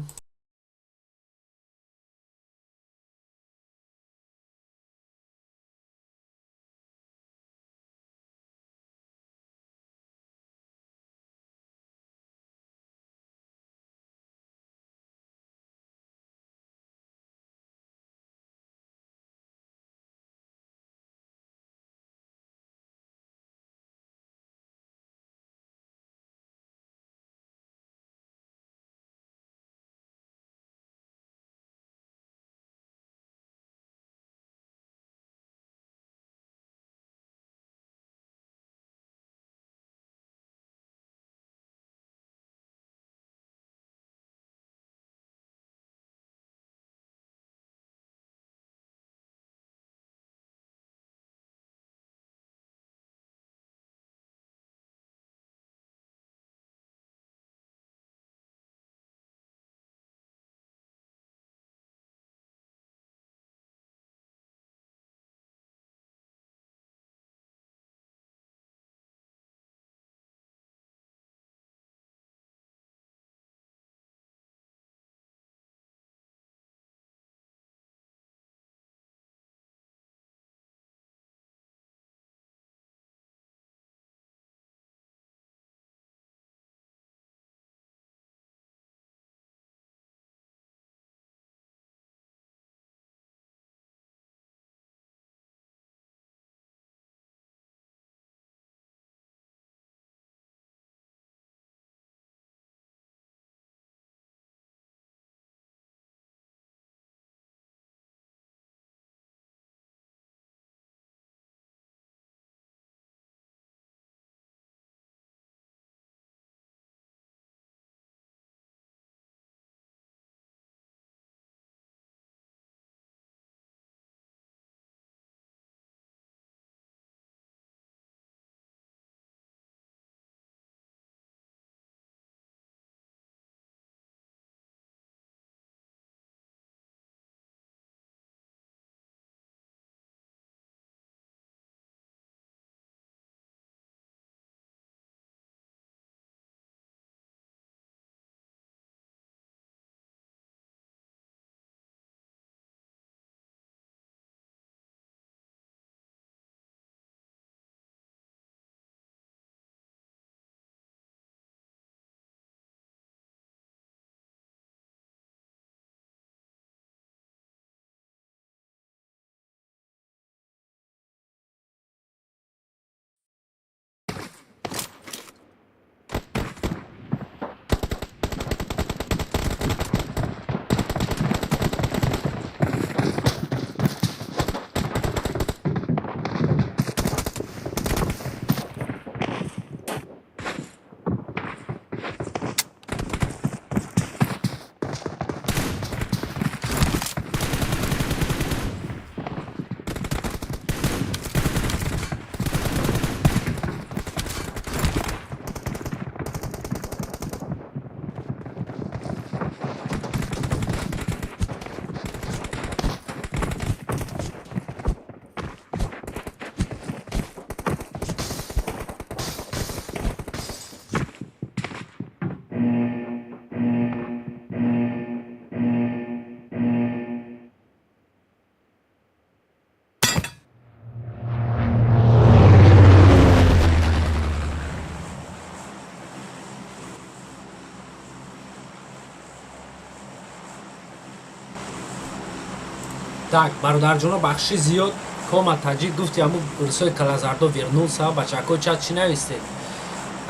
Так, бародарҷоно, бахши зиёд. Кома таҷик гуфти, ҳаму русои калазардо вернулся. Бачако, чат чӣ навистед?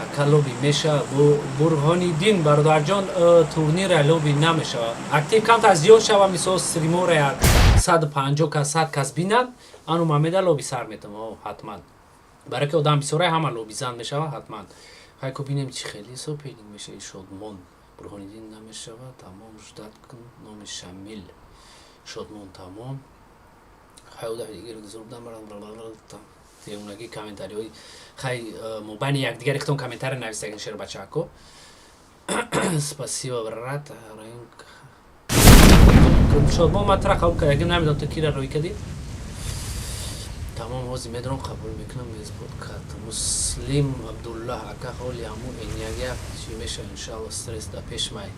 Ака, лоби меша? Бурҳониддин, бародарҷон, турнира лоби намешавад. Актив камтар зиёд шава, мисол, стримора як 150 кас, 100 кас бинанд, ану мамеда лоби сар метам. Ҳатман, барои ки одам бисёрай, ҳама лобизан мешава ҳатман. Хай, ко бинем, чӣ хеле соперник меша. Шодмон Бурҳониддин намешава, тамом, ждать кун. Номи Шамил Шодмон, тамом. Хай, девонаги комментариҳои, хай, мобайни якдигари хитон комментарий нависагин, шербачако. Спасибо, брат. Шодмон, ман тра қабул кардагим, намедонам, ту кира рӯй кардӣ. Тамом, ҳозир медорам, қабул мекунам. Мезбуд кард Муслим Абдуллаҳ. Ака, ҳоли ҳамун энягя чӣ меша? Иншалло, стресс да пеш май,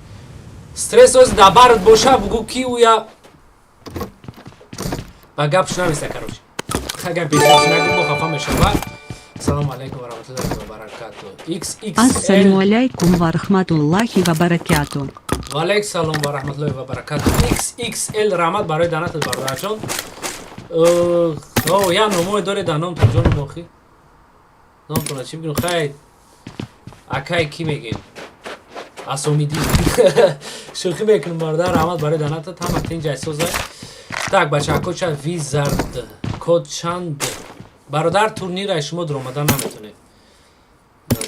стресс ҳозир да бард боша, бугӯ ки уя ба гапш нависа. Короче, агар бешаш нагӯ, мо хафа мешава. Салому алайкум ва раҳматуллоҳи ва баракату. Ассалому алайкум ва раҳматуллоҳи ва баракату. Ва алайкум салом ва раҳматуллоҳи ва баракату. XXL, раҳмат барои донатат, бародарҷон. О, я номое доред дар номтон, ҷону мохи. Номтона чӣ бигӯм? Хай, акай, кӣ мегем? Асомидин. Шӯхӣ мекунам, бародар, раҳмат барои донатат, ҳама тинҷай соза. Так, бачако, ча визард код чанд? Бародар, турнира шумо дуромадан наметонед.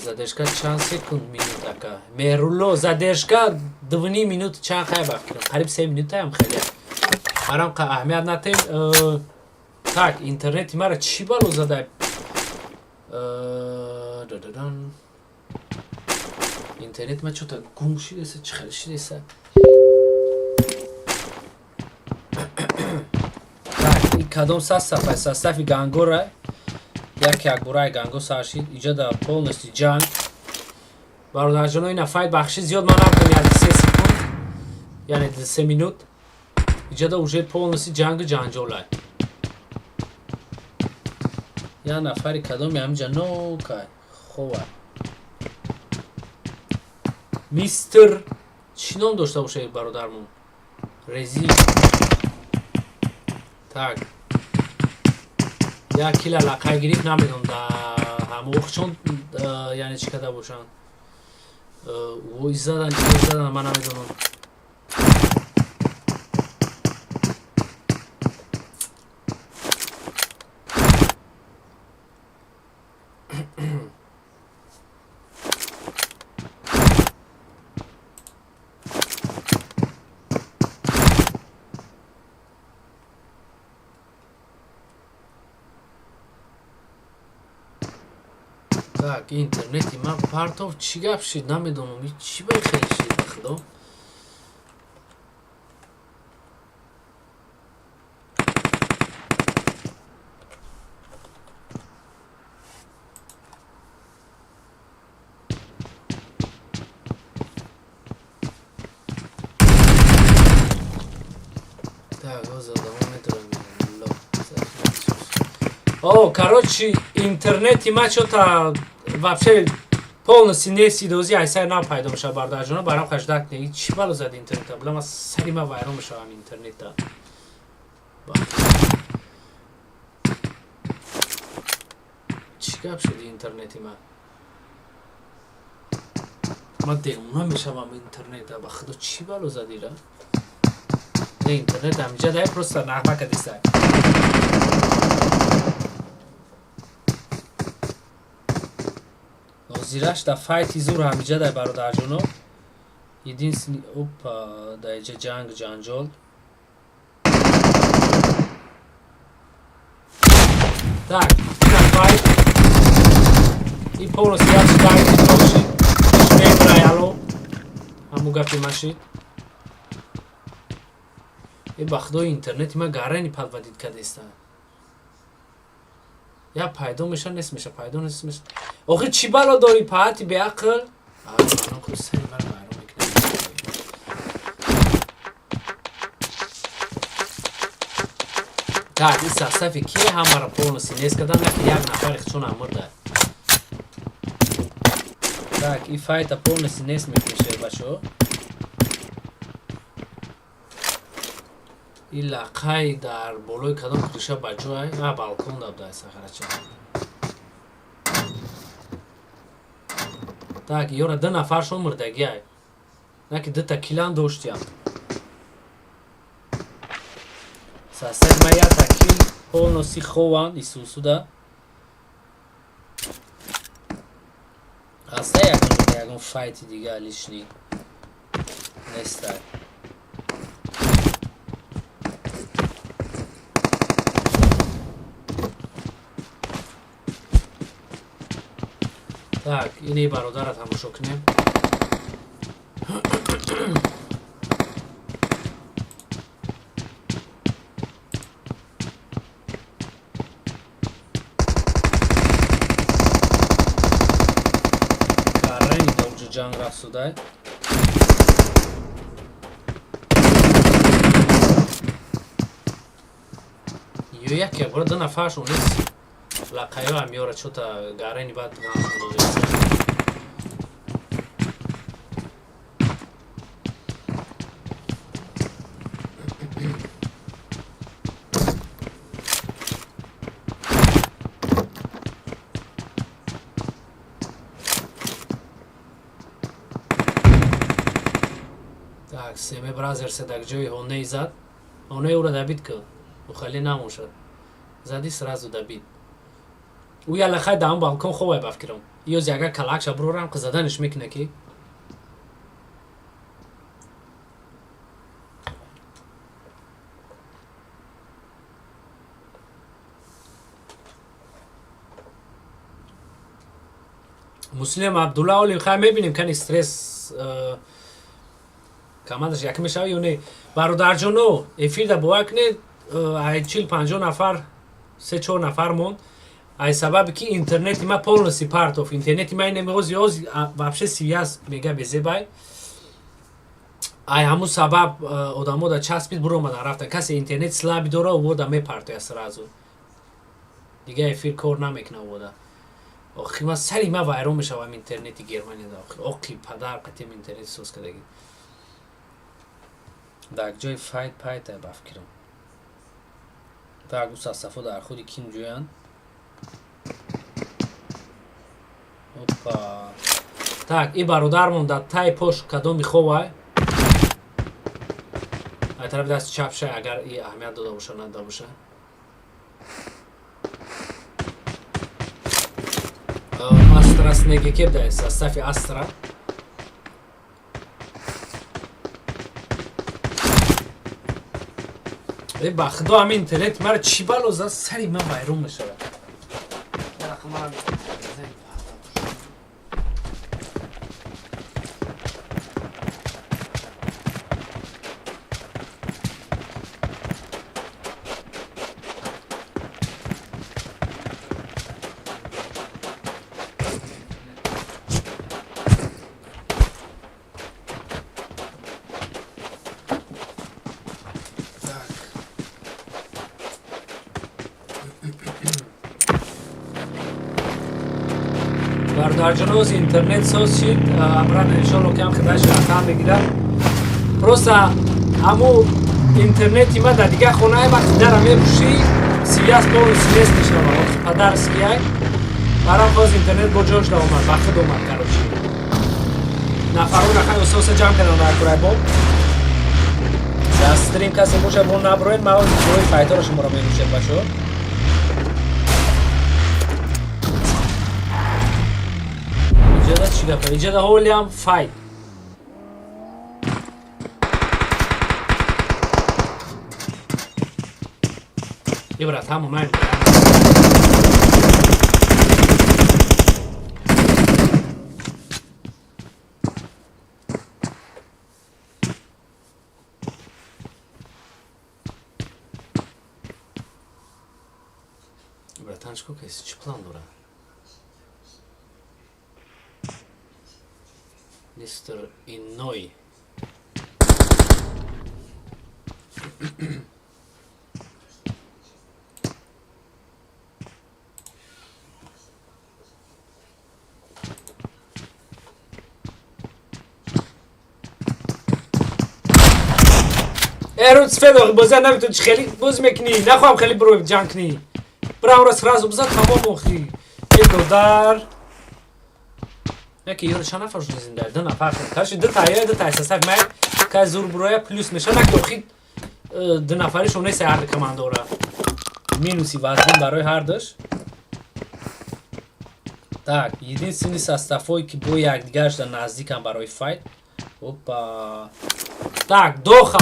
Задержка чанд секунд, минут, ака Меҳрулло? Задержка 2,5 минут, чанд, хай, ба фикрам, қариб 3 минутаям. Хеле барам аҳамият натем. Так, интернети мара чӣ бало зада? Дададан, интернети ма чота гум шидеса, чӣ хел шидеса? Так, и кадом состав? Состави гангора як якбораи ганго сар шид. Иҷода полностью ҷанг, бародарҷоно. Ина файт, бахши зиёд, ман наметонам, як 3 секунд, яъне 3 минут. Иҷода уже полностью ҷангу ҷанҷолай. Як нафари кадоми ҳаминҷа нокай хова. Мистер чӣ ном дошта бошад бародармон? Рези. Так, як кила лақай гирифт, намедонам, да ҳамоқчон, яъне чӣ карда бошанд, ой задан, чӣ задан, ман намедонам. Так, интернети ман партов, чӣ гап шид, намедонам, чӣ ба хел шид, ба худо. Так, ҳозир давом медорам. О, короче, интернети ма чё-то вообще полностью нест. Идози айсай нав пайдо мешавад, бародарҷоно, барам хаждак не. Чӣ бало зад интернета? Била, ма сари ма вайрон мешавам интернета. Чӣ гап шуди интернети ма? Ма девона мешавам интернета, ба худо, чӣ бало задира? Не, интернет ҳамиҷа дай, просто нағма кадистай. Ҳозираш да файти зур ҳамиҷа дай, бародарҷоно. Единственный, опа, да иҷа ҷанг ҷанҷол. Так, ина файт и полностью як шид, мебрай, ало, ҳаму гапи машид. Э, ба худои, интернети ма гарани подводить кадеста. Я пайдо меша, нест меша, пайдо, нест меша. Охир чӣ бало дорӣ, паати беақл? Сари мара вайрон мекунам. Так, и состави кие? Ҳамаро полностью нест кардам, наки як нафари чун амурда. Так, и файта полностью нест мекунӣ, бачаҳо. Ин лақай дар болои кадом крыша ба ҷой? А, балкон дабдай сахарача. Так, ёра ду нафаршон мурдагиай. На ки дута килам доштиям. Сосед ма ята кил полностью хован исусуда. Аста ягон файти дига лишний нестай. Так, ини бародарро тамошо кунем. Карани да уҷо ҷанг рафт судай. Ё яке бора ду нафаршон нест. Лақаё ам ёра чота гарени баъд ғамшон додеса. Так, Семе Бразерсе дар ҷои ҳонае зад. Ҳонаи ӯро добить кун. Ӯ хеле намошад. Зади сразу добить. Ӯ я лахай дар ҳам балкон хобай ба фикрам. Ёз яга калакша бурорам ки заданиш мекуна ки. Муслим Абдулла олим хай мебинем кани стресс командаш як мешава ё не. Бародарҷоно, эфирда бовар кунед, ай 40-50 нафар, 3-4 нафар монд. Ай сабаби ки интернети ма полностью партов. Интернети ма инем ози ози вообще связь мега безебай. Ай ҳамун сабаб одамо да часпид буромадан рафтан. Касе интернет слабый дора, овода мепартоя сразу. Дига эфир кор намекуна овода. Охи ма сари ма вайрон мешавам интернети Германияда. Охи, оқи падар қатем интернет соз кардагӣ. Дар ҷои файт пайтай ба фикрам. Так, ӯ сафо дар худи ким ҷӯянд. Опа. Так, и бародармон дар тай пош кадоми ховай. Ай тарафи дасти чап шай, агар и аҳамият дода боша, надода боша. Астра снеги кеб сафи Астра. Э, ба худо ҳамин интернет мара чӣ бало зад, сари ман вайрон мешавад. Так. Бародарҷоноз, интернет соз шид, обратно иншолло кам хидаш рақам мегирад. Просто ҳаму интернети ма дар дигар хонаи вақти дара мепӯшӣ, связь полностью нест мешавад. Охи падарский ай. Барам хоз интернет бо ҷош да омад, ба худ омад, короче. Нафарон рақам ососа ҷамъ кардам дар курайбоб. Дар стрим касе боша, бо наброед, ман ҷои файтаро шуморо менӯшед, бачаҳо. Иҷода чӣ гапа? Иҷода ҳолиам файт. Ибрат, ҳамон ман. Братан, чӣ кор каси? Чӣ план дора? Мистер Иной. Э, рӯз федор бозия наметони, чи хеле боз мекунӣ? Нахоҳам хеле бро ҷанг кунӣ. Бирам сразу бизан, тамом охи. Э, додар. Яки ёро чанд нафар шуд зинда? Ду нафар. Короче, ду та, ду та состав май кай зур броя плюс меша, наки охи ду нафаришон нест ҳар командора. Минуси вазн барои ҳардуш. Так, единственный составҳое ки бо якдигар шуда наздикан барои файт. Опа. Так, Доха.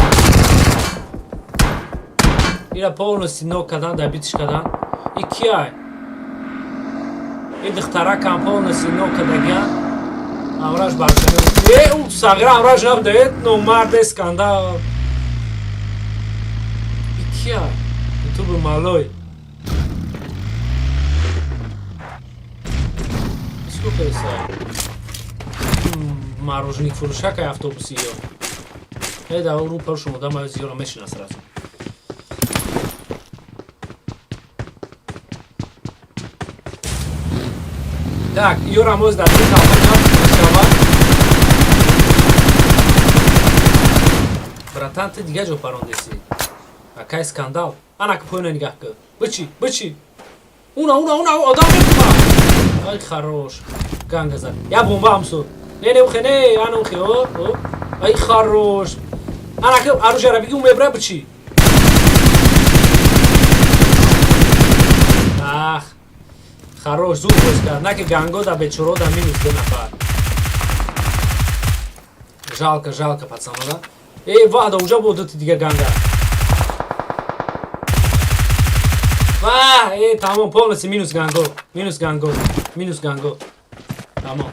Ира полностью нок кардан, добитиш кардан. И кияй? И духтаракам полностью нок кардагиан. Амраш баршани. Э, у сағира амраш набуда, э, номард скандал. И кияй? Ютубер малой. Сколько это? Мороженик фурӯшакай автобуси ё. Э, да, ру паршум одам аз ёро мешина сразу. Так, ёра моз дар мешавад. Братан, ты дига ҷо парондеси. Акай скандал. Ана ки поёна нигаҳ кун. Бичи, бичи. Уна, уна, уна, одам мекуба. Ай, хорош. Ганга зад. Я бомба ҳам суд. Не, не, ухе, не, ана ухе, о, о. Ай, хорош. Ана ки оружие биги, мебра, бичи. Ах. Хорош, зуд боз кард. На ки ганго да бечоро да минус ду нафар. Жалко, жалко, пацана, да? Эй, вада, уже буду дига ганга. Ва, э, тамом, полностью минус ганго. Минус ганго. Минус ганго. Тамом.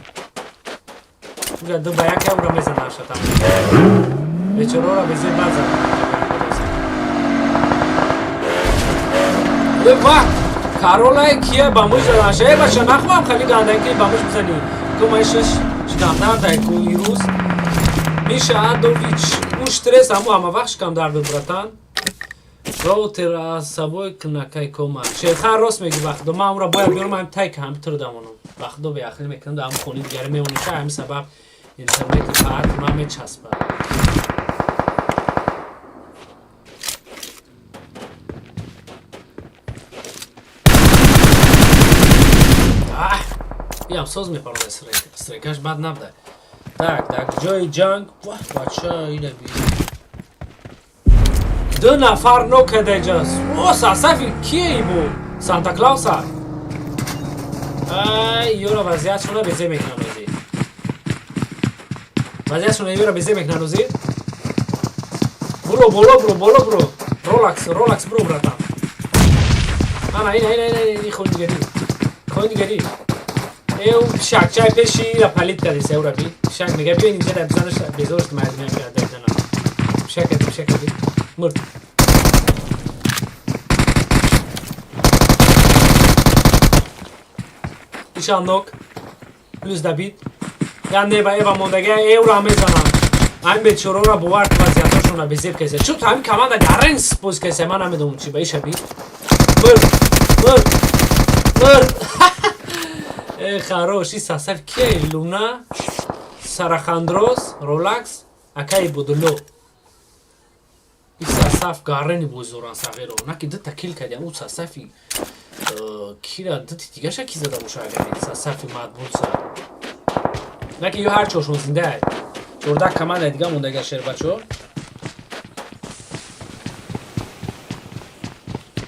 Уга ду ба яке ура мезанаша там. Бечорора безе база. Э, ва, Каролай кия ба муш задаша. Э, бача, нахоҳам хеле гандаки ба муш бизанӣ. Ку май шиш шикамдар дай ку ирӯз. Миша Адович, уш стресс ҳаму ҳама вақт шикамдар буд, братан. Роутер аз собой кнакай кома. Шерхан рост меги, вақто ман умра бояд биёрам, ҳам тай компютер дамонам. Вақто беақлӣ мекунам, дар ҳам хони дигаре мемониша, ҳамин сабаб интернети фаат ман мечаспад. Иам соз мепаронад, стрекаш бад набуда. Так, дар ҷои ҷанг, вах, бача, ина би. Ду нафар нок кадаҷас. О, сасафи кие бу? Санта Клауса. Ай, ёра вазъиятшона безе мекунам ози. Вазъиятшона ёра безе мекунам ози. Буро, боло буро, боло буро. Ролакс, ролакс буро, братан. Ана, ина, ина, ина, ина, хони дигари. Хони дигари. Э, пишакчай пеши ира палит кардиса, ура би. Пишак мега биёин инҷа дар бизанаш безор шуд мардумиам ки дар бизанам. Пишак, пишак би. Мурд. Иша нок. Плюс добит. Я нева эва мондага, эвра мезанам. Ҳамин бечорора бовар ки вазъиятошона безеб кеса. Чун ҳамин команда гарен боз кеса, ман намедонам чи ба иша би. Мурд, мурд, мурд. Э, хорош, и состав ке Луна, Сарахандрос, Ролакс, Акай Будуло. И состав гарени бозоран сағиро. Наки дута кил кардям, у состави кира дути дигаша ки зада боша агар состави матбулса. Наки ё ҳар чошон зинда. 14 команда дига мондага, шербачо.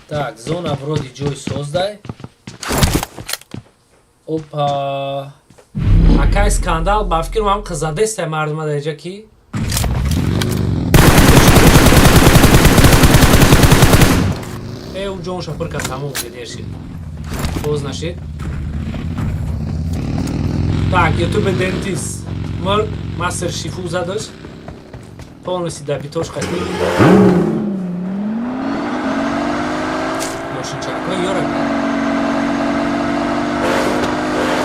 Так, зона вроде ҷой создай. Опа. Акай скандал, ба фикрм ҳам қизадестай мардума дар ки. Э, у ҷонша пур кард, тамом дер шид. Боз нашид. Так, ютуб дентист. Мурд, мастер шифу задаш. Полностью добитош қатӣ. Мошинчакҳои ёра.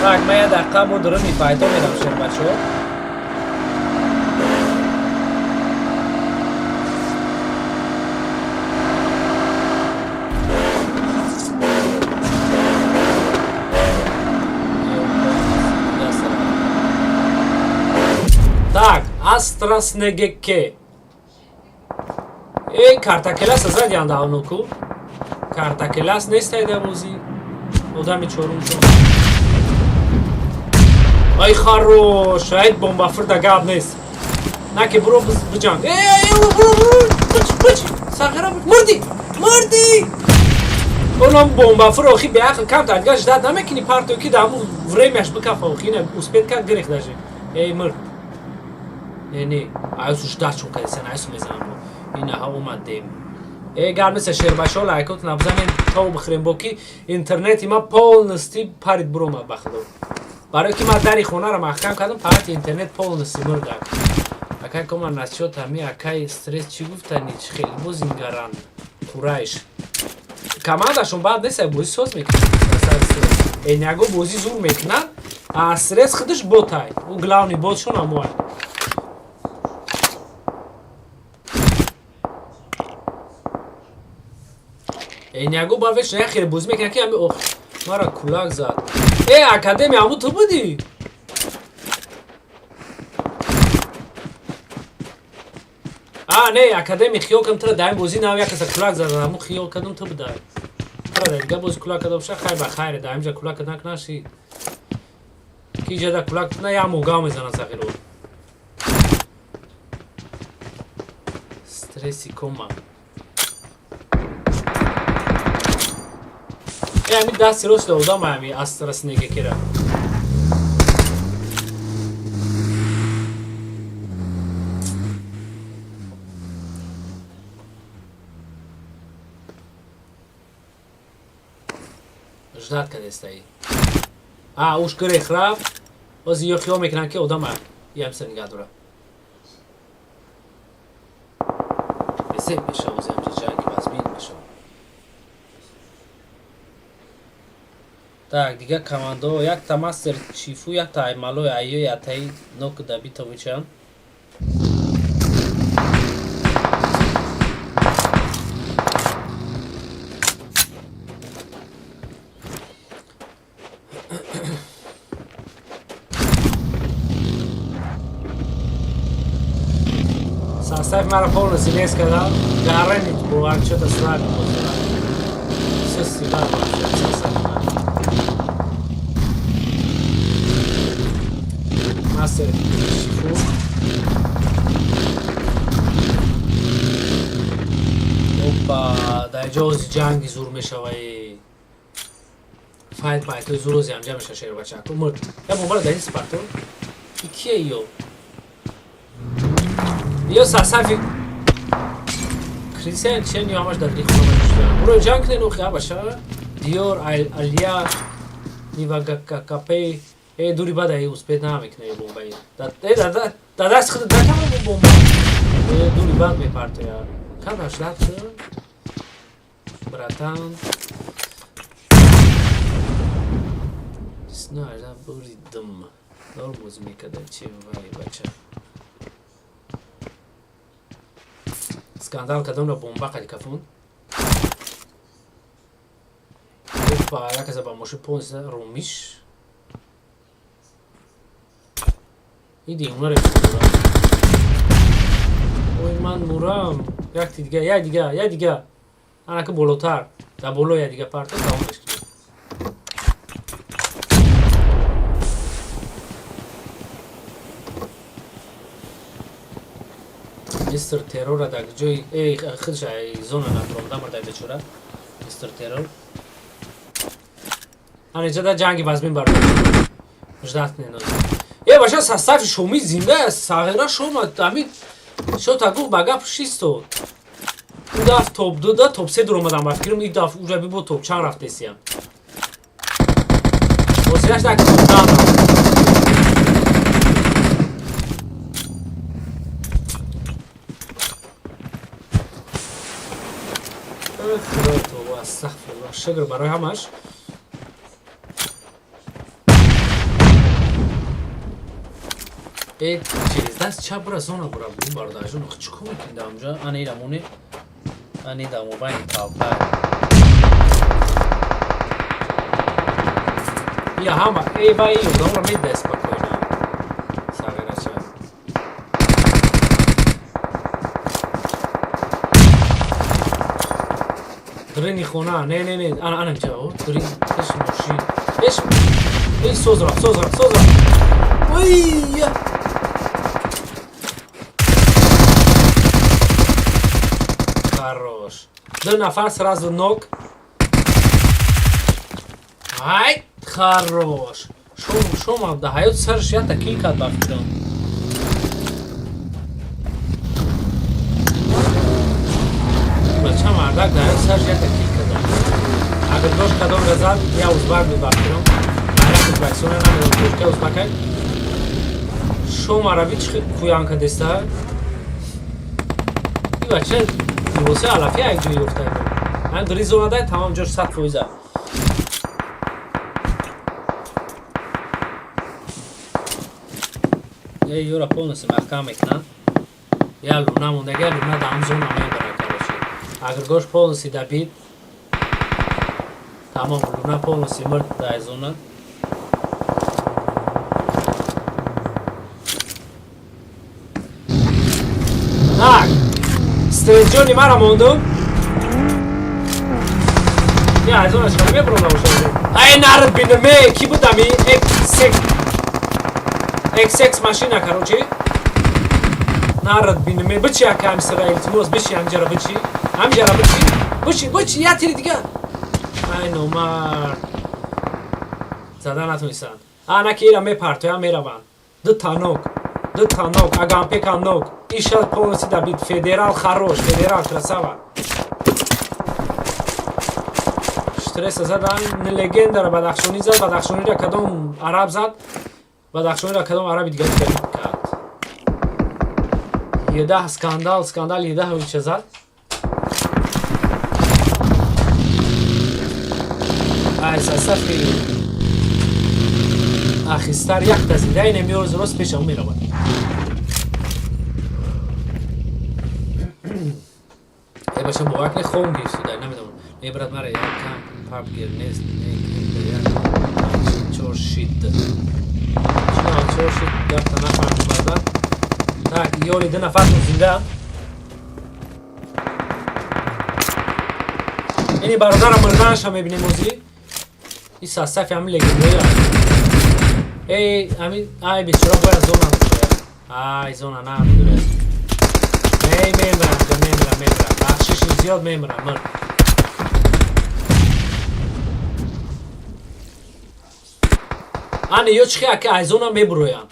Так, ман як дақиқа бо дуруни пайдо мерам, шербачо. Так, Астра Снегеке. Э, картакеласа задиан давноку. Картакелас нестай да бозӣ. Одами чорумшон. Ай хорош, ай бомбафир да гап нест. На ки буро биҷанг. Э, буро, буро, буч, буч. Сағира буч. Мурди! Мурди! Онам бомбафир охи беақл камтар дигар ждать намекунӣ партию ки дар ҳамун времяш бикафа охи ина успеть кард гирехт даже. Эй мурд. Не, не, айсу ждать чун кардесан, айсу мезанам. Инаҳа омадем. Э, гар неста шербашо лайкот набзанем то бихӯрем бо ки интернети ма полностью парид буромад ба худо. Барои ки ман дари хонаро маҳкам кардам, фақат интернет полностью мурдак. Акай кома насчёт ҳами акай стресс чӣ гуфтани чӣ хеле бозингаран Қурайш. Командашон баъд нест, бозӣ соз мекунад. Эняго бозӣ зур мекунад, а стресс худаш ботай. Ӯ главный ботшон ҳамоай. Эняго ба вечно як хеле бозӣ мекунад ки ҳами ох мара кулак зад. Э, академия ҳамун ту будӣ? А, не, академия хиёл кардам тура дар ин бозӣ нав як каса кулак задан, ҳамун хиёл кардам ту будай. Тура дар дига бозӣ кулак карда боша, хайр ба хайре, дар инҷа кулак кардан наши. Ки иҷа да кулак на як мугав мезанад сағиро. Стресси кома. Э, ҳами дасти рост одам ҳами астрас негекера. Ждать кадестаи. А, уш гирех рафт. Боз ё хиёл мекунанд ки одам ямса нигаҳ дорад. Бесеб мешава ози ҳамҷа ҷанги вазмин мешава. Так, дигар командаҳо якта мастер чифу, якта аймалои айёи атаи нок дабитовичан. Состав мара полностью лес кардам. Гаранит бовар что-то слабо бозира. Все сила вообще состав мара. Мастер Шифу. Опа, дар ҷози ҷанги зур мешаваи. Файт байтои зурози ҳамҷа меша шербачаку. Мурд. Я бомбара дар ин спарто. И кие ё? Ё сасафи Кристиан чен ё ҳамаш дар дили хона мешуданд. Буро ҷанг кунен охи абаша. Диор Алия Нивагакакапей э дури бада э успеть намекунад э бомбаи. Да э да да даст худ да кама бомба. Э дури бад мепартояд. Кадаш лаб шуд? Братан. Снайда буридым. Нормоз мекарда чи вай бача. Скандал кардамро бомба қади кафон. Опа, як каза ба мошин понза румиш. Иди, унаре Ой, ман мурам. Якти дига, як дига, як дига. Анаки болотар. Дар боло як дига парто тамомаш кунем. Мистер Террора дар ҷои эй худш ай зона надромда мурда бечора. Мистер Террор. Ана иҷа дар ҷанги вазмин бардор. Ждать кунед. Э баша состави шоми зинда аст. Сағира шома ами шота гуфт ба гап шисто. У даф топ 2 да топ 3 дуромадам ба фикрам и даф уже бибо топ чанд рафтесиям. Бозиаш дар топ 10 рафт. Худо тавба, астағфируллоҳ. Шукр барои ҳамаш. Э, через даст чап бура зона бура бу бародарҷон, охи чӣ кор мекунӣ дар онҷа? Ана ира моне. Ана дар мобайни талпа. Я ҳама, э вай одамро медиҳад спокойно. Сағирача. Дрини хона, не, не, не, ана, ана инҷа, о, дрин, иш мошин. Иш, иш соз рафт, соз рафт, соз рафт. Ой, я. Хорош. Ду нафар сразу нок. Ай, хорош. Шом, шом, да ҳаёт сарш ята кил кард ба фикрам. Бача мардак да ҳаёт сарш ята кил кардам. Агар дош кадом разад, я узбак буд ба фикрам. Айрак Узбекистона намедонам, тоҷика узбакай. Шом араби чӣ куян кадеста? И бача либоси алафи як ҷой ёфта. Ҳам дри зона дай тамом ҷош 100%. Я ёра полностью маҳкам мекунам. Я луна мондага, луна да ҳам зона мебара, короче. Агар гош полностью добит, тамом, луна полностью мурд дар зона. Так, стренҷони мара мондум. Я аз зона шумо мебурам набошад. Ай нард бинаме, ки будами? X6 XX машина, короче. Нарад бинаме, бичи ака ҳамсара, илтимос, бичи ҳамҷара бичи. Ҳамҷара бичи. Бичи, бичи, я тири дига. Ай номард. Зада натонистанд. Ана ки ира мепартоям мераванд. Ду танок. Ду танок, агампека нок. Иша полностью добит. Федерал хорош, федерал красава. Стресса задан, легендара Бадахшонӣ зад, Бадахшониро кадом араб зад, Бадахшониро кадом араби дигар добит кард. Едаҳ скандал, скандал едаҳ ча зад. Ай сасафи ахистар якта зинда ине меорз рост пеша меравад. Э баша бовар кунед хом гирифт, намедонам. Не брат мара як кам паб гир нест, не як чор шит. Чина чор шит гапта нафаҳмидам бародар. Так, ёли ду нафар зинда. Ини бародарам мурданаша мебинем озӣ. И састафи ҳамин легендоя. Эй, ҳамин ай бечора бояд зона бошад. Ай зона намедурад. Эй, мемирам, мемирам, мемирам. Бахшиши зиёд мемирам, мир. Ани ё чихе ака ай зона мебуроянд.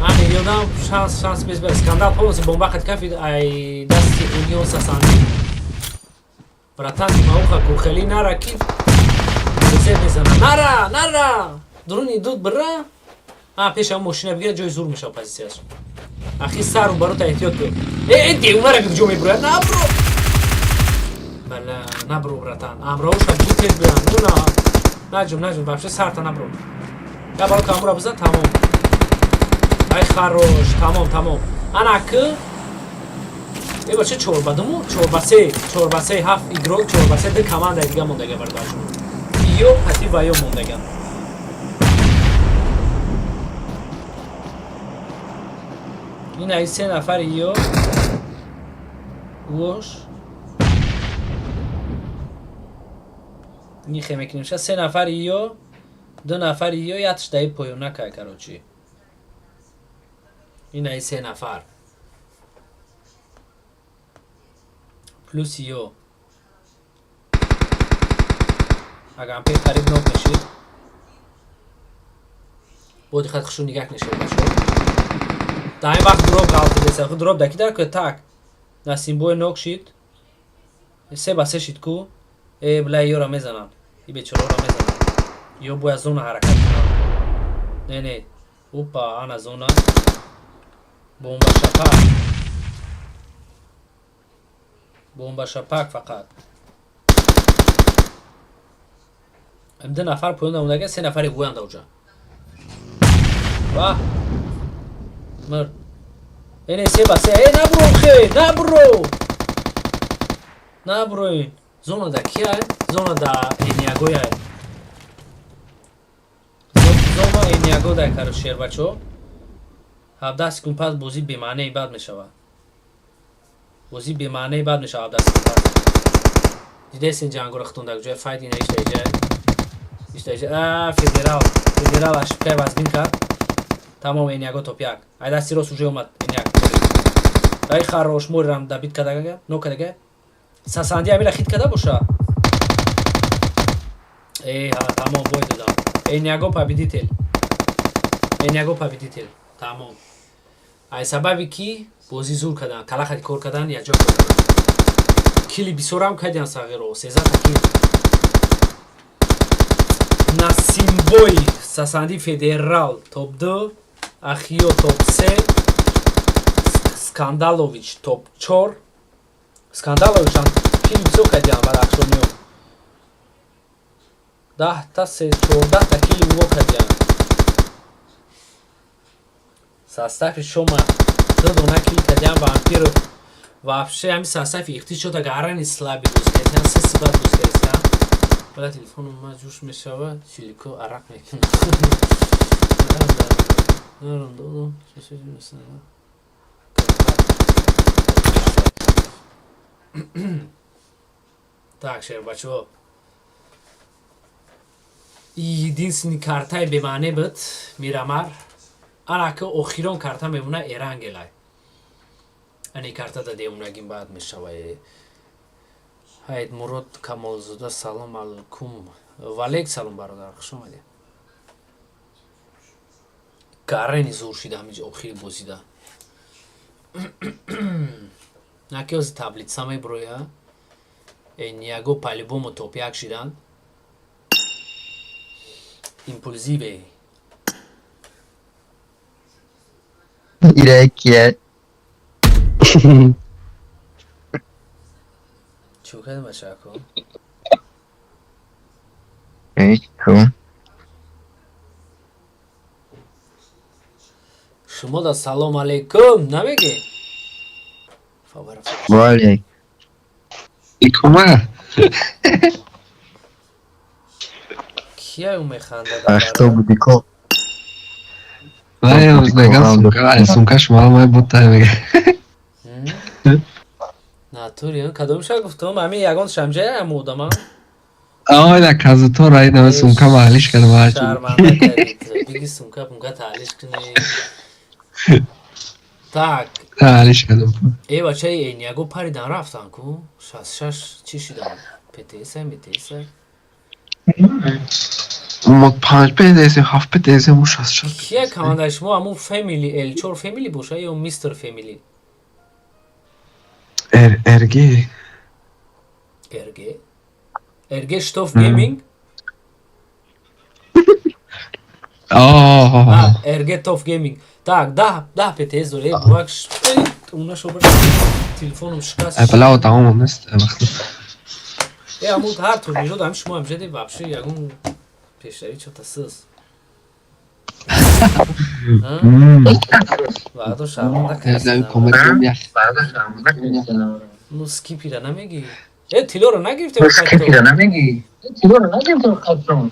Ани ёдам шанс, шанс безбер. Скандал полностью бомба қад кафид ай дасти Унион Сасанди. Братан, димауха кухели нара ки зе мезана. Нара, нара! Дуруни дуд бира. А, пеша мошина бигира ҷои зур мешава позицияш. Ахи сару барота эҳтиёт кун. Э, э, девона ра куҷо мебурояд? Набро! Бала, набро, братан. Амроша бутед биям. Ну на. Наҷум, наҷум, вообще сарта набро. Я баро камура бизан, тамом. Ай хорош, тамом, тамом. Ана к Э бача чор ба думу, чор ба се, чор ба се, ҳафт игрок, чор ба се, ду командаи дига мондага бародаршон. Ё пати ва ё мондаган. Ин ай се нафари ё вош нихе мекунем ша се нафари ё ду нафари ё ятш даи поёна кай, короче. Ин ай се нафар. Плюс ё. Агар пе қариб нок мешид. Бо диққат хушу нигаҳ нешед бачо. Дар ин вақт дроп ғалтидеса. Ху дроп даки дар ку так. Насимбой нок шид. Се ба се шид ку. Э бла ёра мезананд. И бечораро мезананд. Ё бояд зона ҳаракат кунанд. Не, не. Опа, ана зона. Бомба шапак. Бомба шапак фақат. Ду нафар поён намудага, се нафари гӯянд оҷа. Ва. Мир. Эне се ба се. Э, набро, хе, набро. Наброин. Зона да кия? Зона да Эниагоя. Зона Эниаго да, короче, шербачо. 17 секунд пас бозӣ бемаънеи бад мешавад. Бозӣ бемаънеи бад мешавад 17 секунд пас. Дидесин ҷангора хитон дар ҷоя файт ина ишта иҷа. Ишта иҷа. А, федерал. Федерал ошибкаи вазбин кард. Тамом, Эняго топ як. Ай дасти рост уже омад Эняк. Ай хорош, морирам добить кадага, но кадага. Сасанди амира хит када боша. Э, ҳа, тамом, бой додам. Эняго победитель. Эняго победитель. Тамом. Ай сабаби ки бозӣ зур кардан, калахати кор кардан, якҷо кор кардан. Кили бисёрам кардиан сағиро, 13 та кил. Насимбой, Сасанди Федерал топ 2, Ахио топ 3, Скандалович топ 4. Скандалович ҳам кили бисёр кардиан бадахшониё. 10 та се 14 та кили уво кардиан. Состави шома ду дона кил кардиан вампиров. Вообще ҳами состави ихти шода гарани слабый боз кардиан, се сибат боз кардиан. Бала телефоном ма ҷӯш мешава, чилико арақ мекунам. Нарам додам. Так, шербачо. Единственный картаи бемаъне буд Мирамар. Анака охирон карта мемона Эрангелай. Ани карта да деунагин баъд мешава. Ҳайд Мурод Камолзода, салом алайкум. Валейк салом, бародар, хуш омадед. Гарени зур шида ҳамиҷа охири бозида. Наки ози таблица меброя. Эниаго по-любому топ як шидан. Импулзиве. Иракия. Чӣ кардем, бачако? Ку. Шумо да салом алейкум намегӣ? Валейк. Икома. Кия ӯ механдад? А что будико? Вай, мегам сумка, ай сумкаш маълум ай буд мега. Натури, кадомша гуфтум? Ҳамин ягон шамҷая ам одама? Ай на казуто рай на сумка маҳлиш кардам ҳарчи. Шарманда кардид. Биги сумка пумка таҳлиш кунӣ. Так. Таҳлиш кардам. Э, бачаи Эниаго паридан рафтан ку? 66 чӣ шидан? ПТС, МТС? Мо 5 ПТС, 7 ПТС, мо 66. Кия командаи шумо ҳамун Family L4 Family боша ё Mr Family? Р РГ. РГ? РГ Штоф Гейминг? О. РГ Тоф Гейминг. Так, 10 ПТС доред, бувак уна шобар телефоном шикаст. Ай бала тамом нест. Э, ҳамун ҳар турниро дам шумо ҳам жеди вообще ягон пешравӣ чота сыз. Ваъдо шарманда кардам. Ну скипира намегӣ? Э, тилоро нагирифтем. Скипира намегӣ? Тилоро нагирифтем.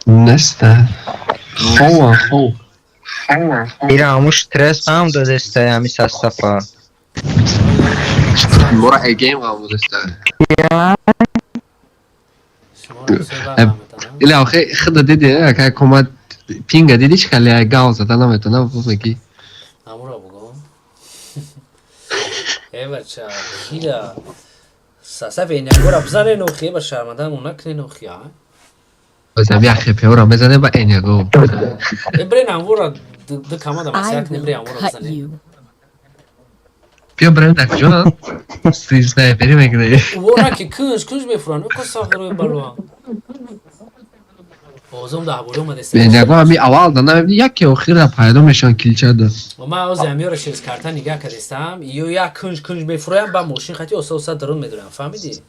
Нест. Хова, хов. Ира ҳамун стресс ҳам додеста ҳами састафа. Мора эгейм ҳам додеста. Или охе худа диди, ака комат пинга диди чи хали ай гав зада наметона, меги. Амура буго. Э, бача, кира сасаф энягора бизане нохи, ба шарманда накне нохи, а? Базам як хепеора мезане ба эняго. Э, брен амура ду команда масяк не бре амура бизане. Пио брен дар куҷо? Стрим снайпери мекунӣ. Вора ки кунж кунж мефуранд, ко сағирои балоа. Озом да ҳабори омадест. Эняго ҳами аввал да намебини, яке охир да пайдо мешаванд килчада. Ма ози ҳамиёра через карта нигаҳ кардестам, ё як кунж кунж мефуроям, ба мошин хати оса оса дарун медурам, фаҳмидӣ?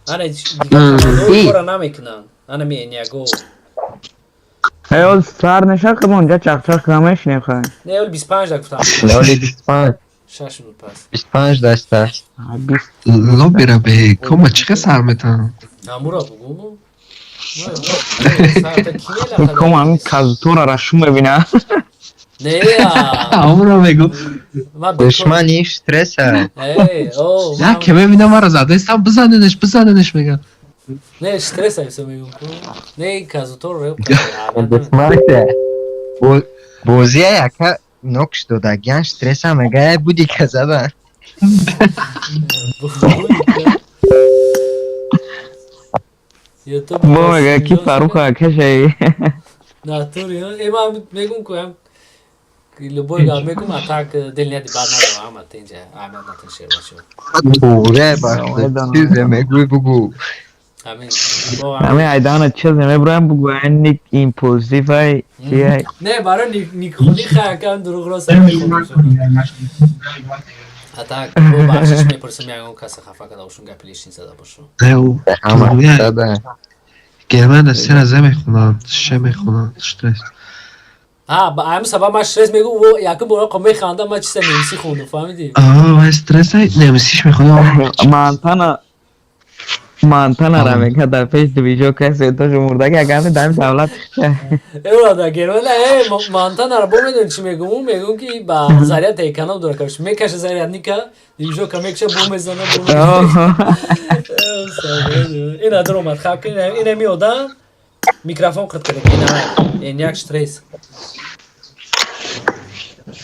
Ана дигар командаҳо кора намекунанд. Ана ми эняго. Эй, оз сар неша қибон, ҷа чақчақ намешинем хай. Не, оли 25 да гуфтам. Оли 25. 6 минут пас. 25 даста. Лоббира бе, кома чӣ сар метавонад? Амура бугу. Кома ҳамин казутора ра шу мебина. Не. Амро мегу. Душмани стресса. Эй, о. Як ке мебинам маро задестам, бизаненеш, бизаненеш мегам. Не, стресс айсо мегум. Не, казутор реп. Душманте. Бозия яка нокш додагян стресса мега буди казада. Ютуб. Бо мега ки Фаруха кашай. Натури, э ман мегум ку ам любой гап мегум, а так дил нияти бад надорам, ама тинҷа аҳамият натин шербачо. Туре ба чизе мегӯй бугу. Амин. Ами айдана чизе меброям бугу ник импулсив ай чи ай. Не, барои никхонӣ хаякам дурӯғ рост. А так бо бахшиш мепурсам, ягон каса хафа карда бошум, гапи лишний зада бошум. Германия се разе мехонанд, ше мехонанд, стресс. А, ба ҳамин сабаб ман стресс мегӯм, во якум бора қо механдам, ман чиса немисӣ хондум, фаҳмидӣ? Аа, вай стресс ай, немисиш мехонам. Мантана Мантана ра мега дар пеш движок касе тошо мурдаги агар дар давлат. Эва да Германия, э Мантана ра бо медонӣ чӣ мегӯм? Мегӯм ки ба заряд эконом дора, короче, мекаша зарядника, движока мекаша, бо мезана, бо мезана. Ина дуромад, хаб ки ина миодам, микрофон қит карда, ина ин як стресс.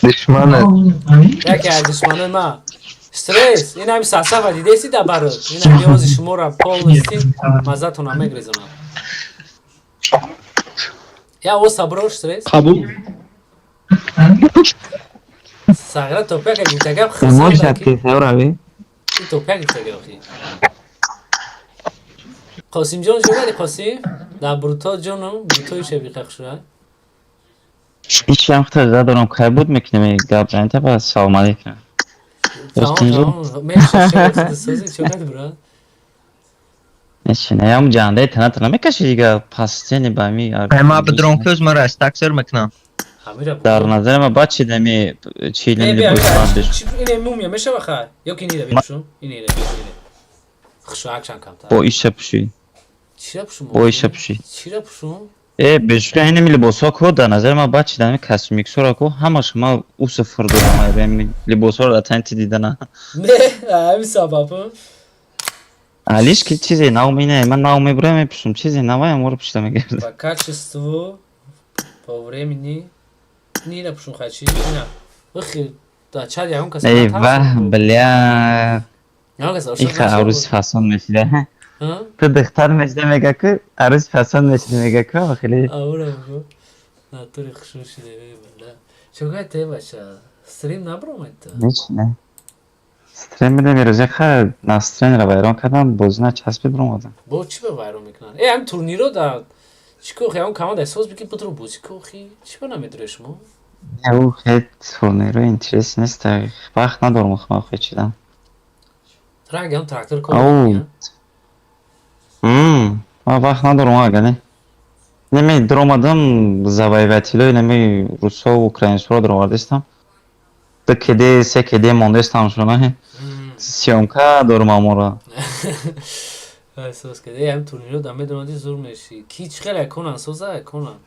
Душманат. Яке аз душманои ма. Стресс, ин ҳами сасафа дидеси да барот. Ин ҳами ози шуморо полностью маззатона мегрезонам. Я о саброш стресс. Қабул. Сағира топяка гифтагап Мошад ки саврави. Топяк гифтага охи. Қосимҷон ҷугари Қосим? Да бруто ҷоном, брутои шебиқа хушра. Ҳеч ҳам хитар задорам, кай буд мекунем гап занта ба салом алейкум. Тамом, тамом. Мешавад созӣ чӣ брат? Нечи, не, ҷандаи таната намекаши дига пастени ба ми. Ма бидрон кӯз мара стаксер мекунам. Дар назари ма баъд чи дами чи Не, нами бия, либос ине мумия мешава хай. Ё ки нира бипушум? Ине, ине, ине. Хушо акшан камтар. Бо иша пуши. Чира пушум? Бо иша пуши. Чира пушум? Э, бешка инами либосҳо ко дар назари ма баъд чи дами костюмиксора ко ҳамаш ма уса фур додам ай либосҳоро дар тани ти дидана. Не, ҳамин сабаб. Алиш ки чизе нав мине, ман нав мебурам мепушум, чизе наваям моро пушта мегардам. По качеству, по времени. Нира пушум хай чи? Ина. Выхи, да чад ягон кас. Эй, вах, бля. Ягон кас Иха арӯси фасон мешида. Ту духтар мешида мега ку, арӯси фасон мешида мега ку, хеле. Аура бу. Натури хушур шида, бля. Чогай те бача? Стрим набромад ту. Ҳеч не. Стрим бидем ирӯзе ха настроенро вайрон кардам, бозӣ начаспид бромадам. Бо чӣ ба вайрон мекунанд? Э, ҳамин турниро да чӣ кохи, ҳамон команда соз бики бутро бозӣ кохи. Чӣ ба намедуред шумо? Не, ӯ хел турниро интерес нест, вақт надорам хма хечидан. Трак, ҳам трактор кор. Ау. Ман вақт надорам ага не. Неми дуромадам завоевателои неми русо украинсоро дуровардистам. Ду кеде, се кеде мондестам шуна. Съёмка дорум амора. Соз кеде, ҳам турниро да медонади зур меши. Ки чӣ хеле конан соза, конан.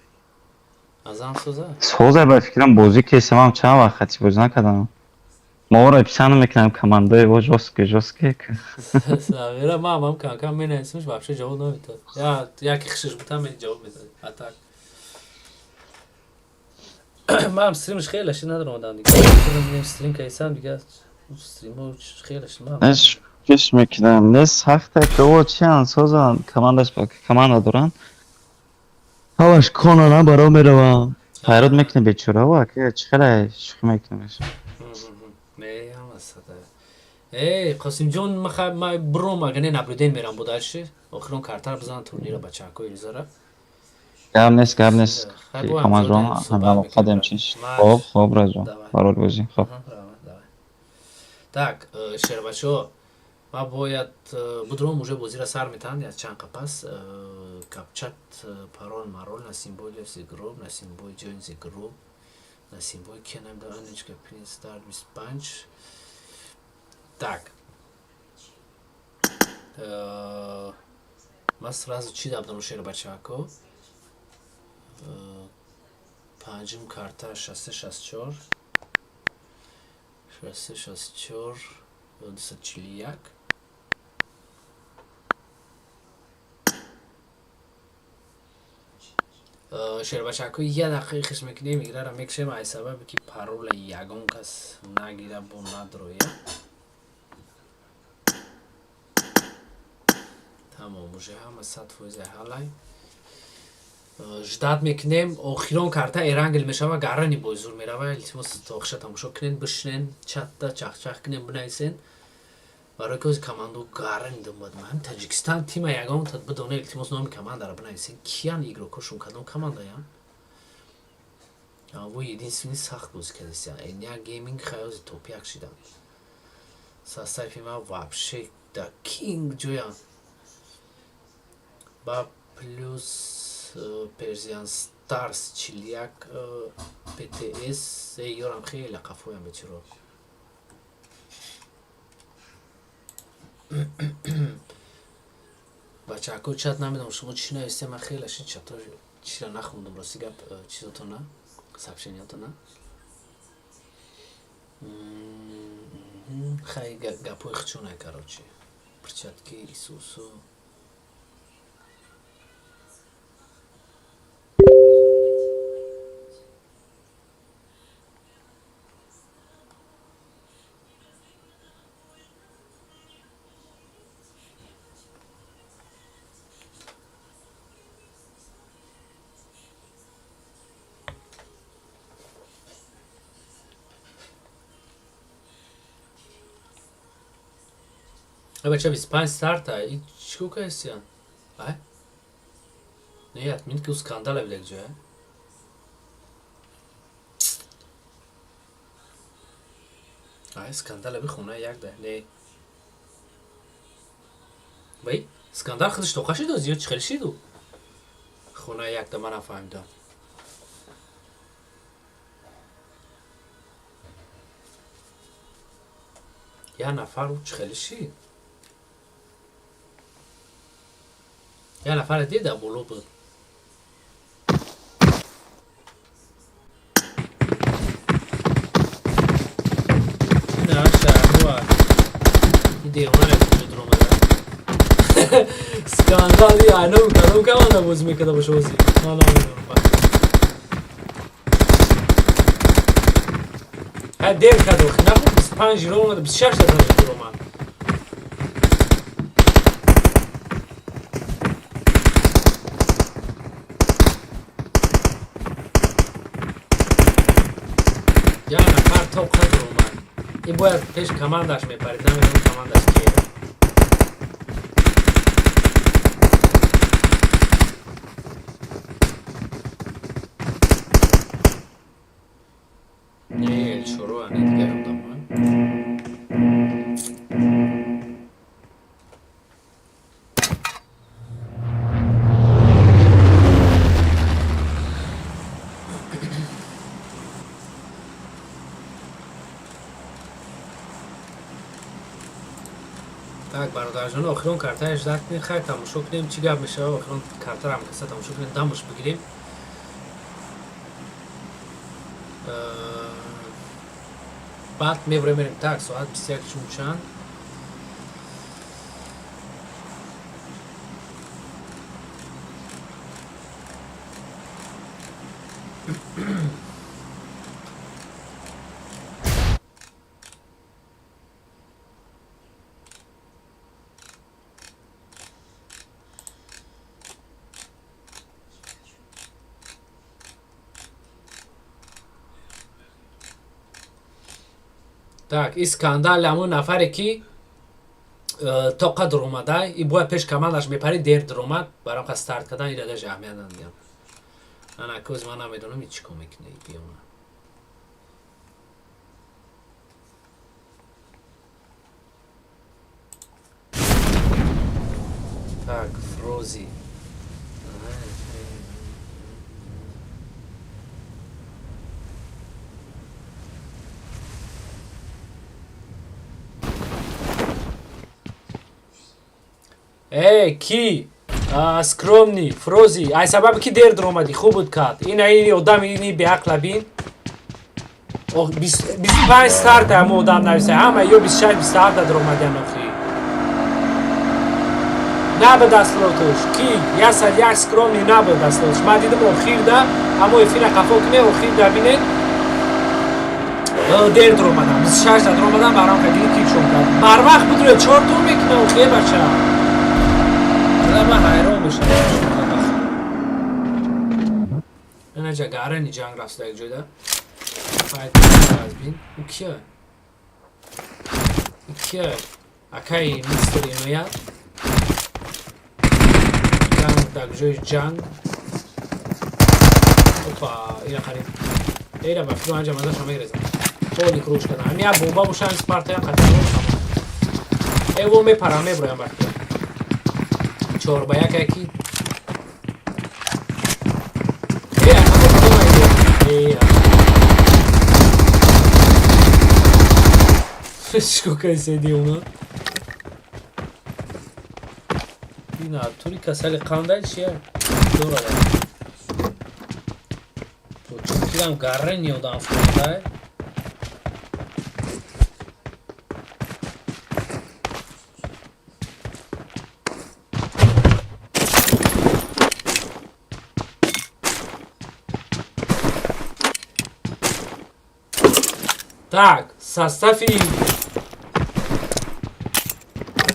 Азам соза. Соза ба фикрам бозӣ кесамам чанд вақт хати бозӣ накардам. Моро писанд мекунам командаи во жёстко жёстко. Савера ман ҳам кам-кам менависимш, вообще ҷавоб намедод. Я яки хишиш бутам ҷавоб медод. А так. Ман стримш хеле ши надорам одам дига. Худам стрим кайсам дига стримо хеле ши ман. Неш пеш мекунам, не сахта ки о чиан созан командаш ба команда доран. Ҳамаш конана баро меравам. Хайрот мекунем бечора ва ки чӣ хеле шӯхӣ мекунем. Не, ҳама сада. Эй, Қосимҷон, ма бром ага не наблюден мерам бодаши. Охирон картара бизанам турнира бачаҳако Илизара. Гап нест, гап нест. Команджон, ҳам алоқа чиш. Хоб, хоб раҷон. Барор бозӣ. Хоб. Так, шербачо, ма бояд будром уже бозира сар метаҳанд як чанд қапас. Капчат, парол, марол, Насимбой левзи гроб, Насимбой ҷойнзи гроб, Насимбой ке намедонам, Анечка Принц дар 25. Так. Ман сразу чӣ дабдам шербачако? Панҷум карта 664 664 241. Шербачако, я дақиқа хиш мекунем, играра мекушем, ай сабабе ки парола ягон кас нагира, бо надроя. Тамом, уже ҳама 100% ҳалай. Ждать мекунем, охирон карта Эрангел мешава, гарани бой зур мерава. Илтимос, то охиша тамошо кунен, бишинен, чатта чахчах кунен, бинависен. Барои ки команду гарани думбад. Ман Таҷикистан тима ягон тад бидоне, илтимос, номи командаро бинависен. Киян игрокошон, кадом командаян? Во единственный сахт бозӣ кардастиян. Эня гейминг хаёзи топ як шидан. Состави ма вообще да кинг ҷоян. Ба плюс Перзиан Старс 41, ПТС ёрам хеле қафоям бечиро. Бачако, чат намедонам шумо чӣ навистем, ман хеле ши чато чира нахондам, рости гап, чизотона, сообщениятона. Хай, гапои хчуна, короче. Перчатки Исусу. Бача, 25 старта, и чӣ кардастиян? Ай? Не, админ ки скандала билек ҷоя. Ай, скандала би хона як да. Не. Бай, скандал худаш тоқа шиду, зиёд чӣ хел шиду? Хона як да ман нафаҳмидам. Я нафар чӣ хеле шид? Я нафар дида боло буд. На шаҳруа. И девона куҷо дуромада. Скандали айном кадом команда бозӣ мекарда боша бозӣ. Ман намедонам. Ҳа, дер кард охи, нахуд 25 ро омада, 26 та дуромад. Я нафар тоқа дуромад. Ин бояд пеш командаш мепарид, намедонам командаш кие. Не, Элшоро, не дигар одамо. Так, бародарҷон, охирон картааш ждать кунед, хайр, тамошо кунем, чӣ гап мешава, охирон картаро ҳам каса тамошо кунем, дамаш бигирем. Баъд мебурем, мерем. Так, соат 21 чун чанд. Так, и скандал ҳамон нафаре ки тоқа дуромада, и бояд пеш командаш мепарид, дер дуромад, барам қа старт кардан ира даже аҳамият надидам. Ана коз ман намедонам и чӣ кор мекунад и биёна. Так, Фрози. Эй, ки? Скромный Фрози, ай сабаби ки дер даромадӣ, хуб буд кат. Ина ини одам, ини беақла бин. 25 старт ҳама одам нависа, ҳама ё 26, 27 даромадиан охи. Набуд аслотуш. Ки 101 Скромный набуд аслотуш. Ман дидам охирда, аммо эфира қафо кунед, охирда бинед. Дер даромадам, 26 даромадам, барам кадини кикшон кард. Барвақт будро 4 тон мекунам охи бача. Ман ҳайрон мешавам. Инаҷа гарани ҷанг рафта як ҷойда. Файт аз бин. У кия? У кия? Акай мистер Иноят. Ҷанг дар ҷои ҷанг. Опа, ина қариб. Эра ба фикру анҷа мазаша мегрезам. Поли круш кардам. Ҳами як бомба бошам, Спарта як қатар Эво мепарам, меброям ба фикру. 4-1 яки. Э, ҳамо кадом айдо? Э, Чико кайседи уна? Ина тури касали қандай чия? Дорада. Почукирам гаррени одам фурдай. Так, состави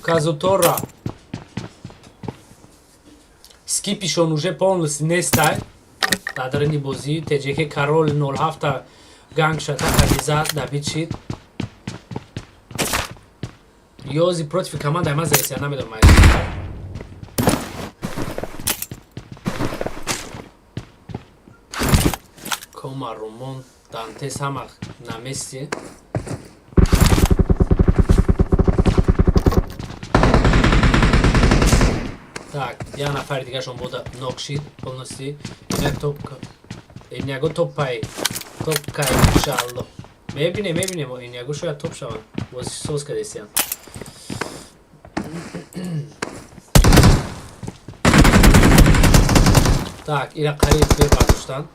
Казутора. Скипишон уже полностью нестай. Дадрани бозӣ ТЖК Карол 07 ганг шата Хадиза добит шид. Ёзи против команда ма заиса намедонам. Кома Румон Дантес ҳама на месте. Так, я нафари дигашон бода нок шид полностью. Ина топ иняго топпай. Топкай иншаалло. Мебинем, мебинем, иняго шояд топ шаванд. Боз соз кардесиян. Так, ира қариб бардоштанд.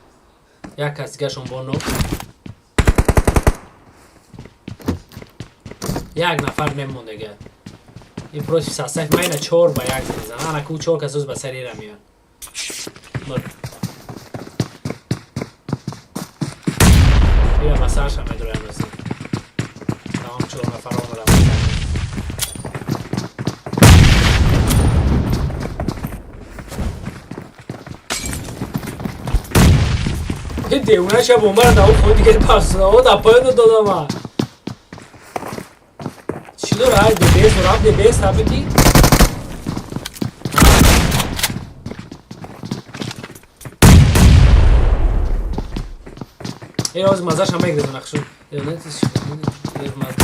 Як кас дигашон бо нок. Як нафар мемондага. Ин против состав ма ина 4-1 мезанам. Ана ку 4 кас ба сари ира меян. Ира ба сарша медроям ази. Тамом 4 нафар омадам. Девона ша бомбара да худ дига пас о да поён додама. Чӣ дора? Ай ДБС дорам, ДБС табити. Э, оз мазаша мегрезам нақшу. Э, не ти э маз.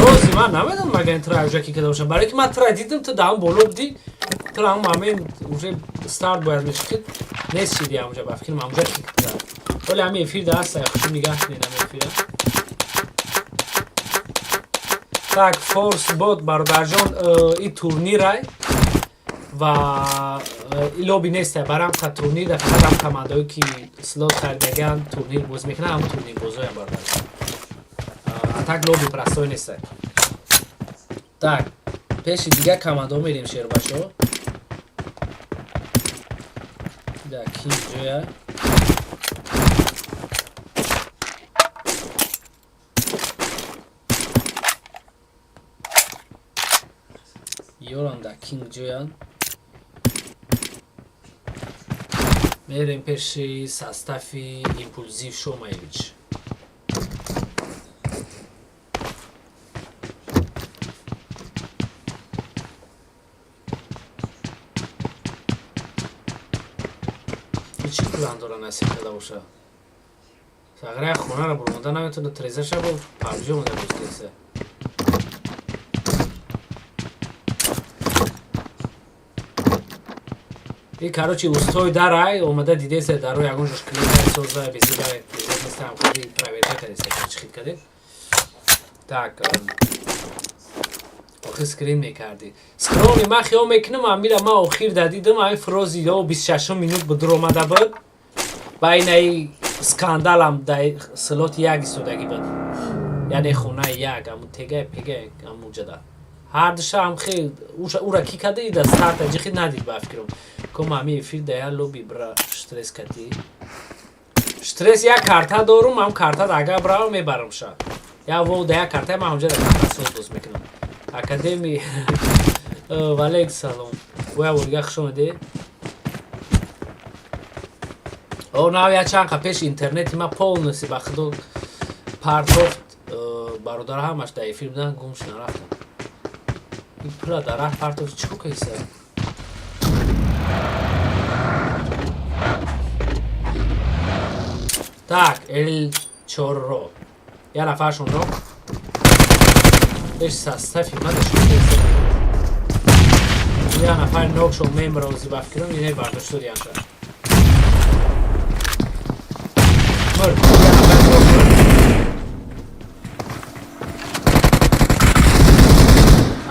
Рози ман намедонам магар ин тра уже ки када бошам. Барои ки ман тра дидам, ту даҳон боло будӣ. Тра ҳам ҳамин уже старт бояд мешикид. Нест шиди ҳамуҷа ба фикрам ҳамуҷа кик кард. Вале ҳами эфир да ҳаст, хуши нигаҳ кунед ҳами эфира. Так, Форс бот бародарҷон, и турнирай ва лоби нестай, барам ка турнир да фақат ҳам командаое ки слот харидагиан турнир боз мекунанд, ҳам турнир бозоям бародарҷон. А так лоби простой нестай. Так, пеши дигар командао мерем шербашо. Да, ки ҷоя? Ёрам да кинг ҷоян. Мерем пеши состави Импулзив Шомаевич. Чӣ план дора насиб карда боша? Сагра як хонаро буромада наметавона трезаша бо PUBG омада боз кеса. И короче устой дарай омада дидеса даро ягон жош клика соза безибай безиб нестам худи проверка Тамошо кардед, чӣ хит кардед. Так, охир скрин мекардӣ. Скрони ман хиёл мекунам, амира ман охир дадидам, ами фрози ё 26 минут буд омада буд. Ба инаи скандалам дар слоти як истодагӣ буд. Яъне хонаи як, аму тега пега амуҷада. Ҳардуша ам хел ура ки када ида старта ҷихи надид ба фикрам. Ком ами эфир да я лоби бра стресс кати. Стресс як карта дорум, ам карта агар бравам мебарам ша. Я во да як карта ман ҳамҷа да карта соз боз мекунам. Академи валейк салом. Боя ворга хуш омадед. О, нав я чанд қа пеш интернети ма полностью ба худо партофт, бародар ҳамаш дар эфир будан, гум шуда рафтам. Ин пула дар раҳ партофт, чӣ кайса? Так, Эл Чорро. Я нафаршон нок. Еш состави ма дашон кайса. Я нафар нокшон мемрози ба фикрам, ине бардошт янша. Мурд, я нафар нок мурд.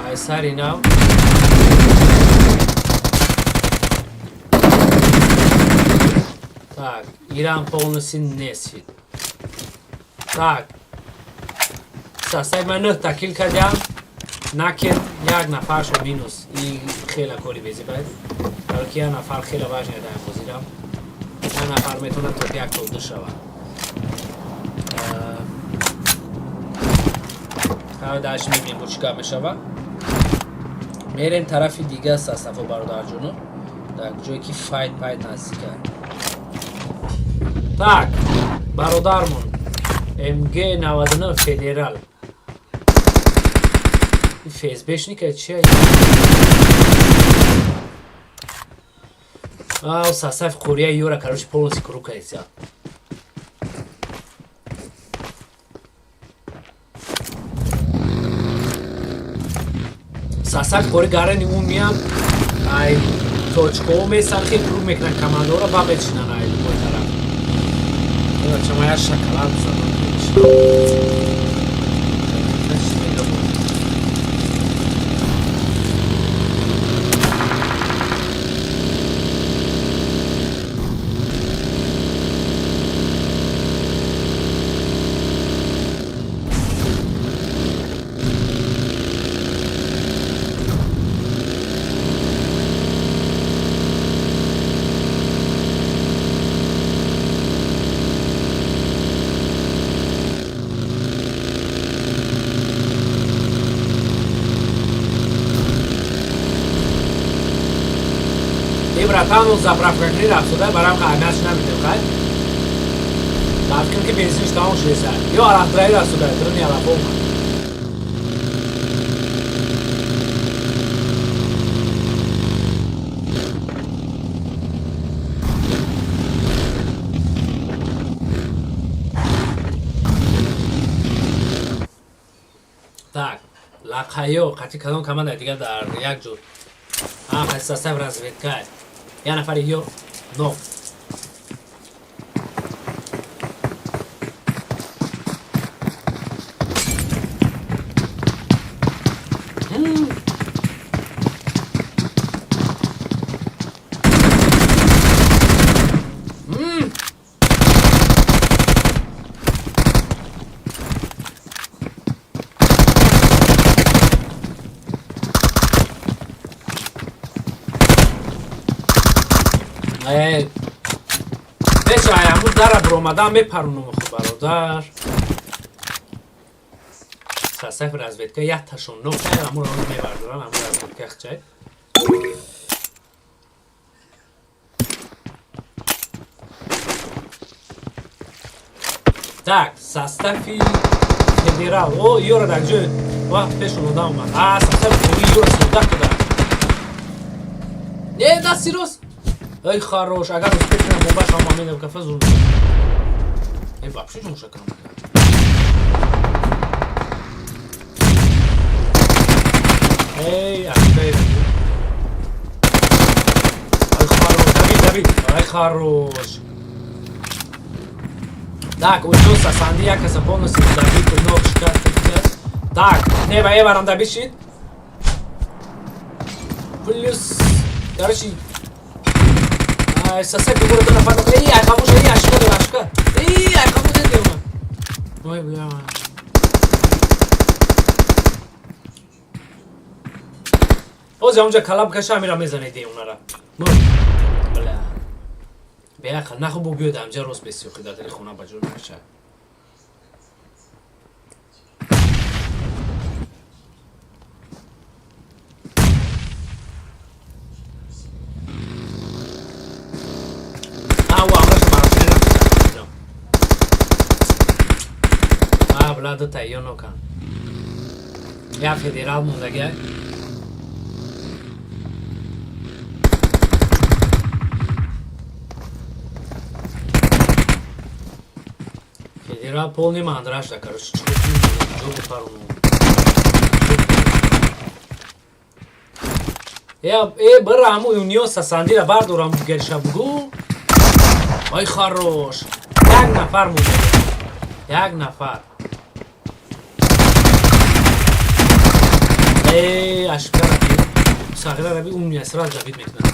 Ай сари нав. Так, Иран полностью несид. Так. Состав ман 9 та кил кардям. Накер як нафаршо минус. И хела кори безибай. Барои ки як нафар хела важне дар бозирам. Як нафар метавонад топ як топ ду шавад. Ҳа, дальше мебинем бо чӣ гап мешавад. Мерем тарафи дига составҳо, бародарҷоно. Дар ҷое ки файт пайт наздика. Так, бародармон МГ 99 Федерал. Ин ФСБшника чия? А, состав Корея юра, короче, полностью круг кайся. Состав Корея гарани умиям, ай точко месан хи круг мекнан командора ба мечинан ай любой тараф. Чама я шоколад задам. Братану заправка кунӣ рафтода барам аҳамиятш намедем, хай? Ба фикрам ки бензинш тамом шудеса. Ё арафдраи рафтода, дуруни арафо омад. Так, лақайё, қати кадом команда дига дар як ҷо. А, қати состав разведка. Я нафари ё нок. Беша, аяму дара бромадан мепарунум ху бародар. Состав разведка як ташон нок, амуро мебардорам, аму разведка хчай. Так, состави Федерал. О, ёра дар ҷои вақт пешон одам омад. А, состави Кори ёра суда куда. Не, дасти рост. Эй, хорош, агар успех кунам, бомбаш ҳама менам кафа зур. Эй, вообще ҷумша кунам. Эй, акай. Ай, хорош, Давид, Давид. Ай, хорош. Так, уйду Сасанди якаса полностью добит, ног шкаф. Так, неба эварам добит. Плюс, короче, сосед города на фата. Эй, ай, кому же, эй, ашка, ашка. Эй, ай, кому ты делаешь? Ой, бля. Оз я унҷа калаб каша амира мезане де унара. Бля. Беақл, наху бу биёд амҷа рост бесиёхи дар дили хона ба ҷой мекаша. А, бля, да та ёно кан. Я федерал мондагия. Федерал полный мандраж, да, короче, чё пару. Э, бара аму унио сасандира бардорам герша бугу. Ой, хорош. Як нафар монда. Як нафар. Эй, ашкара би. Сағира раби умния сразу забит мекунад.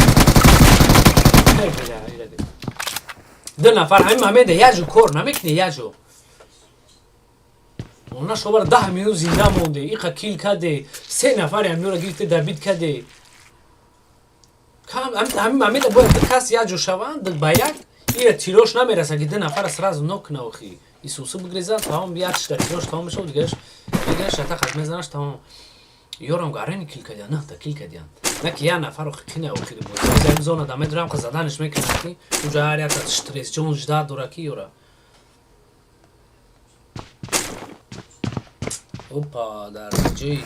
Эй, бля, ира. Ду нафар ҳамин моменте яҷо кор намекуни яҷо. Она шобар 10 минут зинда монде, иқа кил каде, се нафари ҳаминро гирифте добит каде. Ҳамин моменте бояд ду кас яҷо шаванд, ба як ира тирош намераса ки ду нафара сразу нок наохи. Исусу бигрезад, тамом якшта тирош тамом мешавад, дигараш дигараш шата хат мезанаш тамом. Ёрам гарени кил кадян, нахта кил кадян. На ки я нафаро қина охири буд. Зам зона да медрам ха заданиш мекунад ки уҷа ҳар як стресс ҷон жда дора ки ёра. Опа, дар ҷои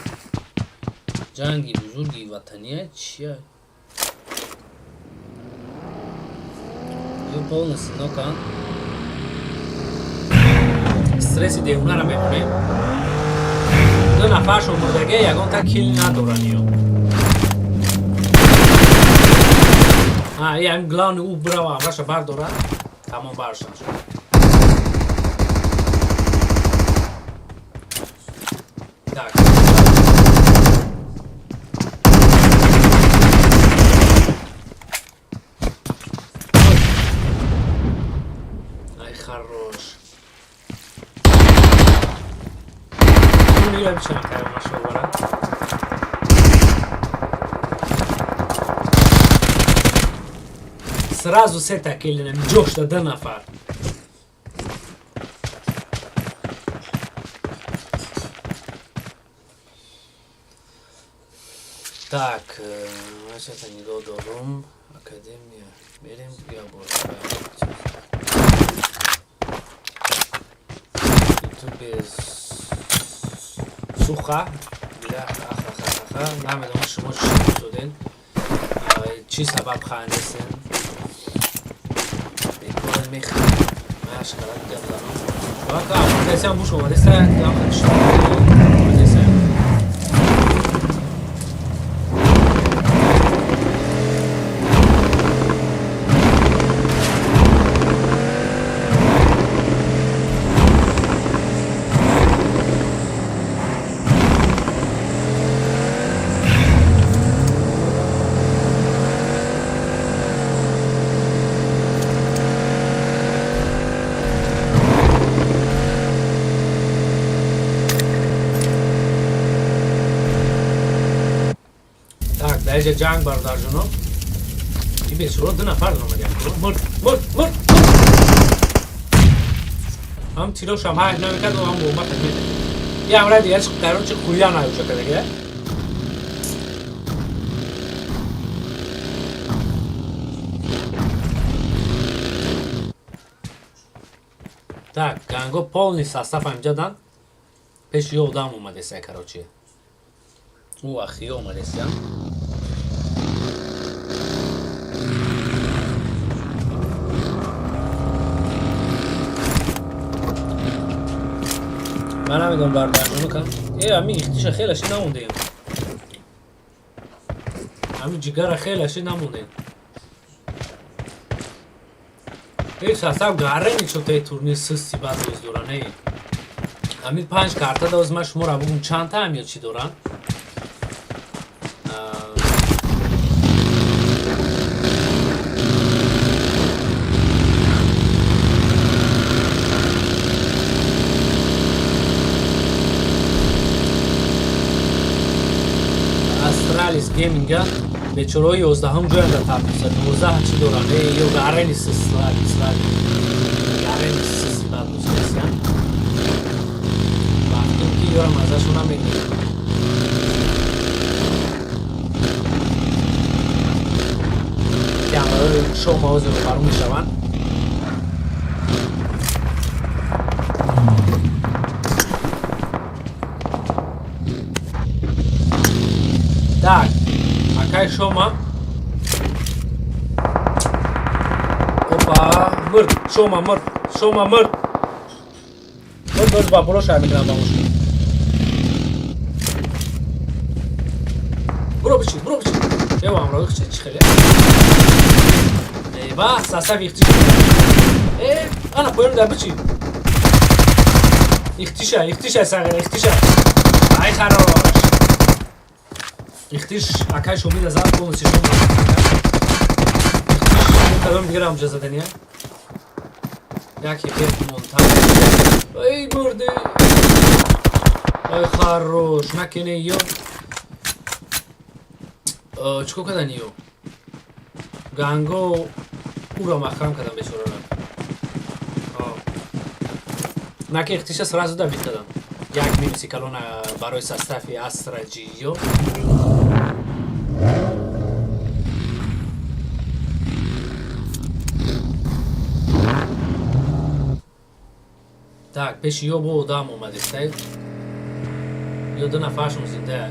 ҷанги бузурги ватания чия? Ё полностью нокан. Стресси девонара мемонем. Ду нафаршон мурдаге ягонта кил надоран ё. А, я главный ӯ брава, амраша бардора, тамом баршан шуд. Так. Ай, хорош. Ну, я вообще нашел, бара. Сразу сета килинем, ҷошта ду нафар. Так, это нигоҳ дорум. Академия. Берем я бор. Ютубе суха. Бля, аха. Намедонам шумо чӣ шуден. Чӣ сабаб хандесен. Бекор мехӯрам. Ман ашкара гап занам. Вака, амадесам буш омадеса, дам омадеса. Даҷа ҷанг бародарҷоно. И бечоро ду нафар омадиям. Мурд, мурд, мурд. Ҳам тирошам ҳайд намекард, ҳам бомба хат мекард. Я амра дигарш короче хуя наюча кадаги. Так, ганго полный состав ҳамҷадан. Пеши ё одам омадеса, короче. Ӯ ахиё омадеса. Ман намедонам бародарҷоно кам. Э, ҳамин ихтиша хелаши намондем. Ҳамин ҷигара хелаши намондем. Эй, состав гарени чотаи турнир систи бад боз доран, эй. Ҳамин панҷ карта доз ман шуморо бугум чандта ҳам ё чӣ доран? Астралис Гейминга бечораҳои 11-ум ҷоянд дар таблица, 12 чӣ доранд? Эй, ё гарени сислави, слави. Гарени сиси бад боз касиян. Вақтум ки ёрам маззашон намегирад. Ки ҳамаҳои шома ҳозир рӯбарӯ мешаванд. Так, акай шома. Опа, мурд, шома мурд, шома мурд. Мурд, боз ба боло шар мекунам ба мушкил. Буро бичи, буро бичи. Ева, амро ихчи, чи хеле? Ева, сасав ихчи. Э, ана поён да бичи. Ихтиша, ихтиша сағира, ихтиша. Ай харош. Ихтиш акай шомида зад полностью шома. Ихтиш кадом дигар ҳам ҷазадания. Яке бет монтан. Эй мурди. Ай харош, накене ё. Чикор кардан ё? Ганго уро маҳкам кардан бечорара. Наки ихтиша сразу добит кардам. Як минуси калона барои состави Астра Ҷиё. Так, пеши ё бо одам омадестай. Ё ду нафаршон зинда.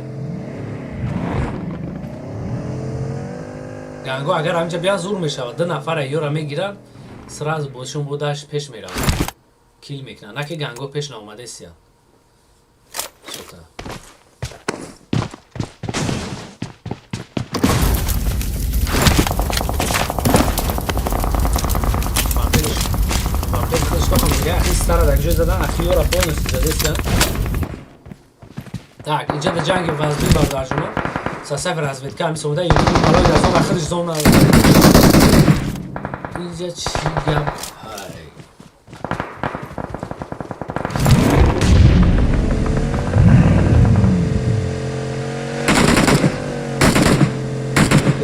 Ганго агар ҳаминҷа биян зур мешавад. Ду нафара ёра мегиранд, сразу бозишон бо дашт пеш меравад. Кил мекунанд. На ки ганго пеш наомадесия. Шота. Вампир худаш то ҳам мега, ахи стара дар ҷой задан, ахи ёра полностью задесия. Так, инҷа дар ҷанги вазнин бародарҷонон. Состав разведка ҳамис омада, ютуб барои дар зона худаш зона. Инҷа чӣ гап ҳай?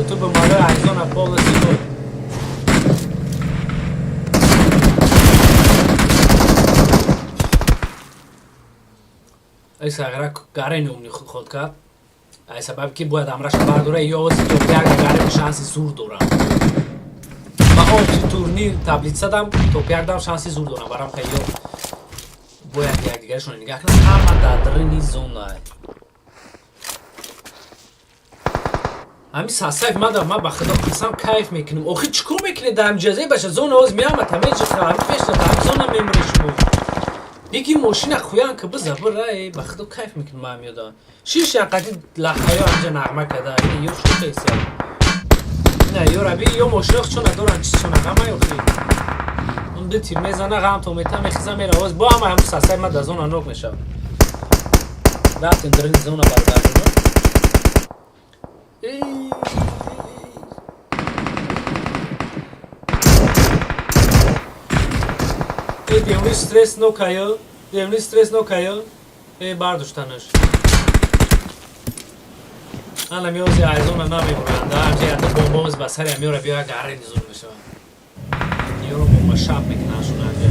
Ютуб барои Аризона полностью дод. Ай сагра гарени умни ход кард. Ай сабаб ки бояд амраша бардора, ё ози то як гарени шанси зур дорам. Ба он турнир таблица дам, то як дам шанси зур дорам. Барам ка ё бояд якдигарашон нигаҳ кунам. Ҳама дар дарини зона. Ҳамин сасаф мада ма ба худо қасам кайф мекунем. Охи чӣ кор мекунед дар ҳамин ҷазира? Баша зона оз меамад, ҳамин ҷо ҳамин пешна дар ҳамин зона мемиред шумо. Бигӣ мошина хуян ки биза бира, эй, ба худо кайф мекунем ман меёдам. Шиш яқати лақаё ҳаминҷа нағма када. Ин ё шута иса. На, ё раби, ё мошина чона доран, чиз чона ғама ё хи. Он ду тир мезана, ғам то мета мехиза мера. Оз бо ҳама ҳамун сасай ма дар зона нок мешавад. Рафтем дар ин зона бародарҷонон. Эй, эй, демни стресс нокайо, демни стресс нокайо. Эй, бардоштанаш. Ана миози айзона намебуранд. Ҳамҷа ята бомбоз ба сари амиёра биёя гарени зур мешавад. Ёро бомба шаб мекунанд шун ҳамҷа.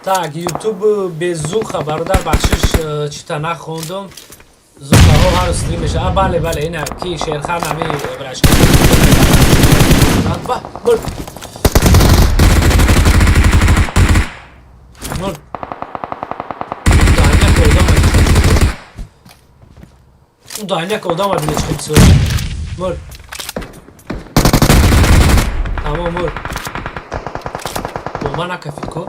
Так, YouTube безуха, бародар, бахшиш, чита нахондум. Зухаҳо ҳар стрим мешавад. А, бале, бале, ина ки Шерхан ҳами брашка. Ба, мурд. Мурд. Дальняк одама. У дальняк одама бинед чӣ бисёр. Мурд. Тамом, мурд. Бомба накафид ко.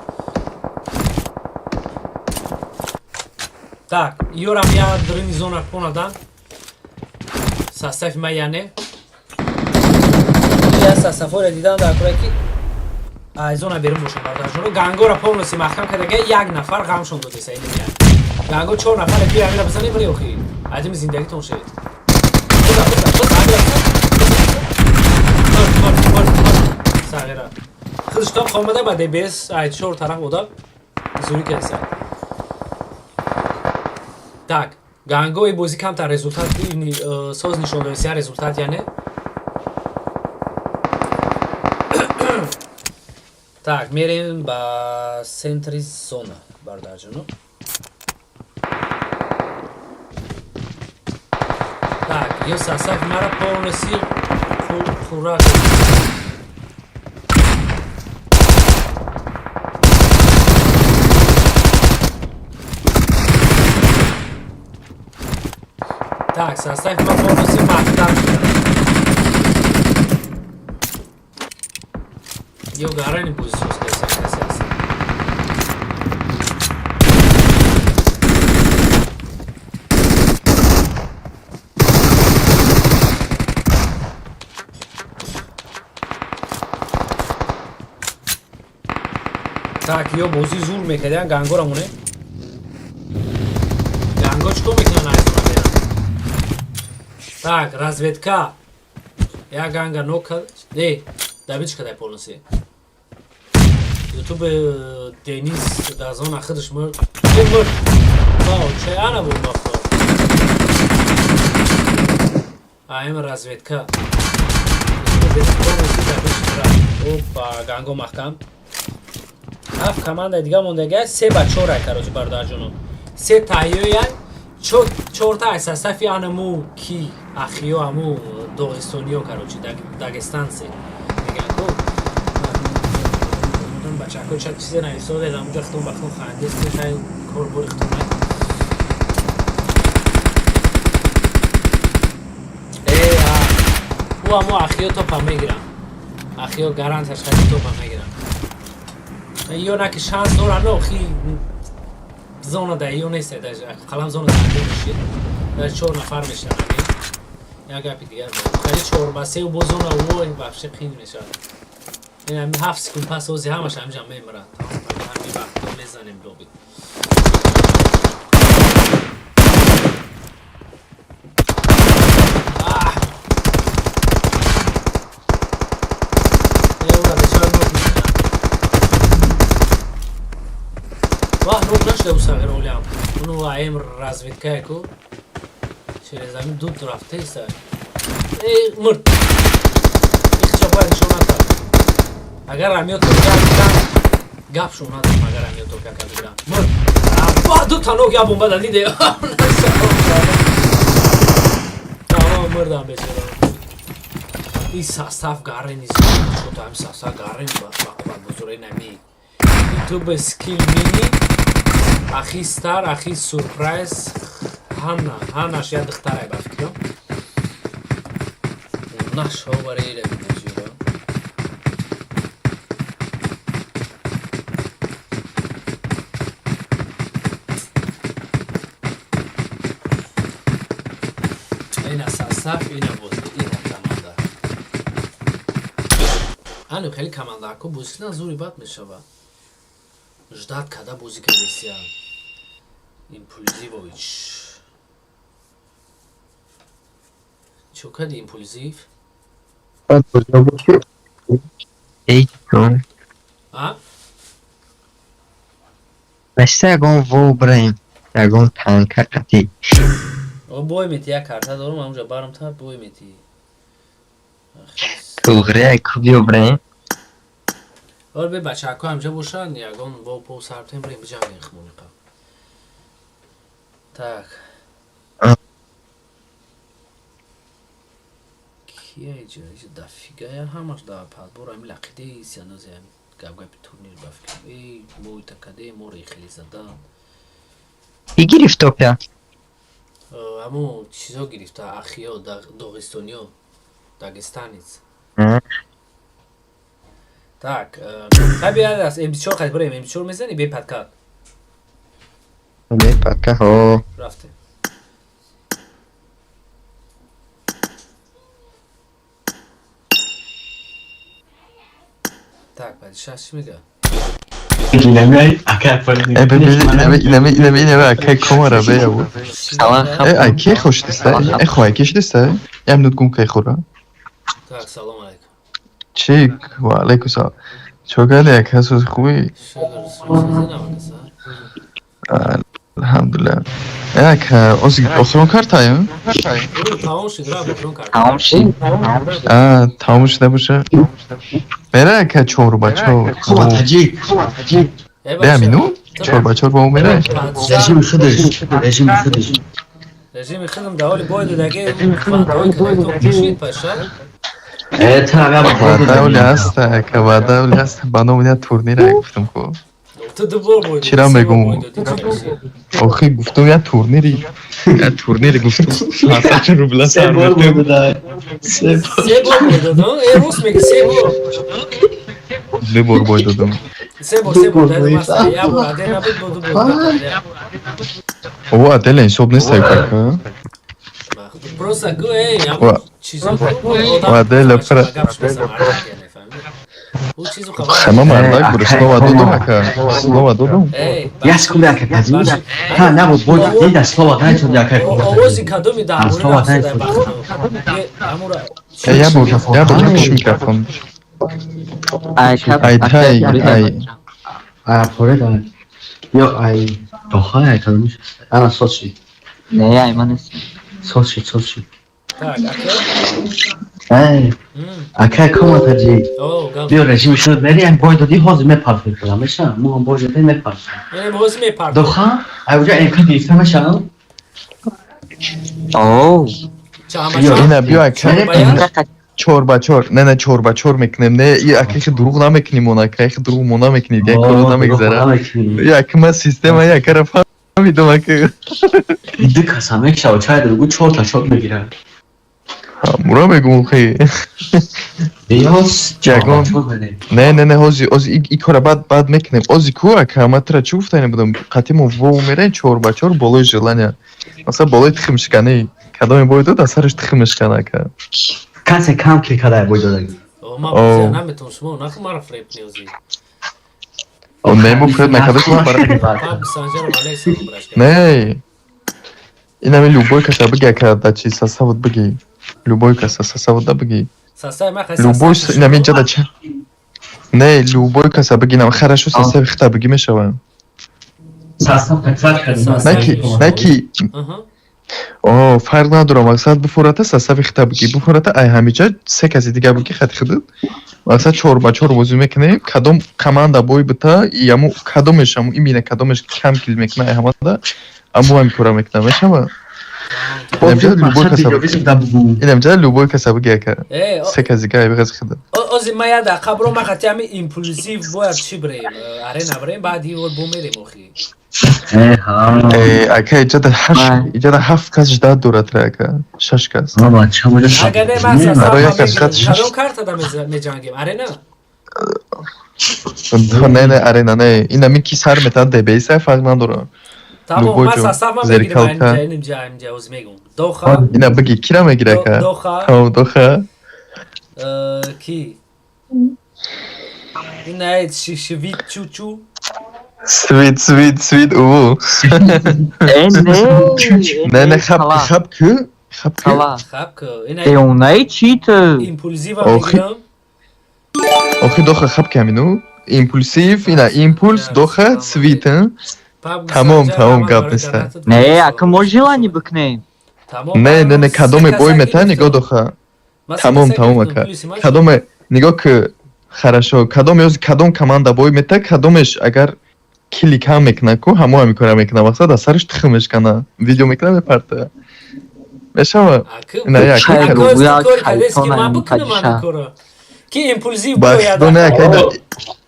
Так, ёрам я дрини зона понадан. Состав ма яъне я составҳоро дидам дар кора ки айзона берун бошам бародарҷоно. Гангора полностью маҳкам кардага, як нафар ғамшон додеса ин як. Ганго чор нафар бия амира бизанем бри охи. Адими зиндагитон шед. Худа худа худа амира бизан. Мурд мурд мурд мурд. Сағира. Худаш топ омада ба ДБС ай чор тараф ода зури кеса. Так, ганго и бозӣ камтар результат соз нишон додеса результат яъне. Так, мерем ба центри зона, бародарҷоно. Так, ё состав мара полностью пурра. Так, состав ма полностью маҳкам шуда. Ё гарани бозӣ соз кеса касе аст. Так, ё бозӣ зур мекардян гангора моне. Ганго чикор мекунан айзона беран? Так, разведка. Я ганга нока. Не, добить кадай полностью. Ютуб Денис дар зона худаш мурд. Мурд. Вау, че ана бомба хӯрд. Аим разведка. Ютуб Денис полностью добить рафт. Опа, ганго маҳкам. Ҳафт командаи дига мондага, 3-4 ай, короче, бародарҷоно. Се таҳёян, чорта ай состави анаму ки ахиё аму доғистониё, короче, дагестанцы меган ку. Бачако ча чизе нависодед, амуҷа хитон ба хитон хандест, хай кор бори хитон. Э, а, ӯ аму ахиё топа мегирам. Ахиё гаранташ хади топа мегирам. Ё на ки шанс доранд, охи зона да ё нест, даже қалам зона да мешид. Даже чор нафар мешаванд. Як гапи дигар. Хеле 4-3 бо зона вой вообще қин мешавад. Ин ҳами 7 секунд пас ози ҳамаш ҳамҷа мемирад. Тамом, ҳами вақт мезанем лоби. Аҳ! Э, ура бечора нок мезанад. Ваҳ, нок нашуда усағир олям. Уну аем разведкае ку. Через ҳамин дуд рафтеса. Э, мурд. Ихча бояд нишон натад. Агар рамиё топка бигирам, гап шон надорам, агар рамиё топка бигирам. Мурд. Ва, ду та нок я бомба да диде. Тамом, мурдам бечора. И состав гарени шуд, ҳам состав гарени ба қувват бузурги нами. Ютуб скил мини, ахи стар, ахи сюрприз, ҳанна, ҳаннаш я духтарай ба фикрам. Нашо барои ира бозиро. Ина состав, ина бозӣ, ина команда. Ани хеле командако бозӣ кунан зури бад мешавад. Ждать када бозӣ кардесия. Импульзивович. Чо кади импульзив? Эй, ҷон. А? Нашта ягон во бираем. Ягон танка қатӣ. О бой мети, як карта дорум, амуҷа барам та бой мети. Туғрия ку биё бираем. Ор бе бачако ҳамҷа бошанд, ягон во по сартем бирем биҷангем хмониқа. Так. Кия иҷа? Иҷа дафигая ҳамаш да подбор ами лақиде исянози ами гап-гапи турнир ба фикрам. Эй, бой такаде, моро хеле задан. Ки гирифт топя? Аму чизо гирифта, ахиё, доғистониё, дагестанец. Так, хай биёд аст М4 хай бирем, М4 мезани бе подкат. Бе подкат, ҳо. Рафтем. Так, падишаҳ чӣ мега? Инами акай комара беяву. Э, ай ке хоштиста? Э, хо ай кешдиста? Ям нут гум кай хӯра. Так, салом алейкум. Чи? Ва алейкум салом. Чо кардӣ, ака, сози хуби? Шукр, сӯзи навакаса. Алҳамдулилла. Э, ака, ози охирон картаем? Тамом шуд, ра охирон карта. Тамом шид. А, тамом шуда боша. Мера, ака, чор ба чор. Э, Беамину? Чор ба чор ба мо мера? Режими худаш, режими худаш. Режими худам даволи бой додаги ваъдаҳои кадаи то кушид паша. Э, та Ваъда оли ҳаста, ака, ваъда оли ҳаста. Ба номи я турнира гуфтам ку. Ту ду бор бой додӣ, Чира се бор мегум? бой додӣ, чӣ мешӣ? Охи гуфтам я турнири. Я турнири гуфтам. 700 рубла сар метем. Се бор бой додам? Э, рост меги, се бор. Ду бор бой додам. Се бор, се бор, дай маста. Я бор, аде набуд, бо ду бор. О, аделя ҳисоб нест, ака. Просто гу, эй, Ва. чизо Ва, Аделя, ӯ чизу хабар. Хама мардак буд, слова додам, ака. Слова додам. Эй, Як секунда, ака, тазмин. Та набуд, бой дида слова дай чун ака. Овози кадоми дар Слова дай. Амура. Э, я бор киш микрофон. Ай, Ай, тай, ай. Ай, поре дай. Ё, ай, дохай, ай, кадомиш. Ана сочи. Не, ай ман нест. Сочи, сочи. Так, ака. Эй, ака, кома таҷи. О, гап. Биё режими шуд мери, ам бой додӣ, ҳозир мепарфем кала, меша? Мо ҳам бой додем мепарфем. Менем ҳозир мепартем. Доха, ай уҷа МК гирифта мешавам? О. Ина биё, ака. Чор ба чор. Не, не, чор ба чор мекунем. Не, и ака хи дурӯғ намекунем, он ака хи дурӯғ мо намекунем. Як коро намегзара. Як ма система якара фаҳмидам, ака. Ду каса мешава, чай дургу чор та шот мегирад. Мура мегум хи. Биёс, Ягон. Не, не, не, ҳози, ҳози и кора баъд мекунем. Ози ку, ака, ма тра чӣ гуфтани будам? Қатъи мо во мерем чор ба чор болои желания. Масалан, болои тухмшиканӣ. Кадоме бой дод, аз сараш тухм мешкана, ака. Касе кам кир кадай бой додагӣ. О, ман бозия наметавонам, шумо наху мара фреб неозӣ. О, не, мо фреб накарда, шумо бара. Паб Санжарам алейкум брашка. Не. Инами любой каса бигӣ, ака, да чи составот бигӣ. Любой каса составот да бигӣ. Состав ма хай. Любой инами инҷа да ча. Не, любой каса бигӣ, нам хорошо состави хита бигӣ мешава. Состав такрар кардем. Наки, наки. О, фарқ надорам, мақсад бифурата состави хита бигӣ, бифурата ай ҳамиҷа се каси дига бигӣ хати худат. Мақсад чор ба чор бозӣ мекунем, кадом команда бой бита, яму кадомеш, аму имина кадомеш кам кил мекуна ай ҳамада, аму ҳам кора мекуна, мешава? Инамҷа любой каса бигӣ. Инамҷа любой каса бигӣ, ака. Э, Се каси дига ай биғаз хида. Ози ма я дақиқа бро, ма хати ҳами импулсив бояд чӣ бирем? Арена бирем, баъд ивор бо мерем охи. Э, ҳа. Э, ака, иҷада ҳашт, иҷада ҳафт кас ждат дорад ра, ака. Шаш кас. Ма бача, мо Агар не, ман состав Барои ма як кас мегирам. хат шаш. Кадом картада меҷангем? Арена? Не, не, арена не. Инами ки сар метан ДБС фарқ надорад. Тамом, Любой ман ҷо. состав ма мегирам Зеркалка. инҷа, инҷа, инҷа ози мегум. Доха, Ина бигӣ, кира мегира, ака? Доха. Тамом, Доха. Э, ки? Ина швид чучу. Свит, свит, свит, у. Э, не. Не, не, хаб, хаб ку? Хаб ку? Хаб ку. Ина Э, онай чит. импулсива Охи. мегирам. Охи Доха хаб камину? Импулсив, ина импулс, Доха, свит, а? Тамом, тамом, гап неста. Не, ака мо желание бикнем. Не, не, не, кадоме бой мета, нигоҳ Доха. Тамом, тамом, ака. Кадоме, нигоҳ ку, хорошо, кадоме ози кадом команда бой мета, кадомеш агар кили кам мекуна ку, ҳамо ҳами кора мекуна, мақсад аз сараш тухм мешкана. Видео мекуна, мепарта. Мешава? Ина як. Ки импулсив Ба бояд. худо не, ака, ина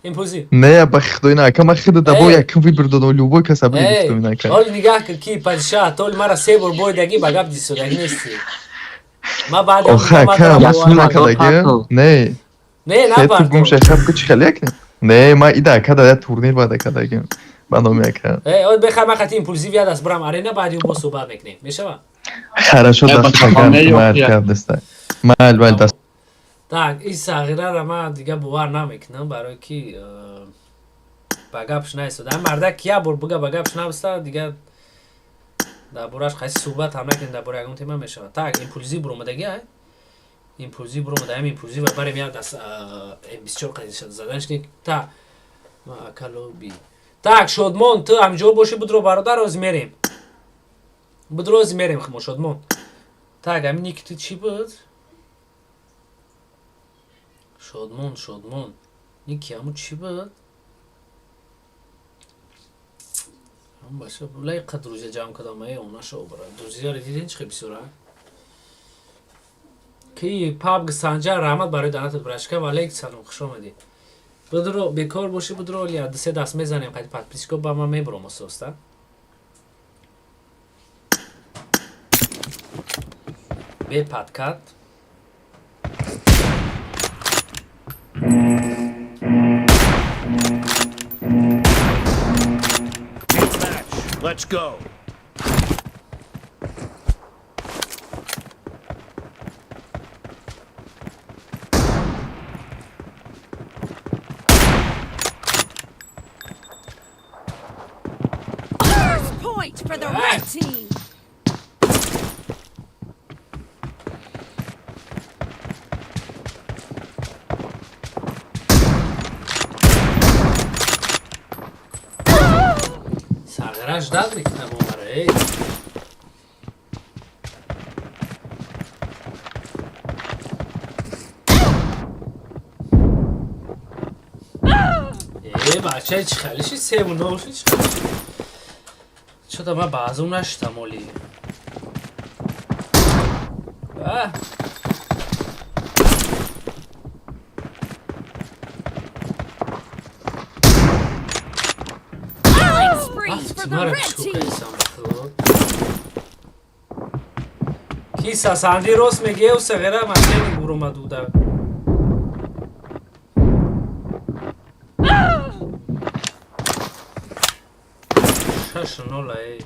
Импулсив. Не, ба худо ина ака, ман хида да бой Эй. якм выбор додам, любой каса бигӣ Эй, гуфтам ина ака. ҳол нигаҳ кун, ки падишоҳ тол мара се бор бой даги ба гап дисодаги нести. Ма баъд Охи ака, Ясмин кадаги? Не. Не, Хе, ту напартом. гум шай, хаб ку чи хеле як? Не, ма ида ака да я турнир баъд ака даги. Ба номи ака. Э, от бехай ма хати импулсив яд аст бурам арена, баъди бо суҳбат мекунем. Мешава? Хорошо, Э, даст бачаҳо, гарм, не, майл ё, гап неста. Майл, майл, даст. Так, ин сағираро ман дига бовар намекунам, барое ки ба гапш наистода. Ҳамин мардак як бор буга ба гапш нависта, дига дар бораш қайси суҳбат ҳам накунем, дар бораи ягон тема мешавад. Так, импулзӣ буромадаги ай? Импулзӣ буромада, ҳамин импулзӣ ва барем як даст М24 қайди заданш ни. Та акалоби. Так, Шодмон, ту ҳамҷо бошӣ, будро бародар, оз мерем. Будро оз мерем химо Шодмон. Так, ҳамин ники ту чӣ буд? Шодмон, Шодмон. Ники ҳамун чӣ буд? Ҳамун баша булай қад друзья ҷамъ кардам, эй, онаша обара. Друзьяро диден чӣ хел бисёра? Ки пабг Санҷар, раҳмат барои донатат, брашка. Ва алейк салом, хуш омадӣ. Будро бекор бошӣ, будро оли ду се даст мезанем қайди подписчико, ба ман мебурам ососта. Бе подкат. Let's go. First point for the red team. Сағираш дад мекунад бо мара, эй. Э, бача, чӣ хелиши севу ноши чӣ хелиши? Чода ман баъзум нашитам оли. А? Killing spree for the Маро red чӣ team. кардисам ба худо? Ки сасанди рост мегӯяв, сағира мошенник буромад уда. 6-0, эй.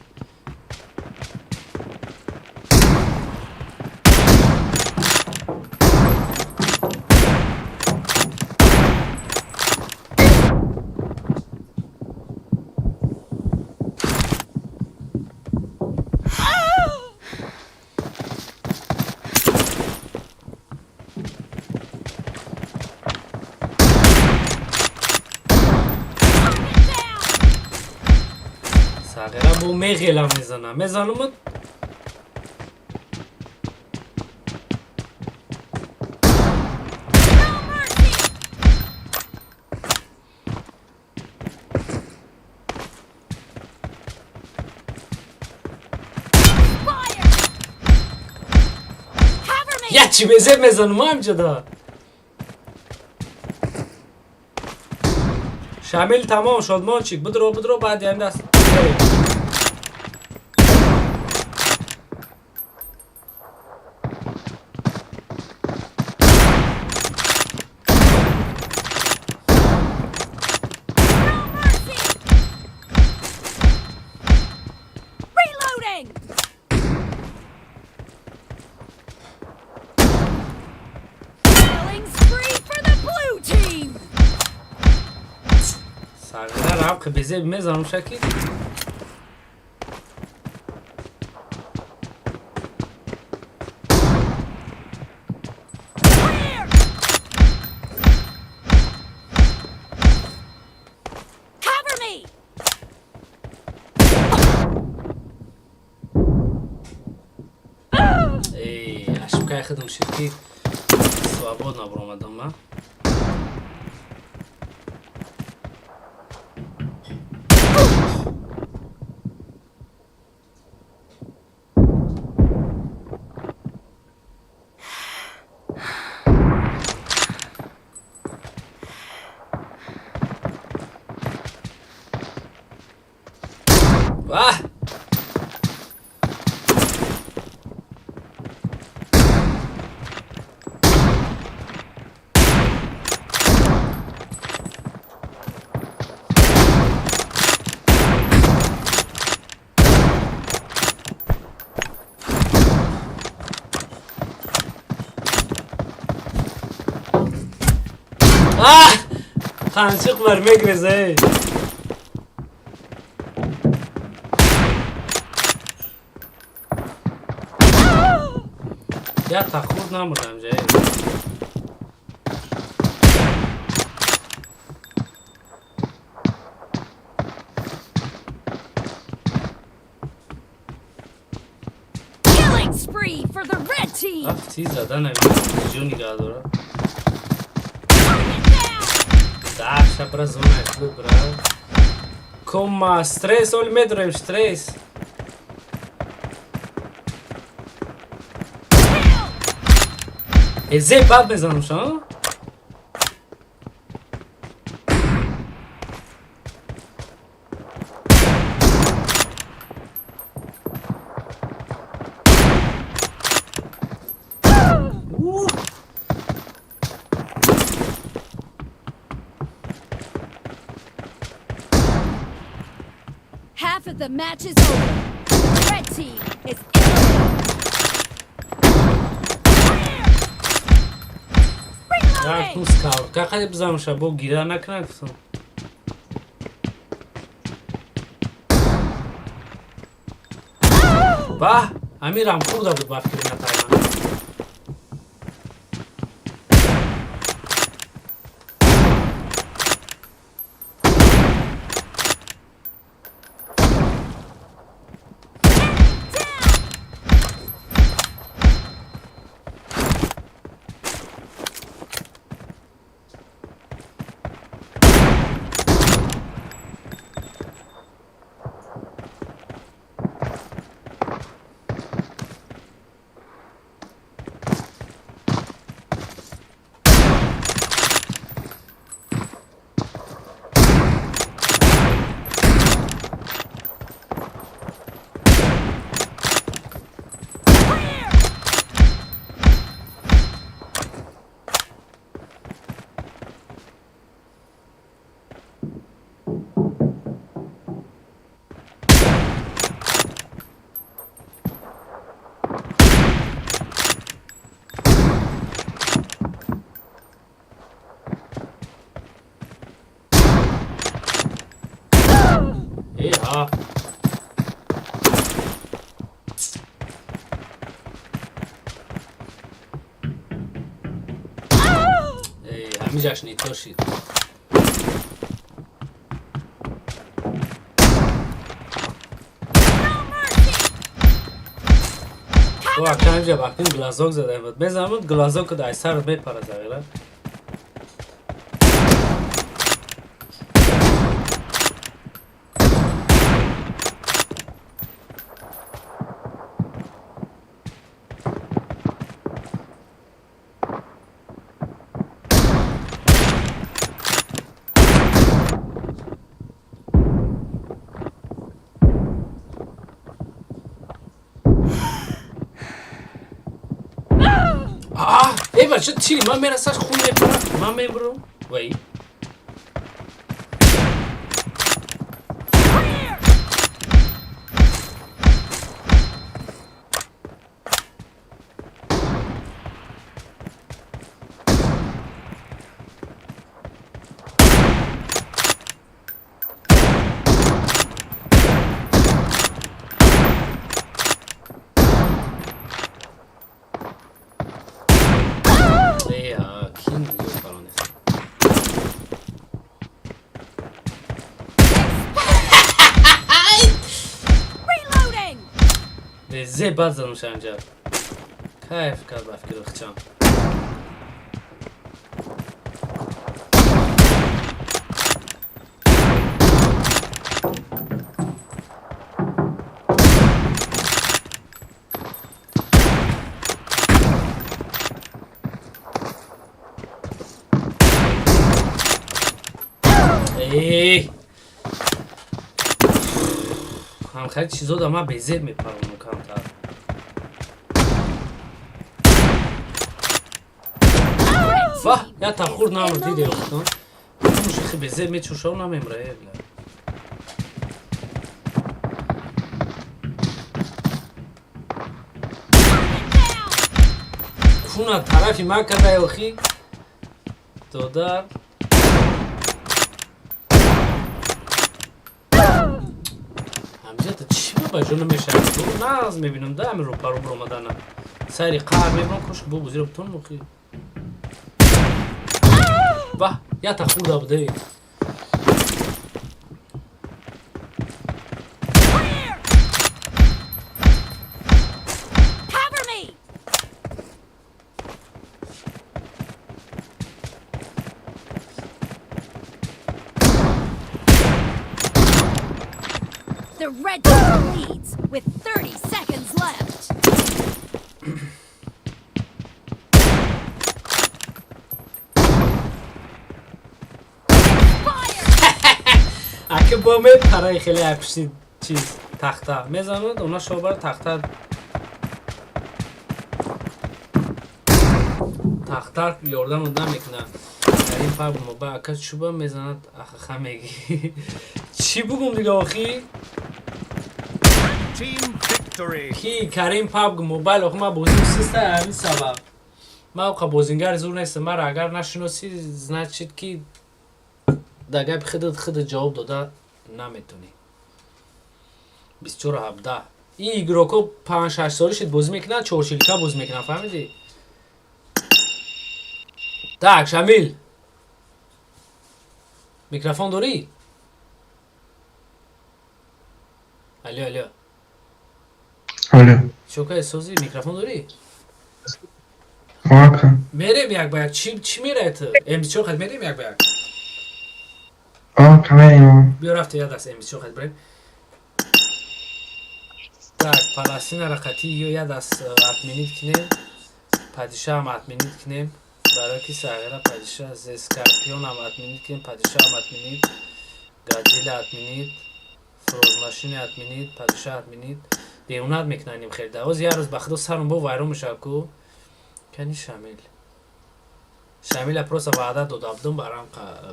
Сағира бо меғела мезана. Мезанумад? Fire. Cover me. Я чӣ безеб мезанум ҳамҷода. Шамил тамом, Шодмончик, будро, будро, баъди ҳамин даст. Мерем. No mercy. Reloading. Killing spree for the blue team. Сағира равқи безеб мезанум шаки. Clear. Cover me. Эй, ошибкаи худам шуд ки свободно буромадам ман. Ваҳ! Қанчиқ бар мегреза, эй. Я тахур намурдам ҷа, эй. Killing spree for the red team. Рафти зада намедонам куҷо нигаҳ дорад. Target down. Даша бра зона шуд бра. Кома стресс, оли медорем стресс. Kill. Эзе бад мезанам шо? Half of the match is over. The red team is in the lead. Clear. Дар Reloading. кун скаутка қади бизанам ша бо гира накунад гуфтам. Баҳ, амирам хурда буд ба фикри натайман. Down. Clear. Э, ҳа. Э, ҳамиҷаш нито шид. No mercy. О, ака ҳамиҷа вақтин глазок задаем буд. Мезанам буд глазок дар сар мепара зағира. А, эй, бача, тири ман мерасаш хун мепара, ман мебурам. Вай. Clear. Э, ҳа, кин ё фалонест. Reloading. Зе бад задам шанҷа. Кайф кард ба фикри хчам. Эй! Ҳам хеле чизо да ман безеб мепаронам камтар. Red Ваҳ, team я is тахур in намур the диде lead. охтон. Мушихи безеб мечушав намемра, э, бля. Target down. Куна тарафи ман карда охи. Додар. ба ҷо намешавад. Нағз мебинам да ҳамин рӯпарӯ биромадана. Сари қаҳр мебирам, кош бо бозиро бутон мохи. Ваҳ, ята хурда буде. Cover me! The red team leads with 30 seconds left. Аки бо мепараи хеле ай пишти чиз тахта мезанад, она шобар тахта тахта ёрдам намекунад. Дар ин паб моба ака чӯба мезанад, ахаха меги. Чӣ бугум дига охи? Team victory. Ки Карим паб мобайл охи ман бозим систа ҳамин сабаб. Ман оқа бозингари зур нестам, маро агар нашиносӣ, значит ки дар гапи худат худат ҷавоб дода наметонӣ. 24-17. Ин игрокҳо 5-6 соли шид бозӣ мекунанд, чорчилка бозӣ мекунанд, фаҳмидӣ? Так, Шамил. Микрофон дорӣ? Алло, алло. Алло. Чокай созӣ, микрофон дорӣ? Ака. Мерем як ба як. Чӣ мерай ту? МС4 хат мерем як ба як. Ака, мерем. Биё рафта як даст МС4 хат бирем. Так, Паластина рақати ё як даст отменить кунем. Падишаҳам отменить кунем. Барои ки сағира падиша зе Скорпионам отменить кунем, падишаҳам отменить, Годзилла отменить, Фрозмашина отменить, падиша отменить. Девонат мекунаним хеле. Оз як рӯз ба худо сарум бо вайрон мешавад ку. Кани Шамил. Шамила просто ваъда дода будум барам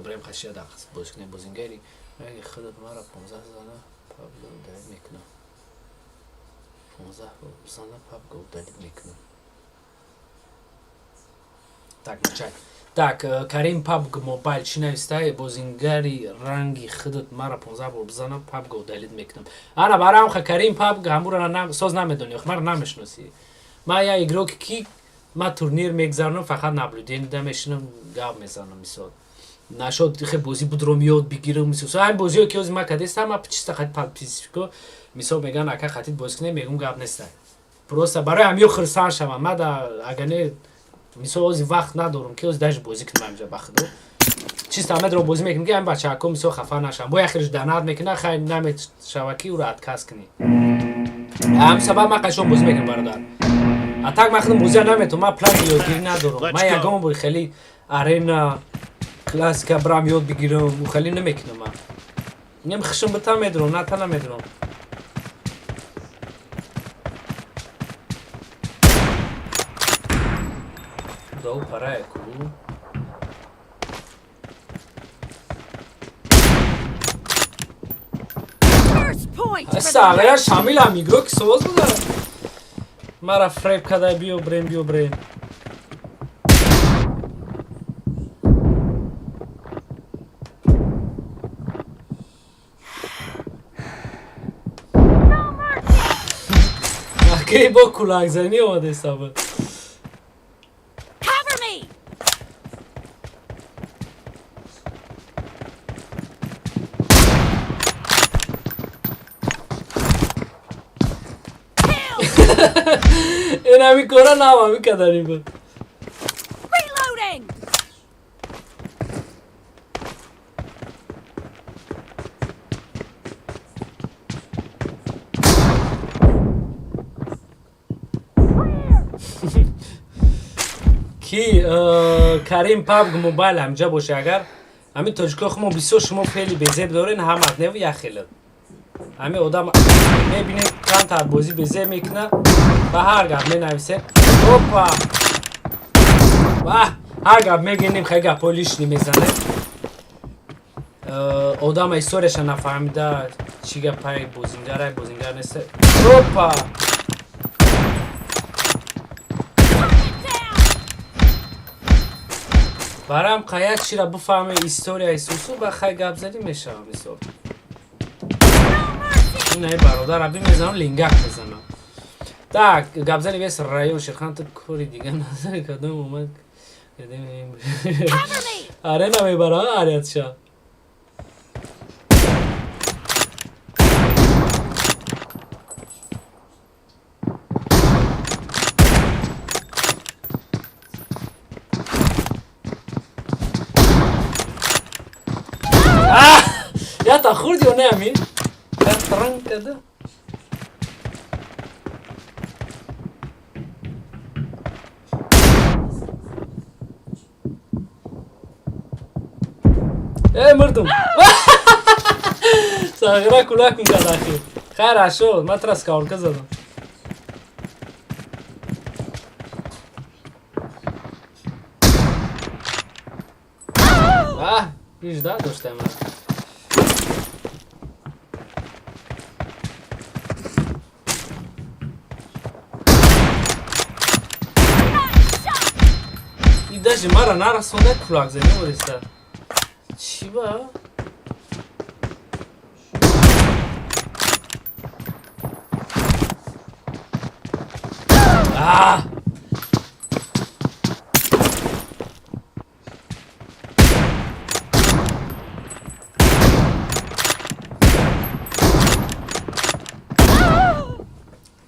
брем хашия дақс боз кунем бозингари. Аги худат мара 15 зана пабло удалить мекунам. 15 зана пабло удалить мекунам. Так, начать. Так, Карим пабг мобайл чӣ навистай? Бозингари ранги худат мара 15 бор бизана пабг удалить мекунам. Ана барам ха Карим пабг ҳамура соз намедонӣ, мара намешиносӣ. Ман я игрок ки ман турнир мегзаронам, фақат наблюдение да мешинам, гап мезанам мисол. Нашод хе бозӣ будром ёд бигирам мисол. Ҳамин бозиҳое ки ҳозир ман кадестам, ман чисто хати подписчико мисол мегӯянд ака хатид бозӣ кунем, мегӯм гап неста. Просто барои ҳамиё хурсанд шавам. Ман да агар не мисол ҳозир вақт надорам ки ҳозир даже бозӣ кунам ҳаминҷа ба худо. Чисто ҳамедро бозӣ мекунам ки ҳамин бачаҳако мисол хафа нашаванд. Бо яхелиш данат мекунад, хай намешава ки ӯро отказ кунӣ. Ҳамин сабаб ман қашон бозӣ мекунам бародар. А так ман худам бозия наметавонам, ман плани ёдгирӣ надорам. Ман ягон бор хеле арена классика брам ёд бигирам, ӯ хеле намекунам ман. Нем хишм бита медурам, ната намедурам. Дол парая ку. First point for the Сағира red team. Шамил ҳам игрок соз буда. Мара фреб кадай, биё брем, биё брем. Акей бо кулакзанӣ омадеста буд. Cover me! Ин ҳамин кора нам ҳамин каданӣ буд. Reloading! Ки Карим пабг мобайл ҳамҷа боша агар ҳамин тоҷикои хумо бисёр шумо феъли безеб дорен, ҳамат неву як хелат. Ҳамин одам мебинед камтар бозӣ безеб мекунад, ба ҳар гап менависед. Опа! Ваҳ, ҳар гап мегинем, хеле гапҳои лишний мезанем. Одама историяша нафаҳмида, чӣ гапай, бозингарай, бозингар нест. Опа! Барам қаяк чира бифаҳме историяи сусу, ба хай гап задӣ мешавам мисол. Ин бародар аби мезанам, лингак мезанам. Так, гапзани вес район Шерхан, ту кори дига назар кадом омад. Арена мебара ариятша. Я хурди ё не амин? Я транк када. Э, мурдум. Сағира кулак мекард ахир. Хайр ашод, ман тра скаурка задам. А, ижда доштам. И даже мара нарасонда кулак зани ориста. Чӣ ба? А!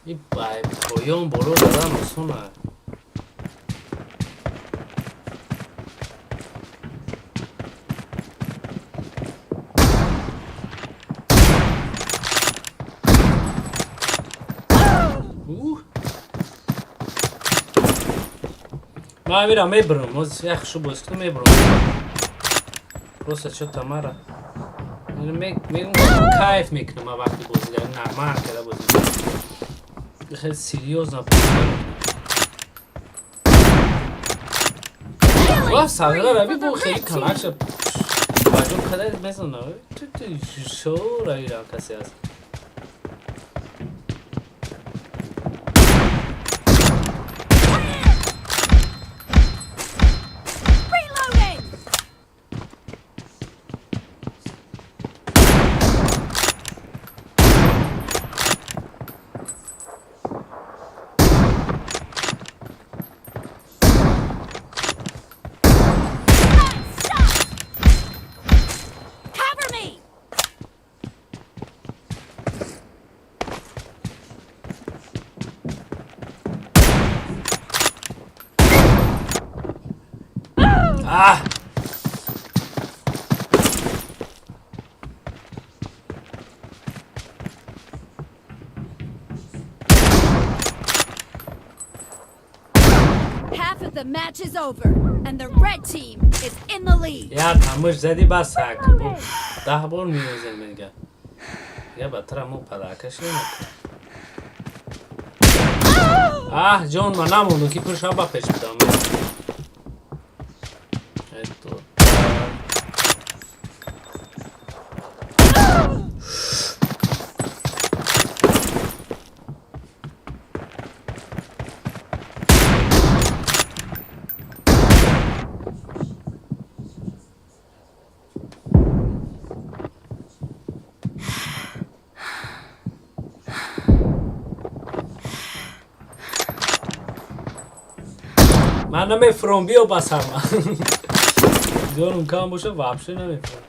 И поён боло задан осона. Ман амира мебурам, оз як хушу боз кунам мебурам. Просто чё-то мара. Мегум кайф мекунам ман вақти бозӣ дар нормал карда бозӣ. Хеле серьёзно бозӣ. Ва сағира рави бо хеле калакша. Баҷо када мезана. Ту шо рави ра касе аст. Ah! Half of the match is over, and the red team is in the lead. Я тамуш зади бас ак. 10 бор меозем мега. Я батра мо падакаш намекунам. Аҳ, ҷон, ман намондум ки пушам ба пеш бидам. Ман намефуром, биё ба сарма. Ҷонум кам боша, вообще намефуром.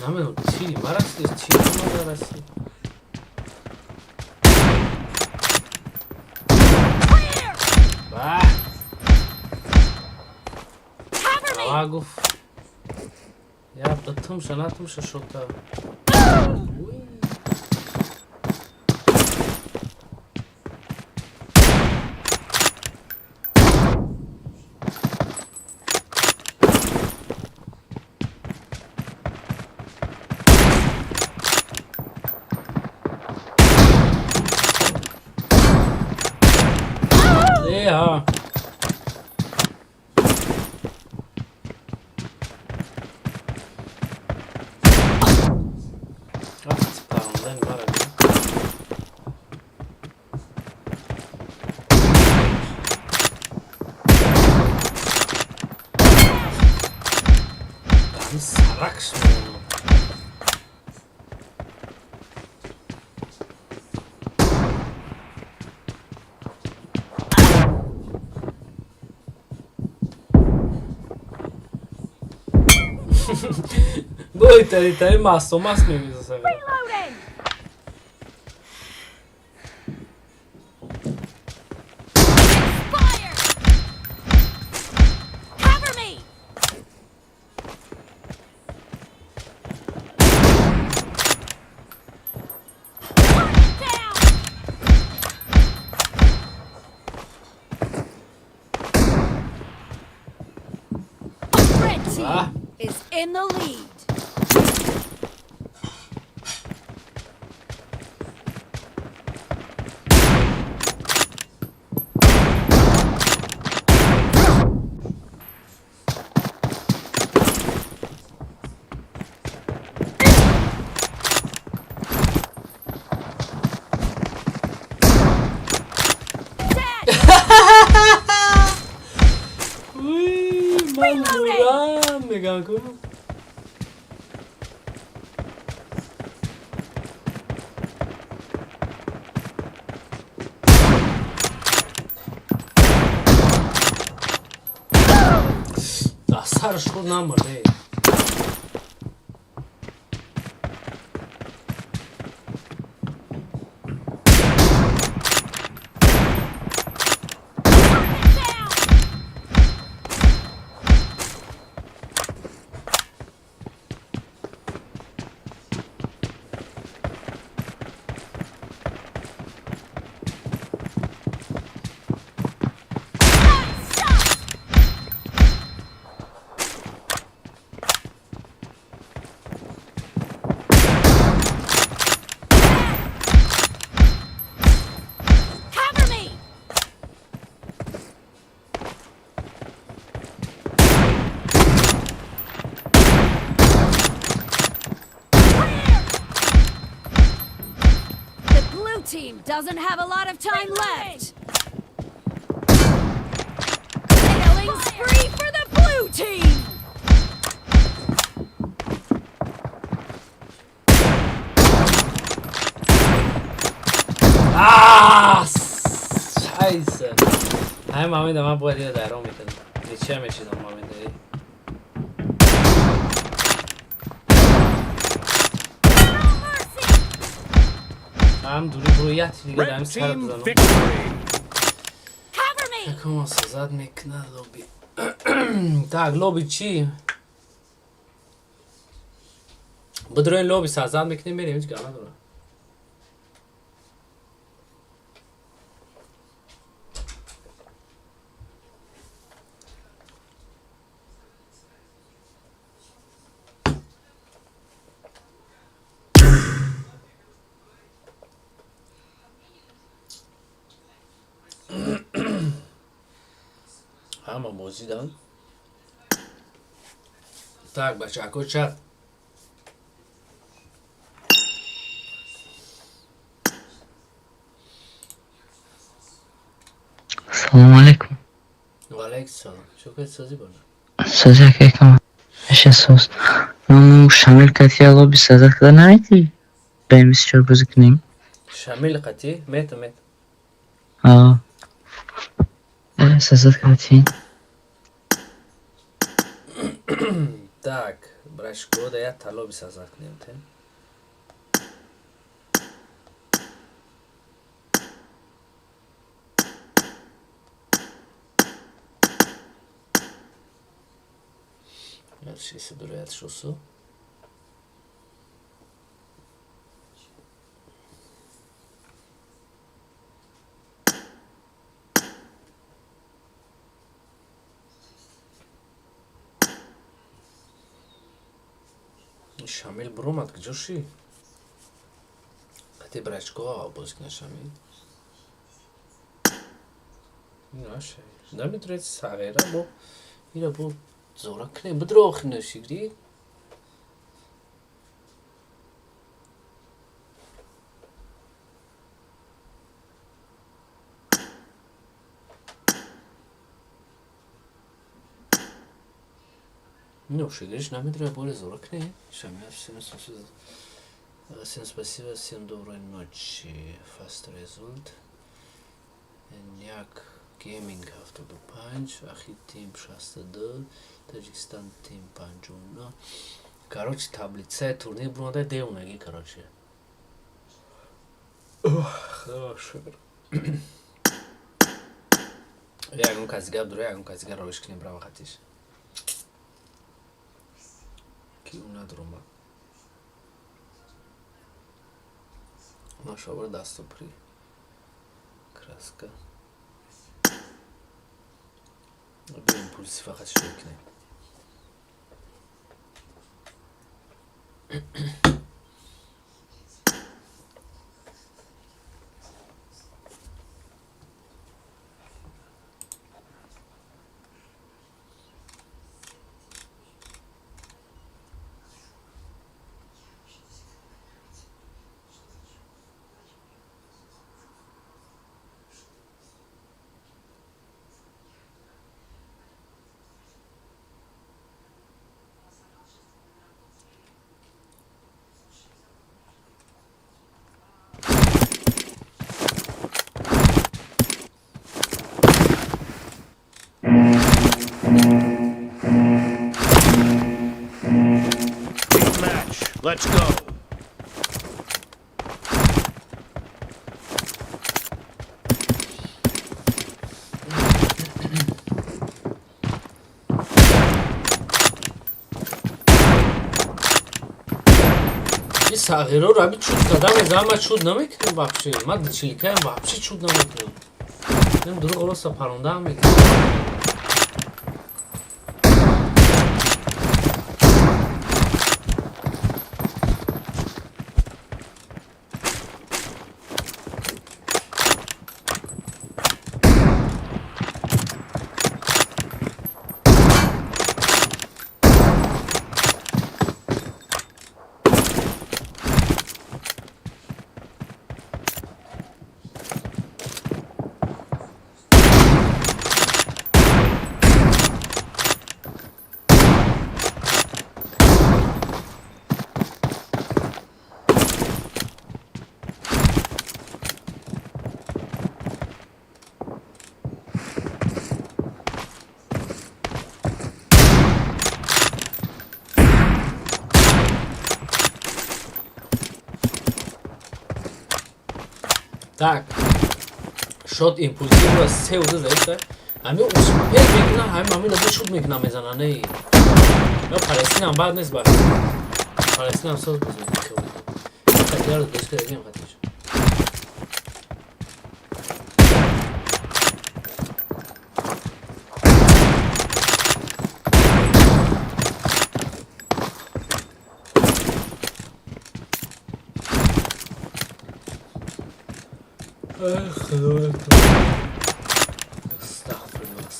Намедонам чӣ марасид, чӣ марасид. Гуфт я датумша натумша шота. Э, ҳа. Гардани мара. Ҳамин саракш мемонам. Бойтари масту маст мемизасам. Reloading! Fire! Cover me! Target down! Red team Ah. is in the lead. Dead! Ман мурам, мегам ку. Сараш худ намурд, эй. Target down! Nice shot! Cover me! Clear! The blue team doesn't have a lot of time left. Killing spree for the blue team! А, Scheiße. Ҳамин момента ман бояд ина даром мекардам. Ничья мешидам момента. No mercy! Ҳам дури бро, як дига дар Red сар team бизанам. victory. Cover me! Якум создать мекунад лобби. Так, лобби чӣ? Бидроин, лобби создать мекунем, мерем, ҳеҷ гап надорам. Ҳама бозидан. Так, бачако, чат. Салому алейкум. Ва алейкум салом. Шукр, созӣ бона? Сози, акайкам. Аша соз. Ну, Шамил кати лобби создать карда намети? Баем бисчор бозӣ кунем. Шамил қатӣ? Мета, мета. А. Создать кати. Так, брашко, да як та лобби создать кунем те. Шесть дураят шосу. Шамил буромад, куҷо ши? Қати брачко боз кина Шамил. Наша. Наметавонед сағира бо ира бо зора кунем. Бидро охир нӯшигрӣ. Ну, шигриш намедра боле зора кне. Шамил, всем всем спасибо, всем доброй ночи. Fast result. Няк Gaming 75, Ахи Team 62, Таджикистан Team 59. Короче, таблицаи турнир буронда девонаги, короче. Худо шукр. Ягон каси гап дора, ягон каси гап ровиш кунем, брава хатиш. Ки ӯ надрома. Нашобар дасту при краска. Бо импульси фақат шурӯъ кунем. Team match. Let's go. И сағироро аби чуд када мезанам, ман чуд намекунам вообще. Ман чиликаям, вообще чуд намекунам. Нем дурӯғ роста парондаам мекунам. Так, шот импульсивро се уза заиста. Ҳами успех мекунам, ҳами ҳамин бо шут мекунам, мезанам, не. Ё Палестинам бад нест, ба. Палестинам соз боз мекунам. Хатиярро дӯст кардем хатиш. Худоё. Астағфируллоҳ, астағфируллоҳ.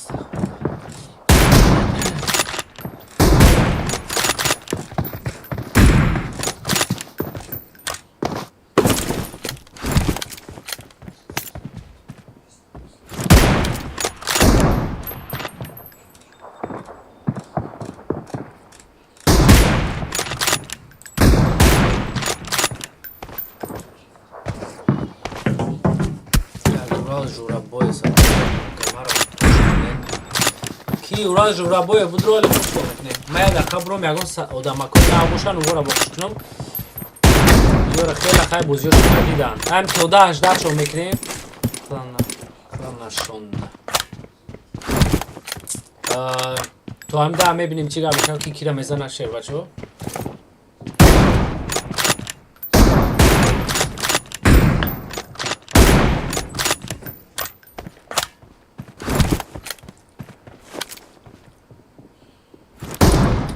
Урал Журабоев камара ки Урал Журабоев буд, роли хушко мекунем. Ма як дақиқа буром, ягон одамако набошанд, угора бохуш кунам. Ёра хеле хай бозиёшона диданд. Ҳам то да 18 шо мекунем. Нашонда. То ҳам да мебинем чӣ гап мешавад, ки кира мезанад, шербачо.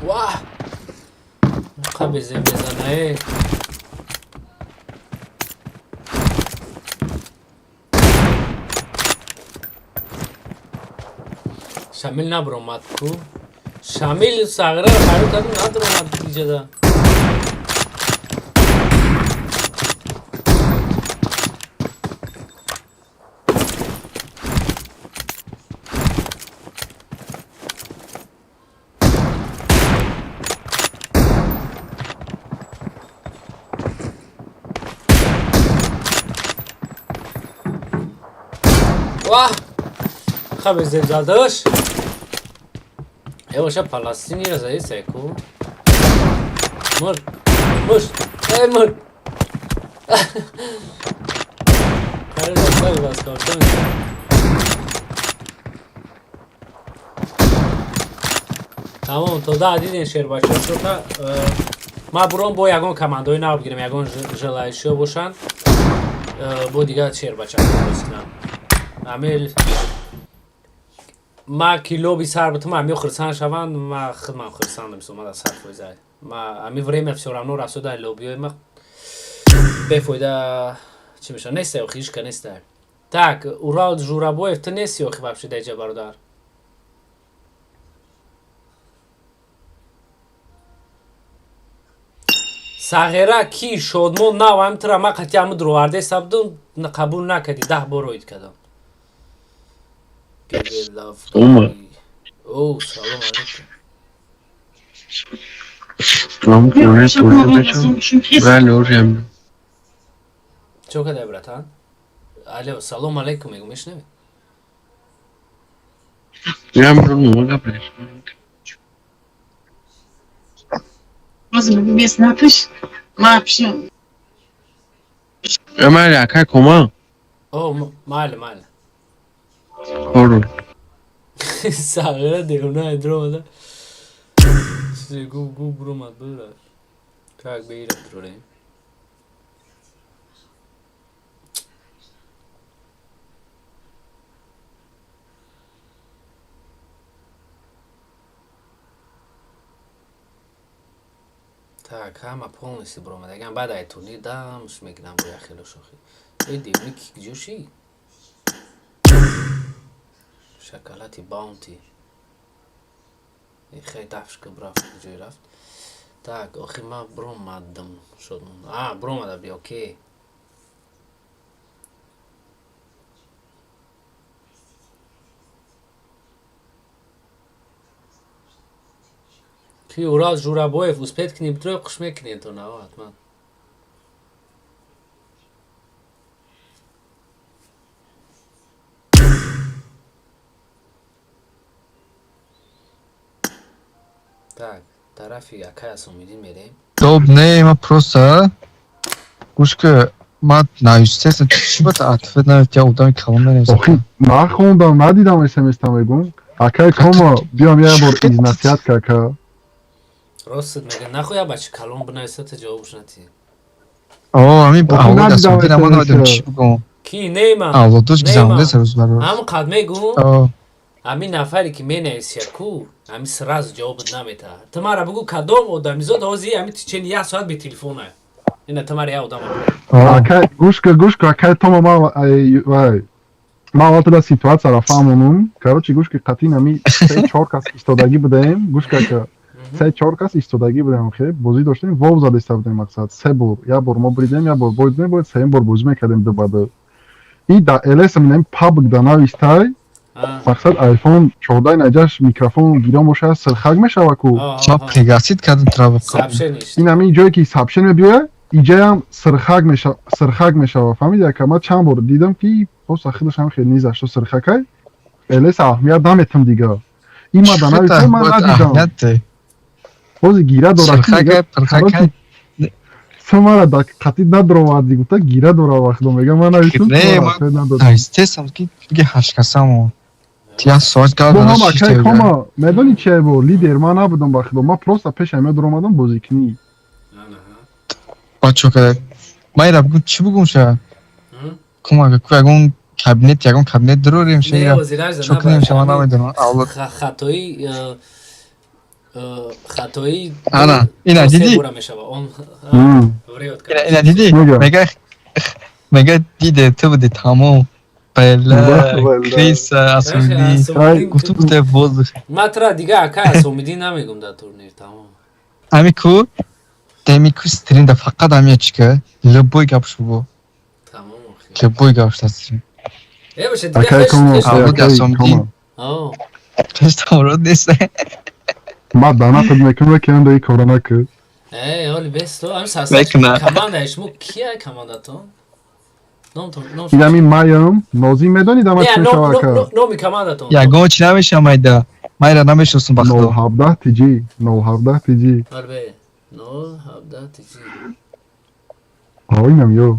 Ваҳ! Қабезе мезана, э. Шамил набромад ку. Шамил сағираро хайру кардум, надромад иҷода. Ваҳ! Хабе зеб задаш. Э боша Паластинира заиса ку. Мур. Муш. Эй мур. Хайр, так вас картон. Тамом, то да диден шербачо шота. Ма буром бо ягон командаи нав бигирем, ягон желающиё бошанд. Бо дигар шербача бозӣ. Амел ма ки лоби сар бутум ами хурсанд шаванд, ма худмам хурсандам, мисол ма 100%. Ма ами время всё равно расода лобиёи ма бефоида чӣ мешавад? Нестай охи, ҳичка нестай. Так, Урал Журабоев, ту нести охи вообще даиҷа бародар. Сағира ки шодмон нав ам тура ма қатъи аму дуроварде сабдум қабул накардӣ, 10 бор оид кардам. Ума. О, салом алейкум. Чо кадай, братан? Алло, салом алейкум мегум, мешнавӣ? О, майли, майли. Сағира девона дромада. Чизе гу гу бромад бура. Так беира дурем. Так, ҳама полностью бромад. Яган баъд ай турнир дамш мекунам бо як хело шохи. Эй девони ки куҷо ши? Шоколати Баунти. Хеле дафшка рафт, куҷое рафт? Так, охи ман бромадам шуд. А, бромада би, окей. Ки Урал Журабоев успеть кунем, трои хуш мекунем то наво ҳатман. Так, тарафи акай Асомиддин мерем. Доб не, ма просто гӯш ки ма навиштесам чӣ ба ответ наёфт, я одами калон менависам. Охи нахондам, надидам смс-та мегум. Акай Кома, биём як бор изнасиҳат кака. Рост мега, нахуй я бачи калон бинависа та ҷавобш натӣ. О, ами Охи авлод надидам Асомиддин ама намедонам смс-ро. чӣ бигӯм. Ки нейма? Авлодош Нейма. гизаонда рӯз барои. Ҳам қад мегӯм, О, ами нафаре ки менависия ку, ами сразу ҷавобат наметаҳад. Ту мара бугӯ кадом одамизод ҳозир ами течени як соат бе телефона. Ина ту мара як одама бугӯ. Акай, гӯш ки, гӯш ки, акай Тома ма ай вай. Ман аввал туда ситуатсияро фаҳмонум. Короче, гӯш ки қатъин ами се чор кас истодагӣ будаем. Гӯш ки ака. Се чор кас истодагӣ будаем, хе, бозӣ доштем, вов задиста будем мақсад. Се бор, як бор мо бридем, як бор бой додем, бояд сеюм бор бозӣ мекардем ду ба ду. И да ЛС минем пабг да навистай. Мақсад iPhone 14 наҷаш микрофон гирён боша, сирхак мешава ку. Ма пригласить кардам тура. Сабшениш. Ин ҳамин ҷое ки сабшен мебиёяд, иҷаям сирхак меша сирхак мешава, фаҳмиди ака? Ман чанд бор дидам ки просто худаш ҳам хеле низашто сирхакай. ЛС аҳамият наметам дига. Ин ма да навистай, ман надидам. Бози гира дора ки Сирхакай, мега, пирхакай. короче, ту мара да қатъи надроварди, гуфта гира дора вақто мега ман навиштам, ту Не, мара ма ответ надодӣ. навистесам ки биги ҳашткасамо. Ти як соат гап Бо зада ҳам шишта акай юга. Кома, медонӣ чие бо лидер ман набудам ба худо, ман просто пеш ҳамиё дуромадам бозикунӣ. Бачо када. Ма ира бугум чӣ бугум ша? Кума ку ягон кабинет дурорем ша Не, ира. ҳозир Чо кунем ша ман намедонам. Авлод. Хатои хатои Ана, ина се диди? бора мешава. Он врёт. Ина диди? Мега диде ту буди тамом. Бела, Криса, Асомиддин. Гуфту гуфта воздух. Ма тура дига акай Асомиддин намегум дар турнир, тамом. Ами ку деми ку стрим да фақат ами чика любой гап шугу. Тамом. Любой гап шуда стрим. Э боша дига Акай хеш Кома, хеш. Авлод акай Асомиддин. Кома. О, Хеш тамрод нест. Ман данатат мекунам, ки анда ин кора накард. Э, оли бес то ам састаш Мекуна. команда шумо кия командатон? Инами маям, Нозим медонӣ дама чӣ мешава ака? Номи командатон. Ягон чӣ намешава майда. Майра намешиносам ба худо. 017 TG, 017 TG. Бале, 017 TG. Ҳо инам ё.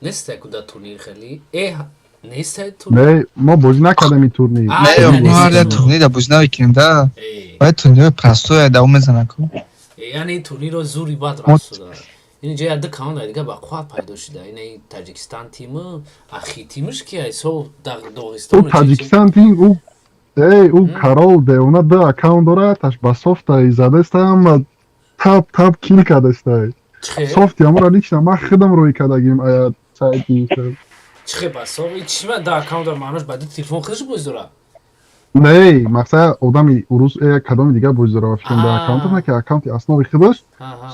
Нест куда турнир хеле? Э, нест турнир? Не, мо бозӣ накардем ин турнир. Не, мо ҳар як турнир бозӣ намекунем да. Вай турнир простой давом мезанад ку. Яъне ин турнирро зури бад рафт шуда. Ин ҷо як ду команда дига ба қувват пайдо шуда. Ин Таҷикистан тиму Ахи тимш ки ҳисоб Доғистон. Ӯ Таҷикистан тим, ӯ эй, ӯ Карол девона ду аккаунт дорад, таш ба софта задаста, ама тап тап кил кардастай. Софти амора лично ман худам рӯй кардагим ая сайти. Чихе ба софт? Чи ман ду аккаунт дорам, маънош ба ду телефон худаш бозӣ дорад? Не, мақсад одами урус кадоми дигар бозӣ дорад, фикр дар аккаунт на ки аккаунти основи худаш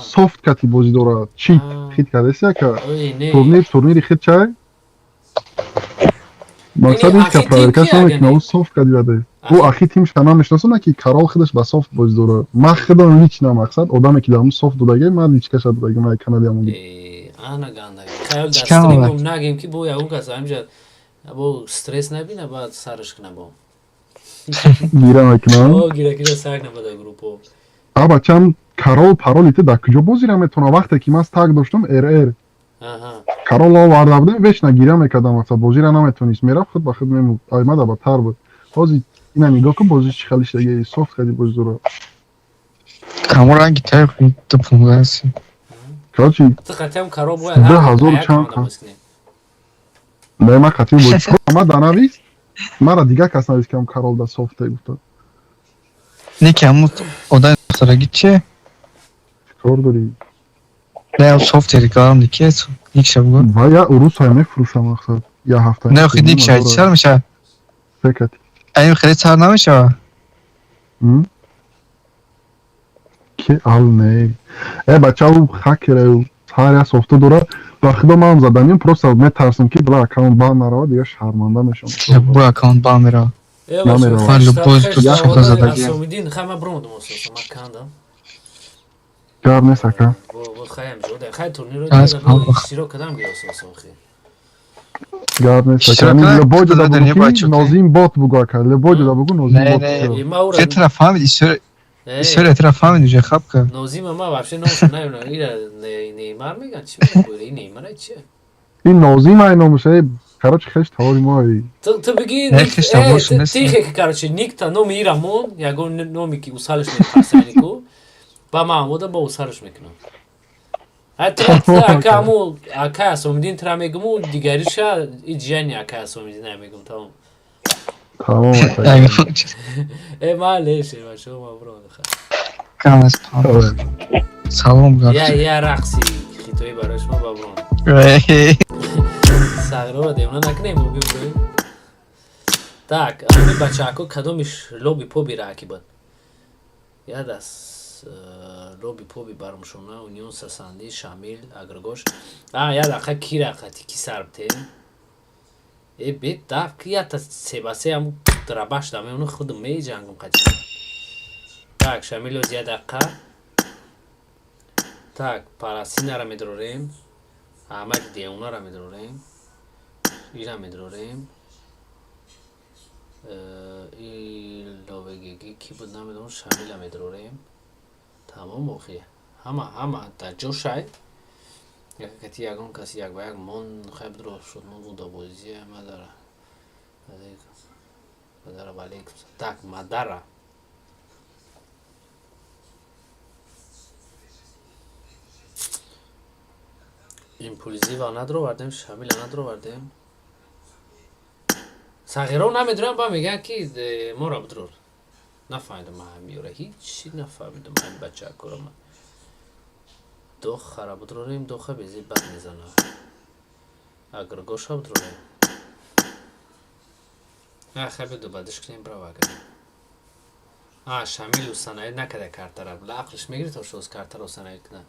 софт кати бозӣ дорад, чит хит кардааст яка. Турнир турнири хит чай? Мақсад ин ки проверкаш намекунад, ӯ софт кади баде. Ӯ ахи тимша намешиносад, на ки Карол худаш ба софт бозӣ дорад. Ман худам лично мақсад одаме ки дар он софт додагӣ, ман личкаша додагӣ, ман канали ҳамон. Ана гандаги. Хаёл дар стримом нагем ки бо ягон кас ҳамҷа бо стресс набина, баъд сараш кунад бо. Гира мекунам. О, гира гира сар кунад дар группо. А бачам Карол пароли ту дар куҷо бозира метавонад? Вақте ки ман стак доштам РР. Карол оварда будем, вечно гира мекардам, мақсад бозира наметонист, мерафт худ ба худ мемурд. Ай мада бадтар буд. Ҳозир ина нигоҳ кун, бозӣ чӣ хеле шидаги, софт кади бозӣ дорад. Камо ранги тайп ду пункт. Короче, ту қатиам Карол бояд 2000 чанд. Не, ман қатиам бозӣ. Ма данавис, мара дигар кас навис ки Карол да софт гуфта. Не ки ҳамун одами духтараги че? Кор дорӣ? Не, софт реклам ки никша бугу. Ва я урус ҳай мефурӯшам мақсад. Я ҳафта. Не, охи никша чар меша? Фекат. Айн хеле чар намешава? Ки ал не. Э бача ӯ хакер ӯ ҳар як софта дорад. Ба худо ман заданим, просто метарсам ки бла аккаунт бан нарава, дигар шарманда мешавам. Бу аккаунт бан мерава. Намерава. Асомидин хай ман бромадам ососа, ман кандам. Гап нест ака. Бо хаям ҷода. Хай турнирро иштирок кардам ги ососа охи. Гап нест ака. Лебой ҷода бугу ки Нозим бот бугу ака. Лебой ҷода бугу Нозим бот. Не, тра фаҳмид, история тра фаҳмид уже хабка. Нозима ман вообще номашо намедонам. Ира Неймар меган чи мегӯяд? Ин Неймар чи? Ин Нозим ай номаш, эй, короче, хеш тавори мо ай. Ту бигӣ тихе ки короче никта номи ира мон, ягон номи ки усалаш мепарсанику. Ба ман омода бо усараш мекунам. Ака аму ака Асомидин тра мегуму дигариша иҷияни ака Асомидин мегум тамом. Тамом. Э малеш, бачо ма бро. Камас. Салом гап. Я я рақси хитои барои шумо ба бро. Сағрова девона накунем бибурем. Так, ами бачако кадомиш лоби поби раки буд. Яд аст лоби поби бармшона Унион Сасанди, Шамил, Агргош. А, я дақа кира қати ки сарбте. Э бет даф ки ята себасе ам драбаш даме уну худ меҷангум қати. Так, Шамил оз я дақа. Так, Парасинара медрорем. Аҳмад Деунара медрорем. Ира медрорем. Иловегеги ки буд намедонам, Шамила медрорем. Тамом охи. Ҳама ҳама дар ҷошай. Якати ягон каси як ба як мон хайб дро шуд мон буда бозия мадара. Мадара валейкум. Так, Мадара. Импулзива надровардем, Шамила надровардем. Сағиро намедонам, ба мегӯянд ки моро бидрор. Нафаҳмидам ман ҳамиёра, ҳичи нафаҳмидам ман бачаакора ман. Дохара бидрорем, доха безеб бад мезана. Агргоша бидрорем. А, хай биду бадиш кунем, брава агар. А, Шамил установид накарда картара. Бла ақлиш мегирад то шоз картаро установид кунад.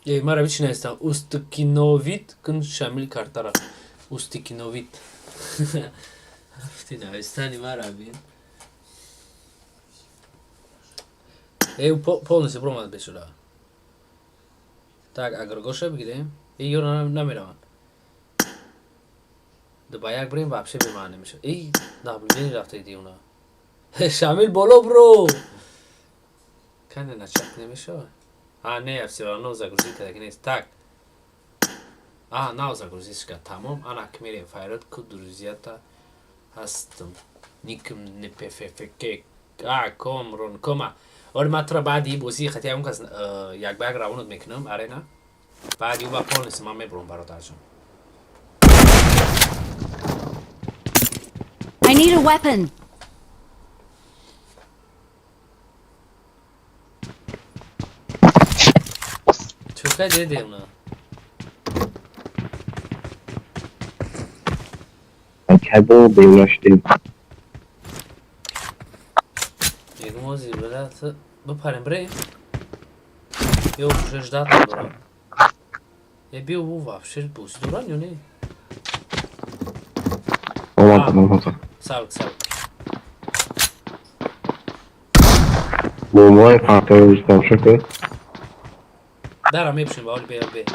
Э, мара бичи наистам. Устикиновид кун Шамил картара. Устикиновид. Рафти навистани мара бин. Э, полностью бромад бешура. Так, агргоша бигирем. Э, ёро намераванд. Ба як бирем вообще бемаъне мешавад. Эй, наблюдение рафта иди уна. Шамил боло бро. Кане начать намешавад. А, не, всё равно загрузить кардаги нест. Так. А, нав загрузить шуд. Тамом. Ана к мерем. Файрод ку друзьята ҳастам. Никм не пффк. А, ком рон кома. Оре ман тура баъди бозии хати ягон кас як ба як равонат мекунам арена. Баъди ӯ ба полностью ман мебурам бародарҷон. I need a weapon. Чӯка дедем на. Кабо беуна шудем. Мегум ози била бипарем бирем. Ё уже ждать дорам. Э биё ӯ вообще бозӣ доран ё не? Омадам, омадам. Сабр, сабр. Бомбаи партои тамошо кун. Дара мепушем ба оли бе бе.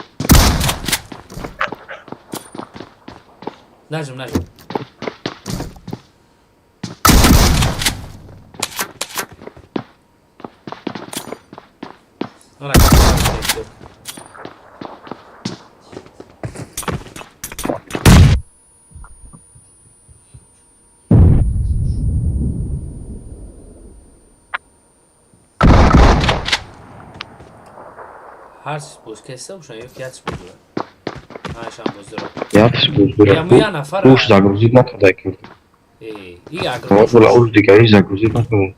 Нажим, нажим. Ана ҳар чиз боз кеста бошам ё ки як чиз боз дорад? Ҳашам боз дорад. Як чиз боз дорад. Яму я нафар. Уш загрузить накарда ки. Э, и агро. Була уш дигари загрузить накарда.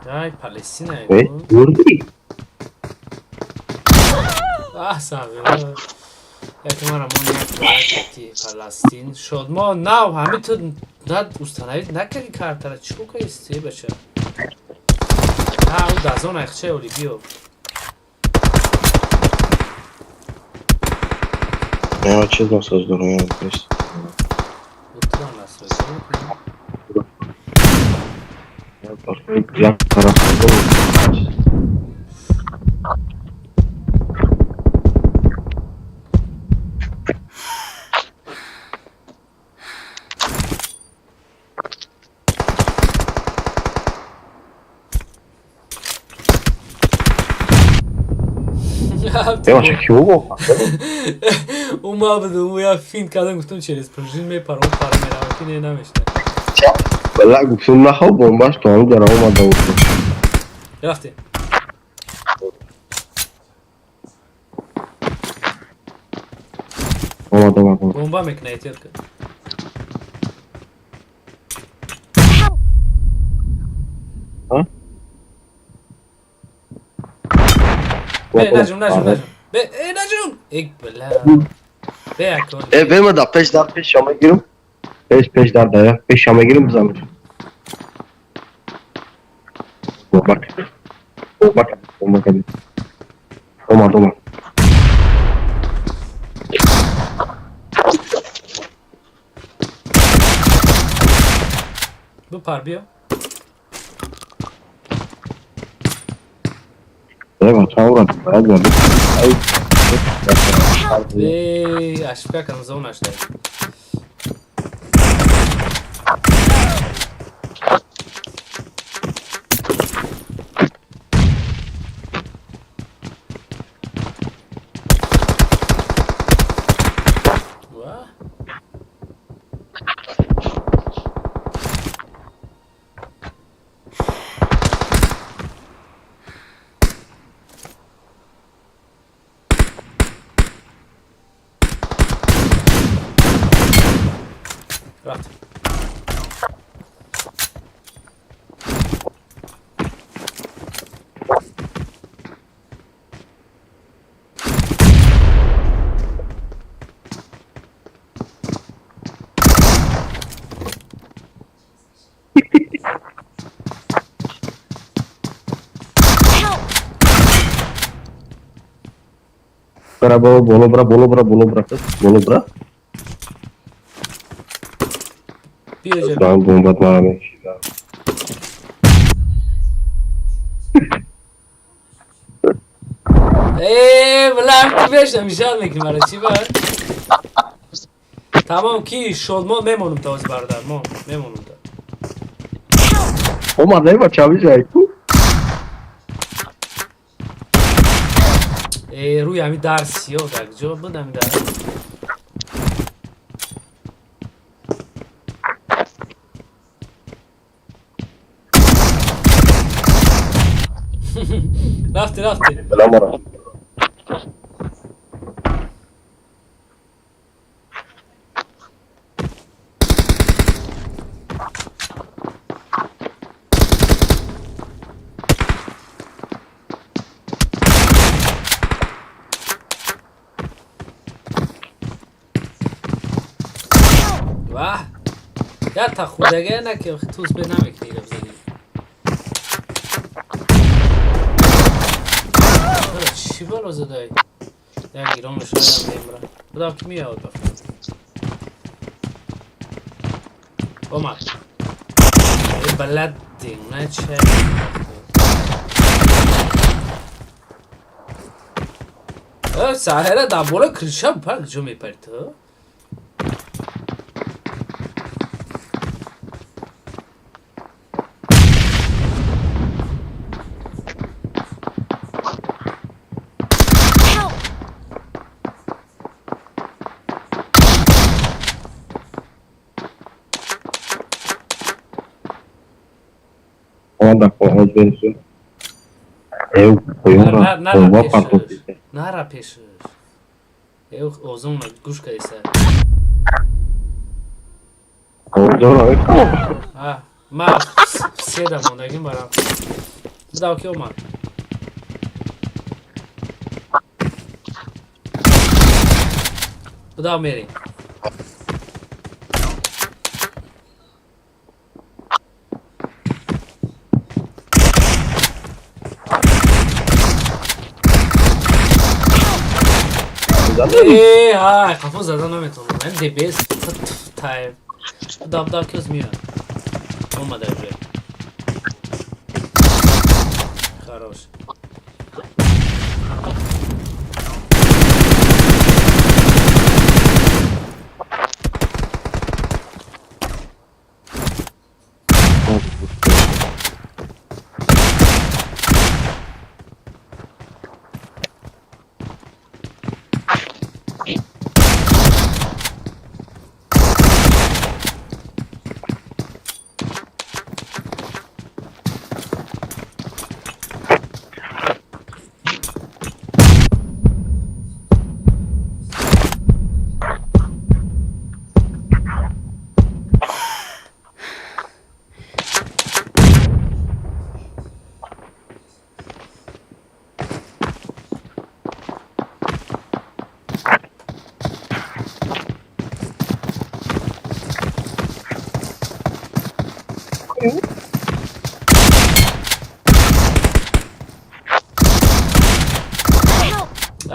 Ай, Палестина. Э, бурди? Аҳсан. Яке мара мон як проекти Палестин шуд. Мо нав ҳами ту над установить накарди картара. Чӣ кор кардисти, бача? Ҳа, ӯ дазон айхча оли биё. Я чиз насоз дорам, я нест. Утра насоз. Як тараф Бебахшед, киҳо Ӯ ма будум, ӯ як финт кардам, гуфтам через пружин мепарам, пара меравам, ки не намешта. Бала гуфтум нахоб бомбаш то ҳанӯз дар омада буд. Рафтем. Омад, омад, омад. Бомба мекуна, эҳтиёт кун. Бе, наҷум, наҷум, наҷум. Бе, э, наҷум. Эк била. Бе, акон. Э, бема да пеш дар пеш шама гирам. Пеш пеш дар да пеш шама гирам бизанам. Бак. Бак, бомба кардем. Омад, омад. Бипар биё. Бе, ошибка кардам, зона шуда. Ва? Рафт. Бара боло бара боло бара боло бара боло бара. Биё. Бомбат мара мекшида. Э, бла, ту беш намишад мекунӣ мара чӣ ба? Тамом ки шод мо мемонум та оз бародар, мо мемонум та. Омад не бача бижай ку. Э, рӯи ҳами дар сиёҳ дар ҷо буд ҳами дар. Рафти, рафти. Бла мара. Ваҳ! Я та худага на ки туз бе намекунӣ гап задӣ. Чӣ бало задай? Як гиром шоям мемра. Будам ки меояд ба фикр. Омад. Э, балад на че. Э, саҳера дар боло крыша пар ҷо мепари ту? Омад хоҳоз берсу. Эв қоёнра бомба партофт. Нара пешаш. Э, озон гӯш кардиса. Озон А, ма седа мондагим барам. Будав ки омад. Будав мерем. Э, ҳай, қафо зада наметавонам. Ҳам ДБС тайм. Будав, будав ки оз меояд. Омада уже. Хорош.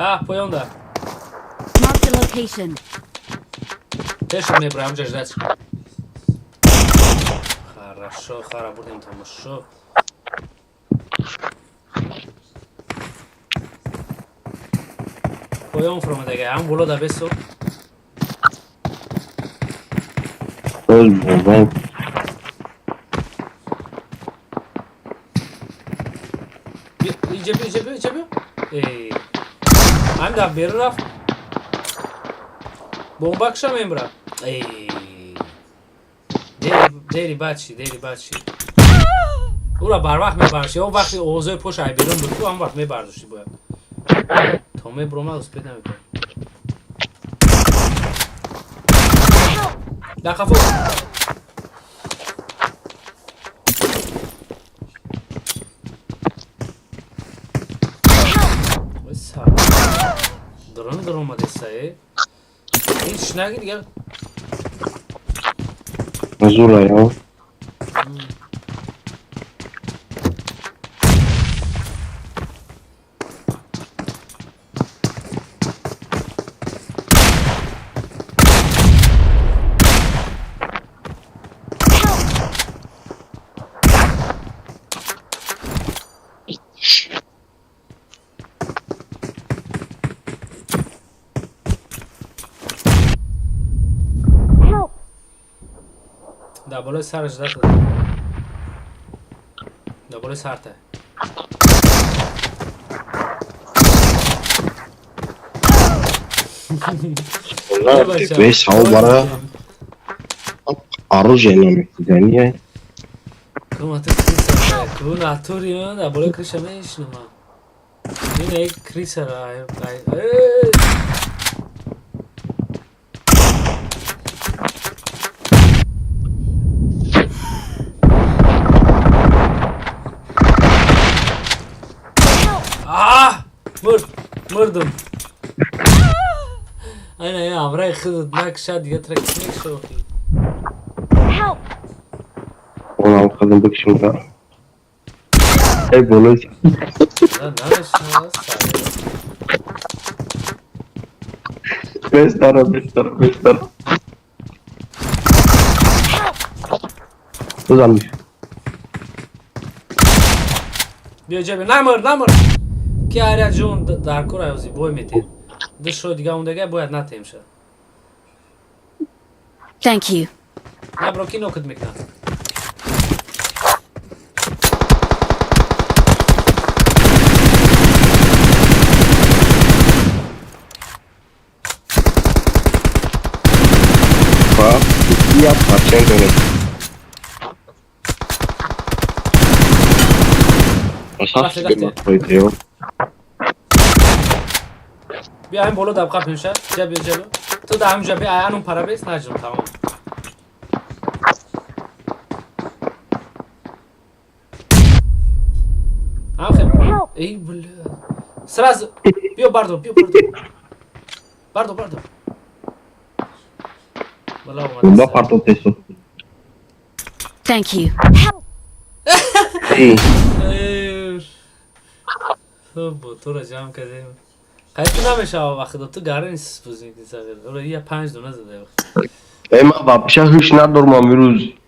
А, поёнда. Marked a location. Пешо мебраам ҷаждат. Хорошо, хара бурдем тамошо. Поён фуромадага, ҳам боло да бесо. Боз бомба. Иҷа биё, иҷа биё, иҷа биё. Эй. Ҳам дар берун рафт. Бомба кша мемра. Эй. Дери бачи, дери бачи. Ура барвақт мебардошти. Он вақти овозои пош ай берун буд ку, он вақт мебардошти бояд. То мебуромад успеть намекунад. Дар қафо. Ой, сар. Дрон даромадеса, э. Ҳеч наги дигар. Зура ё. Дар болои сараш дата. Дар болои сарта. Бе савол бара оружие намекидания. Кума ту криса, ку натури дар болои криша мешинам. Ин ай криса ра ай. Эй! А! Мурд, мурдум. Айна ин амраи худат накша, дига тра ки мекшохи. Help! Онам хадам бикшим ка. Эй болои. На намешинам. Бестара, бестара, бестара. Бизан. Биё ҷаби, намур, намур. Ки ҳар як ҷон дар кор аёзи бой метем. Ду шо дига ондага бояд натем ша. Thank you. Набро ки нокат мекунад. Па, я парчен дорем. Рафте, рафте. Биё ҳамин боло дабқа пеша. Ҷа биё, ҷа биё. Ту дар ҳамин ҷа биё, ай анун пара бес наҷум тамом. Ам хе. Эй, бля. Сразу биё бардо, биё бардо. Бардо, бардо. Бала Бомба омада. партон тесо. Thank you. Help! Эй, Эй, хуб буд, туро ҷамъ кардем. Қайд ту намешава вақт, ту гарин бозӣ мекунӣ сағир. Ора я панҷ дона зада. Эй ман вообще ҳуш надорам имрӯз.